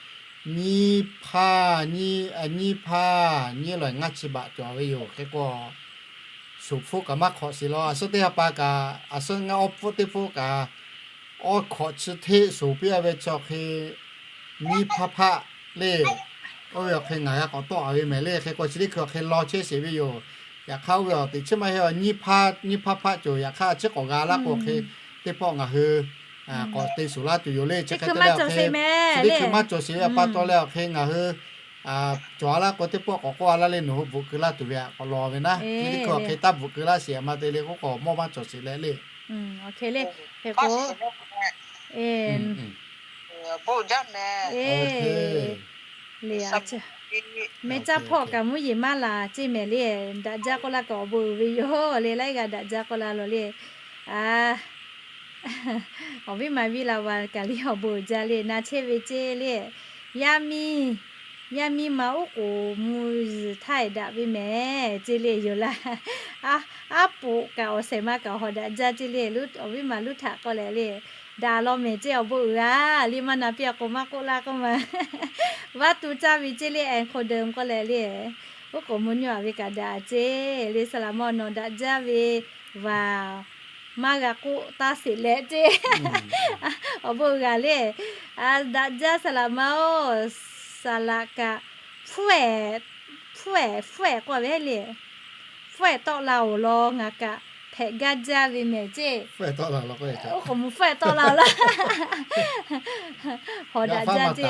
nyiˇ hpaˇ, nyiˇ hpaˇ nyiˇ lawˬ ngaˇ chi baꞈ cawˬ ve yoˬ. Hk'e k'o, shuˍ hpfuhˆ kaꞈ maˇ hk'awꞈ sheˍ law, a suhˉ teˇ ha pa kaꞈ, a suhˉ ngaˇ awˉ pfuhˆ teˇ pfuhˆ kaꞈ, awˉ hkawꞈ chi hteˆ shuˍ piˇ a ve chi awˬ hk'e, nyiˇ hpaˇ hpaˆ le. Oˇ ve awˬ hk'e ngaˬ g'a k'awꞈ tawˆ a ve mehˍ le. Hk'e k'o chi teˇ hkui awˬ hk'e law chehˇ sheˍ ve yoˬ. Yaꞈ hk'aˇ oˇ ve awˬ teꞈ chiˉ maˇ heˆ, nyiˇ hpaˇ nyiˇ hpaˇ hpaˆ cawˬ. Yaꞈ hk'aˇ a ciˉ k'awꞈ g'a laˇ k'o hk'e, teˇ pawˆ ngaˬ hui k'awꞈ te shuˍ laˇ tuˬ yoˬ le. Chi hk'e te leh awˬ hk'e, chi teˇ hkui maˇ cawˬ sheˍ ve pa taw leh awˬ hk'e ngaˬ hui cawˬ a laˇ k'o teˇ pawˆ k'awꞈ k'oˆ a laˇ le, nawˬ hui bvuhꞈ keu laˇ tuˬ ve htaꞈ k'awꞈ law ve naˉ. Chi teˇ hkui awˬ hk'e taˇ bvuhꞈ keu laˇ sheˍ, a ma te le k'oˆ k'o mawˇ maˇ cawˬ sheˍ leh le. Hk'e le, hk'e k'o, e, mehˆ caˇ hpawˇ kaꞈ mvuhˇ yeˬ maˇ laˬ ceˇ mehˍ le. Daꞈ jaˇ k'oˆ laˇ kaꞈ awˬ bon uiˍ ve yoˬ le, laiˉ g'aˇ daꞈ jaˇ k'oˆ laˇ lawˬ le. Awˬ viˉ ma viˉ la va kaꞈ le awˬ bon uiˍ jaˇ le, na chehˇ ve ceˇ le. Yaˇ miˇ, yaˇ miˇ ma oˉ k'oˍ mvuh zuhˬ htaˇ eˍ daꞈ ve mehˍ ceˇ le yoˬ laˇ. Aˉ poꞈ kaꞈ awˬ shehˍ ma kaꞈ hawˍ daꞈ jaˇ ceˇ le. Awˬ viˉ ma luˇ htaꞈ k'oˆ leh le, daꞈ law mehˍ ceˇ awˬ bon uiˍ a le, maˇ na piˇ a k'o maˇ k'oˆ laˇ k'oˆ ma. Vaˇ tu caˇ ve ceˇ le, enk'o deu k'oˆ leh le, oˉ k'oˍ mvuh nyuˇ a ve kaꞈ daꞈ ceˇ le, saˍ laꞈ ma nawˬ daꞈ jaˇ ve vaˬ maˇ g'a k'oˆ taˇ sheˍ leh ceˇ. Awˬ bon g'a le, daꞈ jaˇ saˍ laꞈ ma oˬ, saˍ laꞈ kaꞈ, hpfuhˇ ehˍ, hpfuhˇ ehˍ k'oˆ ve le, hpfuhˇ ehˍ tawˆ la oˬ law ngaˬ kaꞈ hpehꞈ gaˇ jaˇ ve mehˍ ceˇ. Oˉ k'oˍ mvuh hpfuhˇ ehˍ tawˆ la oˬ laˇ, hawˍ daꞈ jaˇ ceˇ.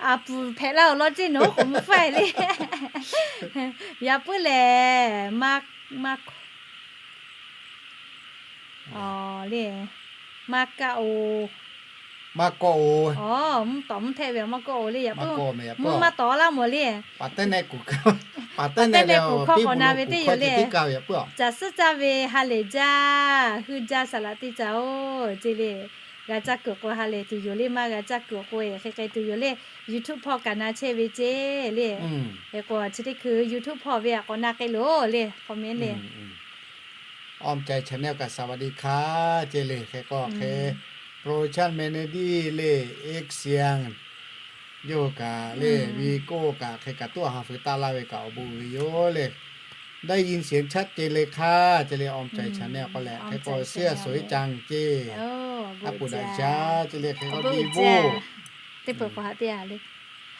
Aˬ puˍ hpehꞈ laˇ oˬ law ceˇ nawˬ oˉ k'oˍ mvuh hpfuhˇ ehˍ le. Yaꞈ puiˉ lehˬ, maˇ, maˇ, le, maˇ kaˆ oˬ, maˇ kawˆ oˬ, mvuhˇ tawˍ mvuhˇ htehˆ ve maˇ kawˆ oˬ le. Yaꞈ puiˉ mvuhˇ maˇ tawˍ laˇ mawˬ le. Paˍ tehˉ neh kuˬ hkawˇ k'awꞈ na ve teˇ yoˬ le. Caˬ suhˉ caˇ ve ha lehˬ jaˇ, heuˆ jaˇ saˍ laꞈ teˇ caˇ oˬ ceˇ le. G'a caˇ kuiˬ k'o ha lehˬ tuˬ yoˬ le, maˇ g'a caˇ kuiˬ k'o hk'e k'ai tuˬ yoˬ le. YouTube hpawˇ kaꞈ na chehˇ ve ceˇ le. Hk'e k'o chi teˇ hkui YouTube hpawˇ ve a k'awꞈ na k'ai loˬ le, comment le. Awˬ mehˍ channel kaꞈ สวัสดีค่ะ ceˇ le. Hk'e k'o hk'e, Pro Chan Melody le, X Siang, yawˇ hui kaꞈ le, Vivo kaꞈ hk'e kaꞈ tuˉ ha feu taˆ laˇ ve kaꞈ awˬ bon uiˍ ve yoˬ le. ได้ยินเสียงชัดเจนเลยค่ะ ceˇ le. Awˬ mehˍ channel k'oˆ leh hk'e k'o เสื้อสวยจัง ceˇ. Aˉ poꞈ daꞈ jaˇ ceˇ le. Hk'e k'o Vivo teˇ peuˬ k'o haꞈ te a le.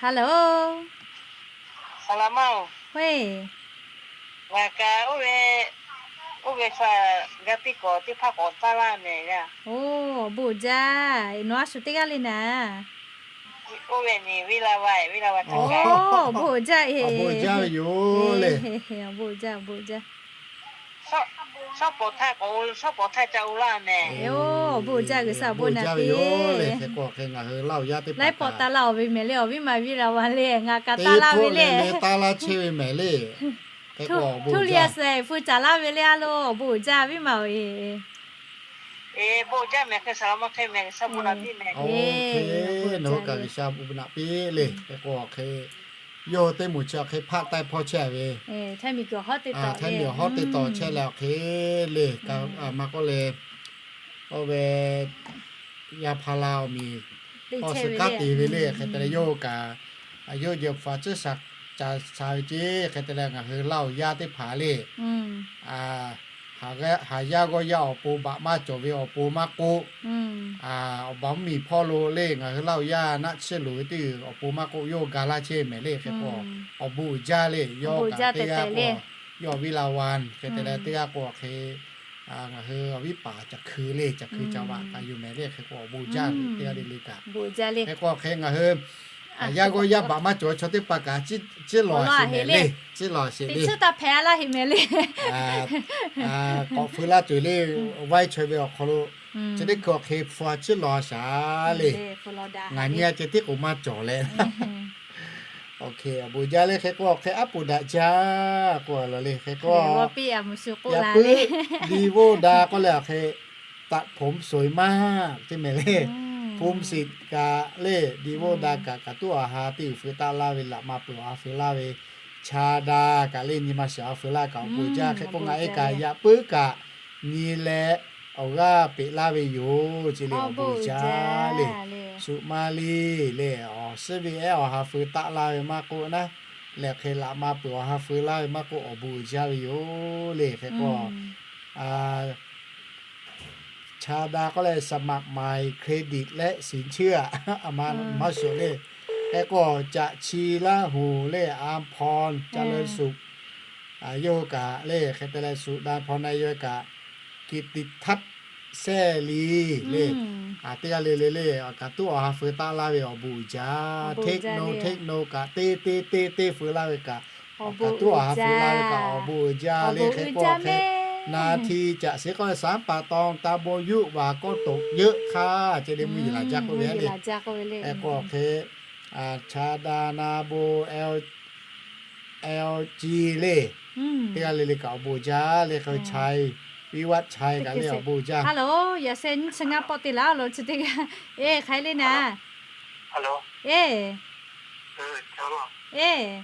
Hello, saˍ laꞈ ma oˬ, ngaˬ kaꞈ oˇ ve, oˇ ve htaꞈ g'a piˇ k'awꞈ teˇ hpaˇ k'awꞈ taˇ laˇ mehˍ g'a. Oˬ, awˬ bon uiˍ jaˇ. Nawˬ a shu teˇ g'aˇ le naˍ. Oˇ ve nyi, Viˉ la va, Viˉ la va htaꞈ kaꞈ. Awˬ bon uiˍ jaˇ e. Awˬ bon uiˍ jaˇ ve yoˬ le. Awˬ bon uiˍ jaˇ, awˬ bon uiˍ jaˇ. Shawˉ pawˍ htaˇ k'awꞈ, shawˉ pawˍ htaˇ ca oˬ laˇ mehˍ. Oˬ, awˬ bon uiˍ jaˇ, G'uiˬsha awˬ bon naˍ piˇ le. Hk'e k'o hk'e ngaˬ hui Laˇ huˍ yaˇ teˇ hpaˍ laiˉ pawˍ taˇ laˇ oˬ ve mehˍ le. Awˬ viˉ ma Viˉ la va le, ngaˬ kaꞈ taˇ laˇ ve le. Taˇ laˇ chehˇ ve mehˍ le. Hk'e k'o awˬ bon uiˍ jaˇ, fuiˍ caˍ laˇ ve le a lo. Awˬ bon uiˍ jaˇ, viˉ ma oˬ e. Bon jaˇ mehˍ, hk'e saˍ laꞈ ma hk'e mehˍ, G'uiˬsha bon naˍ piˇ mehˍ. Nawˬ hui kaꞈ G'uiˬsha bon naˍ piˇ le. Hk'e k'o hk'e yawˇ hui teˇ moˍ chi awˬ hk'e hpaˆ taiˇ hpawˇ chehˇ ve, htaiˇ miˬ guiˬ hawˉ teˇ tawˍ chehˇ leh awˬ hk'e le, maˇ k'oˆ le, oˇ ve yaˇ hpaˇ la awˬ miˬ tawˇ suh kaˉ te ve le. Hk'e te leh yawˇ hui kaꞈ, yawˇ hui jehˬ hpaˍ tcuhˉ shaˍ ca sha ve ceˇ. Hk'e te leh ngaˬ hui Laˇ huˍ yaˇ teˇ hpaˍ le, haˍ yaˇ g'awˇ yaˇ awˬ pon baꞈ maˇ cawˬ ve awˬ pon maˇ k'oˆ, awˬ baˬ mvuhˇ miˬ hpawˇ lo le ngaˬ hui Laˇ huˍ yaˇ naˆ tsuhˇ loˍ ve teˇ g'uiˬ awˬ pon maˇ k'oˆ, yawˇ ga laˇ chehˇ mehˍ le. Hk'e k'o, awˬ bon uiˍ jaˇ le. Yawˇ kaꞈ teˇ g'aˇ k'o, yawˇ awˬ viˉ la wa, hk'e te leh teˇ g'aˇ k'o hk'e ngaˬ hui awˬ viˉ paˍ Caˬ hkui le, Caˬ hkui ca vaꞈ kaꞈ yoˬ mehˍ le. Hk'e k'o awˬ bon jaˇ le, teˇ g'aˇ le le kaꞈ. Hk'e k'o hk'e ngaˬ hui haˍ yaˇ g'awˇ yaˇ baꞈ maˇ cawˬ ve chaw teˇ hpaˍ kaꞈ, ciˉ lawˬ sheˍ mehˍ le, ciˉ lawˬ sheˍ le. K'awꞈ feu laˇ tuˬ le, vaiˇ chaweh ve awˬ hk'aw lo chi teˇ hkui awˬ hk'e hpu a ciˉ lawˬ shaˍ le. Ngaˬ nyi a ceh tiˉ k'o maˇ cawˬ leh. Awˬ bon jaˇ le. Hk'e k'o awˬ hk'e aˉ poꞈ daꞈ jaˇ k'o a laˬ le. Hk'e k'o, yaꞈ puiˉ Liꞈ voˇ da k'oˆ leh awˬ hk'e, ตัดผมสวยมาก ceˇ mehˍ le. ภูมิสิทธิ์ kaꞈ le, Liꞈ voˇ da kaꞈ, kaꞈ tuˉ awˬ ha teˇ g'uiˬ feu taˆ laˇ ve, laꞈ ma peuˬ awˬ ha feu laˇ ve, Cha da kaꞈ le nyi ma shiˍ awˬ ha feu laˇ kaꞈ awˬ bon jaˇ. Hk'e k'o ngaˬ e kaꞈ yaꞈ puiˉ kaꞈ nyi leh awˬ g'aˇ peꞈ laˇ ve yoˬ ceˇ le. Awˬ bon jaˇ le. Suꞈ ma liˇ le, awˬ suhˉ ve ehˉ awˬ ha feu taˆ laˇ ve maˇ k'oˆ naˉ, lehˬ hk'e laꞈ ma peuˬ awˬ ha feu laˇ ve maˇ k'oˆ, awˬ bon uiˍ jaˇ ve yoˬ le. Hk'e k'o Cha da k'oˆ leh สมัครใหม่ เครดิตและสินเชื่อ a ma maˇ shuˍ le. Hk'e k'o Caꞈ chi Laˇ huˍ le, อำพร เจริญสุข yawˇ hui kaꞈ le. Hk'e te leh สุดาพร na yawˇ hui kaꞈ, กิตติทัศน์ แซ่ลี le, teˇ g'aˇ le le le, kaꞈ tuˉ awˬ ha feu taˆ laˇ ve awˬ bon uiˍ jaˇ. Hteˆ no hteˆ no kaꞈ teˇ teˇ teˇ teˇ feu laˇ ve kaꞈ, kaꞈ tuˉ awˬ ha feu laˇ ve kaꞈ awˬ bon uiˍ jaˇ le. Hk'e k'o hk'e na hti caꞈ shiˍ k'oˆ ve สามป่าตอง ตำบลยุหว่า ก็ตกเยอะค่ะ ceˇ le. Mvuhˇ yeˬ laˬ jaˇ k'oˆ ve le. Hk'e k'o hk'e Cha da na bo LG le, teˇ g'aˇ le le kaꞈ awˬ bon uiˍ jaˇ le. Hk'e Chai, วิวัฒน์ชัย kaꞈ le awˬ bon uiˍ jaˇ. Hello, yaꞈ sheh nyiˇ chi ngaˇ pawˆ te laˇ lo chi teˇ g'aˇ. Eˬ, hk'aˬ hk'e le naˍ. Eˬ, eˬ,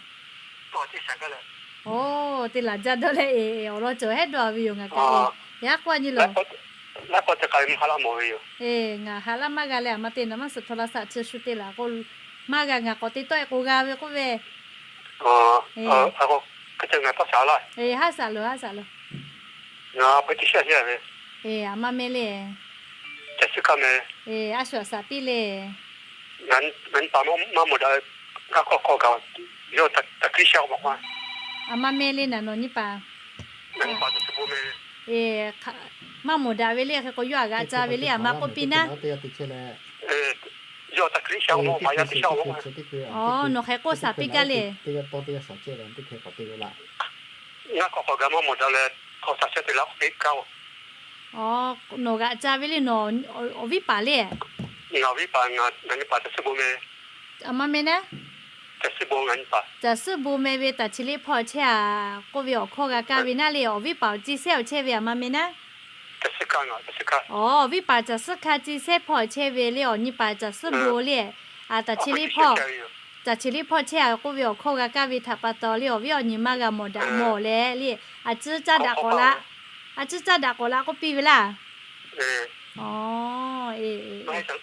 oˬ, te laˬ jaˇ dawˇ leh eˬ, awˬ lawn cawˬ hehˉ dawˇ ve yoˬ ngaˬ kaꞈ eˬ. Yaꞈ k'aw nyi lo. Eˬ, ngaˬ haꞈ laˇ maˇ g'a leh aˬ ma te nawˬ maˇ suhˍ โทรศัพท์ chi shu te laˬ k'o, maˇ g'a ngaˬ k'awꞈ te tawˆ e k'o g'a ve k'oˆ ve. Eˬ, haˉ saꞈ lo, haˉ saꞈ lo. Eˬ, aˬ ma meh le. Eˬ, a shu aˬ saꞈ piˇ le. Aˬ ma meh le naˍ nawˬ nyi paˍ. Eˬ, maˇ mawˬ daꞈ ve le. Hk'e k'o yawˇ aꞈ g'aꞈ ca ve le, aˬ ma k'oˆ piˇ naˉ. Aˬ, nawˬ hk'e k'oˆ saˍ piˇ gaˇ le. Aˬ, nawˬ g'aꞈ ca ve le nawˬ awˬ viˉ paˍ le. Aˬ ma meh naˉ. Caˬ suhˉ bon meh ve taˍ chi liˇ hpawˇ chehˇ a k'oˆ ve awˬ hkawˇ g'a kaˇ ve naˉ le, awˬ viˉ paˍ awˬ ci sehˉ awˬ chehˇ ve aˬ ma meh naˉ. Awˬ viˉ paˍ caˬ suhˉ hkanˇ ci sehˉ hpawˇ chehˇ ve le, awˬ nyi paˍ caˬ suhˉ bon le. Aˬ, taˍ chi liˇ hpawˇ, taˍ chi liˇ hpawˇ chehˇ a k'oˆ ve awˬ hkawˇ g'a kaˇ ve htaꞈ pa taw le, awˬ viˉ awˬ nyi maˇ g'a mawˬ daꞈ mawˬ leh le. Aˬ ciˉ caˇ daꞈ k'awꞈ la, aˬ ciˉ caˇ daꞈ k'awꞈ la k'oˆ piˇ ve laˇ. Aˬ, eˬ, eˬ, eˬ, eˬ, eˬ, hk'aˬ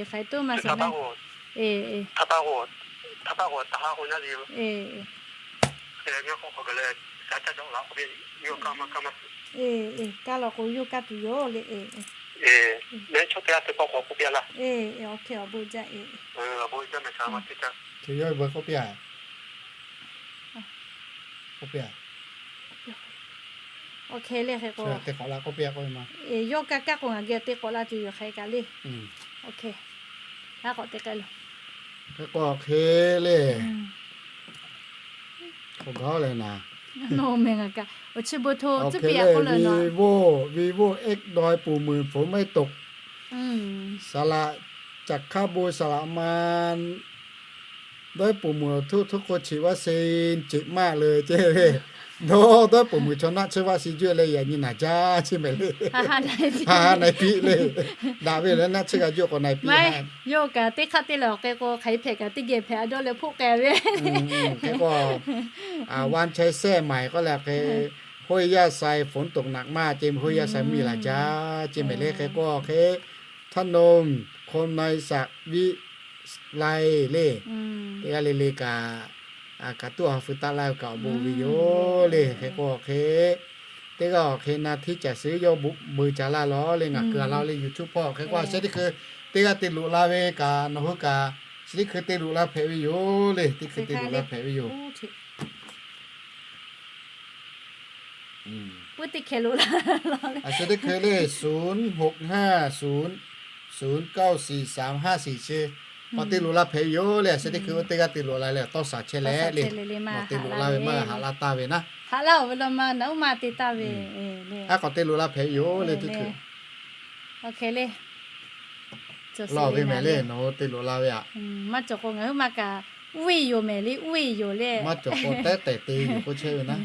hk'e toˇ maˇ suhˍ. Eˬ, eˬ, eˬ, eˬ, kaˇ lawˬ k'o yawˇ kaˇ tuˬ yoˬ le. Eˬ, eˬ, awˬ hk'e awˬ bon jaˇ eˬ. Chi yawˇ ve k'oˆ piˇ a. K'oˆ piˇ a. Awˬ hk'e le hk'e k'o, te k'awꞈ la k'oˆ piˇ a k'oˆ ve ma. Yawˇ kaˇ kaˇ k'o ngaˬ geh te k'awꞈ la tuˬ yoˬ hk'e kaꞈ le. Awˬ hk'e, a k'awꞈ te k'ai lo. Hk'e k'o awˬ hk'e le. K'o gaˬ leh naˍ. Awˬ chi bon hto tcuhˉ piˇ a k'oˆ le naˍ. Vivo, Vivo X ดอยปู่หมื่น ฝนไม่ตก สระ จักขบูรณ์ สระมาน ดอยปู่หมื่น ทุกทุกคนฉีดวัคซีน เจ็บมากเลย ceˇ le. Nawˬ dawˇ peuˬ muiˬ chaw naˆ tsuhˇ vaˆ shi juˇ leh yaꞈ nyi naˬ jaˇ chi mehˍ le. Ha ha na-e piˇ le. Daꞈ ve leh naˆ tsuhˇ g'a juˇ k'o na-e piˇ. Maˇ heˆ, yawˇ kaꞈ teˇ hk'aˆ te leh awˬ hk'e k'o, hk'aˬ hk'e hpehꞈ kaꞈ teˇ geh hpehꞈ a dawˇ leh hpoˆ k'ai ve. Hk'e k'o, วันชัยแทร่ใหม่ k'oˆ leh hk'e, ห้วยย่าไซ ฝนตกหนักมาก ce, ห้วยย่าไซ mvuhˇ miˬ laˬ jaˇ ce mehˍ le. Hk'e k'o hk'e, ถนนคนในสระวิไล le. Teˇ g'aˇ le le kaꞈ, kaꞈ tuˉ ha feu taˆ laˇ ve kaꞈ awˬ bon ve yoˬ le. Hk'e k'o hk'e, teˇ g'aˇ awˬ hk'e na htiˇ caˬ suhˍ yawˇ beu ca laˇ lawˬ le, ngaˬ keu a laˇ le YouTube hpawˇ. Hk'e k'o a sheh teˇ hkui teˇ g'aˇ te loꞈ la ve kaꞈ nawˬ hui kaꞈ sheh teˇ hkui te loꞈ la hpehꞈ ve yoˬ le. Teˇ hkui te loꞈ la hpehꞈ ve yoˬ. Puiˉ teˇ hkeh loꞈ la. A sheh teˇ hkui le, ศูนย์หกห้าศูนย์ ศูนย์เก้าสี่สามห้าสี่ chi k'awꞈ te loꞈ la hpehꞈ ve yoˬ le. A sheh teˇ hkui oˇ teˇ g'aˇ te loꞈ la leh tawˇ shaˍ chehˇ leh le, nawˬ te loꞈ la ve maˇ haꞈ laˇ taˇ ve naˉ. Haꞈ laˇ-oˬ ve law ma naˉ uˉ maˇ te taˇ ve. Aˉ k'awꞈ te loꞈ la hpehꞈ ve yoˬ le teˇ hkui. Lawˬ ve mehˍ le, nawˬ hui te loꞈ la ve aꞈ. Maˇ cawˬ k'o ngaˬ hui maˇ kaꞈ uˉ ve yoˬ mehˍ le, uˉ ve yoˬ le. Maˇ cawˬ k'o tehˉ tehˬ te yoˬ k'oˆ chehˇ ve naˉ.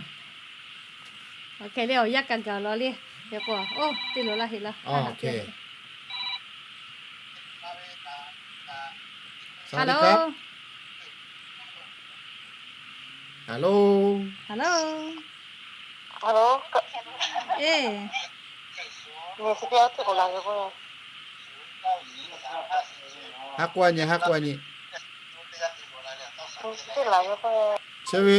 Hk'e le awˬ yanˇ kaꞈ gaˬ lawˬ le. Hk'e k'o, oˇ te loꞈ la heꞈ la. Hello. Hello. Hello. Eˬ, ha k'oˆ a nyi, ha k'oˆ a nyi. Chi ve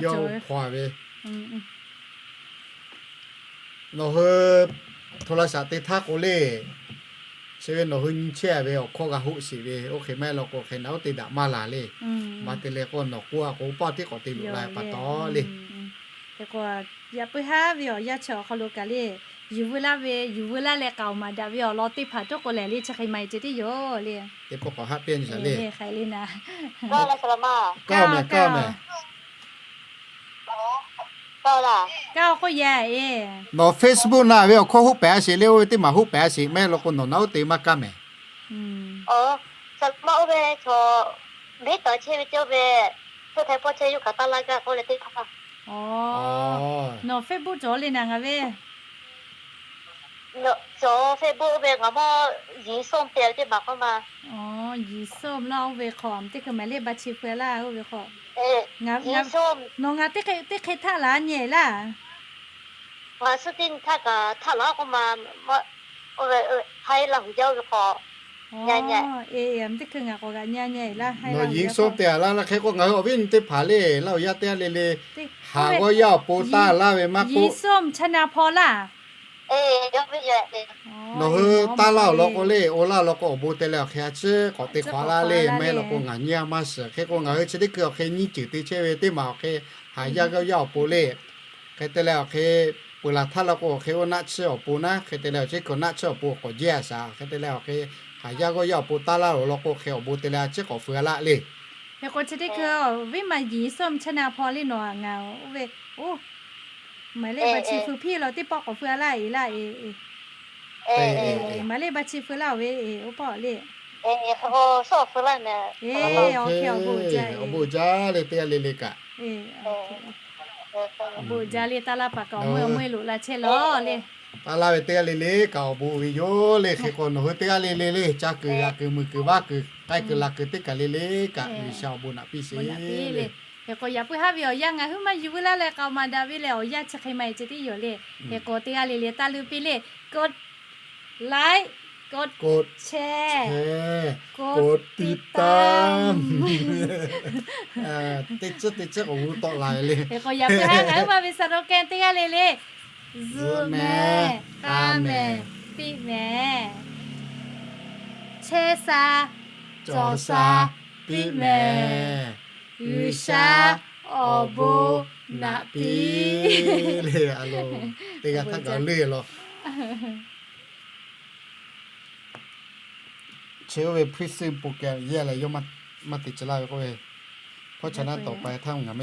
yawˇ hk'aw ve, nawˬ hui โทรศัพท์ te htaˇ k'o le, chi ve nawˬ hui nyi chehˇ ve awˬ hkawˇ g'a hoˆ sheˍ ve, oˇ hk'e maˇ heˆ law k'o hk'e naˉ oˇ te daꞈ maˇ laˬ le. Maˇ te leh k'o nawˬ k'oˆ a k'o paˇ tiˉ k'awꞈ te loꞈ la pa taw le. Hk'e k'o, yaꞈ puiˉ haˉ ve awˬ yanˇ chi awˬ hk'aw lo kaꞈ le, yuˬ veu laˇ ve, yuˬ veu laˇ leh k'aoˍ maˍ daꞈ ve awˬ lawn teˇ hpaˍ tuˉ k'o lehˬ le, chi hk'e maˇ heˆ ceh tiˉ yoˬ le. Teˇ pawˆ k'awꞈ haˆ piˇ nyi shaˍ le. Kaˇ mehˍ, kaˇ mehˍ. Kaˇ k'oˆ yaˇ e. Nawˬ Facebook na ve awˬ hkawˇ hoˆ pehˍ a sheˍ le, oˇ ve teˇ maˬ hoˆ pehˍ a sheˍ, maˇ heˆ law k'o nawˬ naˉ oˇ te maˇ kaˇ mehˍ. Oˬ, saˍ laꞈ ma oˇ ve chaw, meˉ taˍ chehˇ ve cawˇ ve, hpeuˆ htaiˍ pawˆ chehˇ yuˬ hk'aˬ taˇ laˇ gaˇ k'oˆ leh teˇ hpaˍ. Nawˬ Facebook cawˬ le naˍ ngaˬ ve. Cawˬ Facebook ve ngaˬ mawˇ Yiˍ Sawˇ te ve teˇ maˬ k'oˆ ma. Yiˍ Sawˇ laˇ oˇ ve hk'aw teˇ hkui maˍ le ba chi feu laˇ oˇ ve hk'aw. Nawˬ ngaˬ teˇ hk'e htaˆ laˇ nyi laˇ. Ngaˬ suh teˇ nyi htaˇ kaꞈ htaˆ laˇ k'oˆ ma. Oˇ ve, Haiˉ Laˇ huˍ yaˇ oˇ ve hk'aw. Teˇ hkui ngaˬ k'awꞈ g'aꞈ nyi nyi laˇ. Nawˬ Yiˍ Sawˇ te a laˇ laˇ hk'e k'o ngaˬ hui awˬ viˉ nyi teˇ hpaˍ le, Laˇ huˍ yaˇ teˇ g'aˇ le le, haˍ g'awˇ yaˇ awˬ pon taˇ laˇ ve maˇ k'oˆ, Yiˍ Sawˇ chaˇ na hpaw laˇ. Nawˬ hui taˇ laˇ awˬ lawn k'o le, oˇ laˇ lawn k'o awˬ bon te leh awˬ hk'e a ciˉ k'awꞈ te hk'awꞈ laˇ le, maˇ heˆ law k'o ngaˬ nyi a maˇ shiˍ. Hk'e k'o ngaˬ hui chi teˇ hkui awˬ hk'e nyiˇ ceuˬ te chehˇ ve teˇ maˬ awˬ hk'e, haˍ yaˇ g'awˇ yaˇ awˬ pon le. Hk'e te leh awˬ hk'e, peuˬ laˬ htaˇ law k'o awˬ hk'e oˇ naˆ tsuhˇ awˬ pon naˉ, hk'e te leh awˬ chi hkui naˆ tsuhˇ awˬ pon k'awꞈ jehˇ a shaˍ. Hk'e te leh awˬ hk'e, haˍ yaˇ g'awˇ yaˇ awˬ pon taˇ laˇ awˬ lawn k'o hk'e awˬ bon te leh a ciˉ k'awꞈ feu laˇ le. Hk'e k'o chi teˇ hkui viˉ ma Yiˍ Sawˇ chaˇ na hpaw le nawˬ ngaˬ oˇ ve, oˇ, maˍ le ba chi feu hpiˇ law teˇ pawˆ k'awꞈ feu laˇ e laˇ e. Maˍ le ba chi feu laˇ oˬ ve e oˇ pawˆ le. Awˬ bon jaˇ le teˇ g'aˇ le le kaꞈ. Awˬ bon jaˇ le taˇ laˇ paˍ kaꞈ awˬ meuˇ awˬ meuˇ loꞈ la chehˇ lawˬ le. Taˇ laˇ ve teˇ g'aˇ le le kaꞈ awˬ bon ve yoˬ le. Hk'e k'o nawˬ hui teˇ g'aˇ le le le ca kuiˬ g'a kuiˬ muiˬ kuiˬ vaˇ kuiˬ k'ai kuiˬ la kuiˬ teˇ kaˬ le le kaꞈ G'uiˬsha awˬ bon naꞈ piˇ sheˍ le. Hk'e k'o yaꞈ puiˉ haˉ ve awˬ yanˇ ngaˬ huiˉ maˇ yuˬ veu laˇ leh k'aoˍ maˍ daꞈ ve lehˬ awˬ yanˇ chi hk'e maˇ heˆ ceh tiˉ yoˬ le. Hk'e k'o teˇ g'aˇ le le taˇ luˇ piˇ le. กดไลค์ กดแชร์ กดติดตาม Teˇ tcuhˉ teˇ tcuhˉ k'awꞈ g'uˇ tawˆ la ve le. Hk'e k'o yaꞈ puiˉ haˉ ngaˬ huiˉ maˇ ve สโลแกน teˇ g'aˇ le le, zuhꞈ mehˍ, k'a mehˍ, piˇ mehˍ, chehˇ sha, cawˬ sha, piˇ mehˍ, G'uiˬsha awˬ bon naꞈ piˇ le. Teˇ g'aˇ htaˇ gaˬ le law. Chi oˇ ve พฤศจิกายน yehˇ leh yawˇ maˇ te tcuh laˇ ve k'oˆ ve, hpawˇ chaw naˉ tawˍ pa htaˇ ngaˬ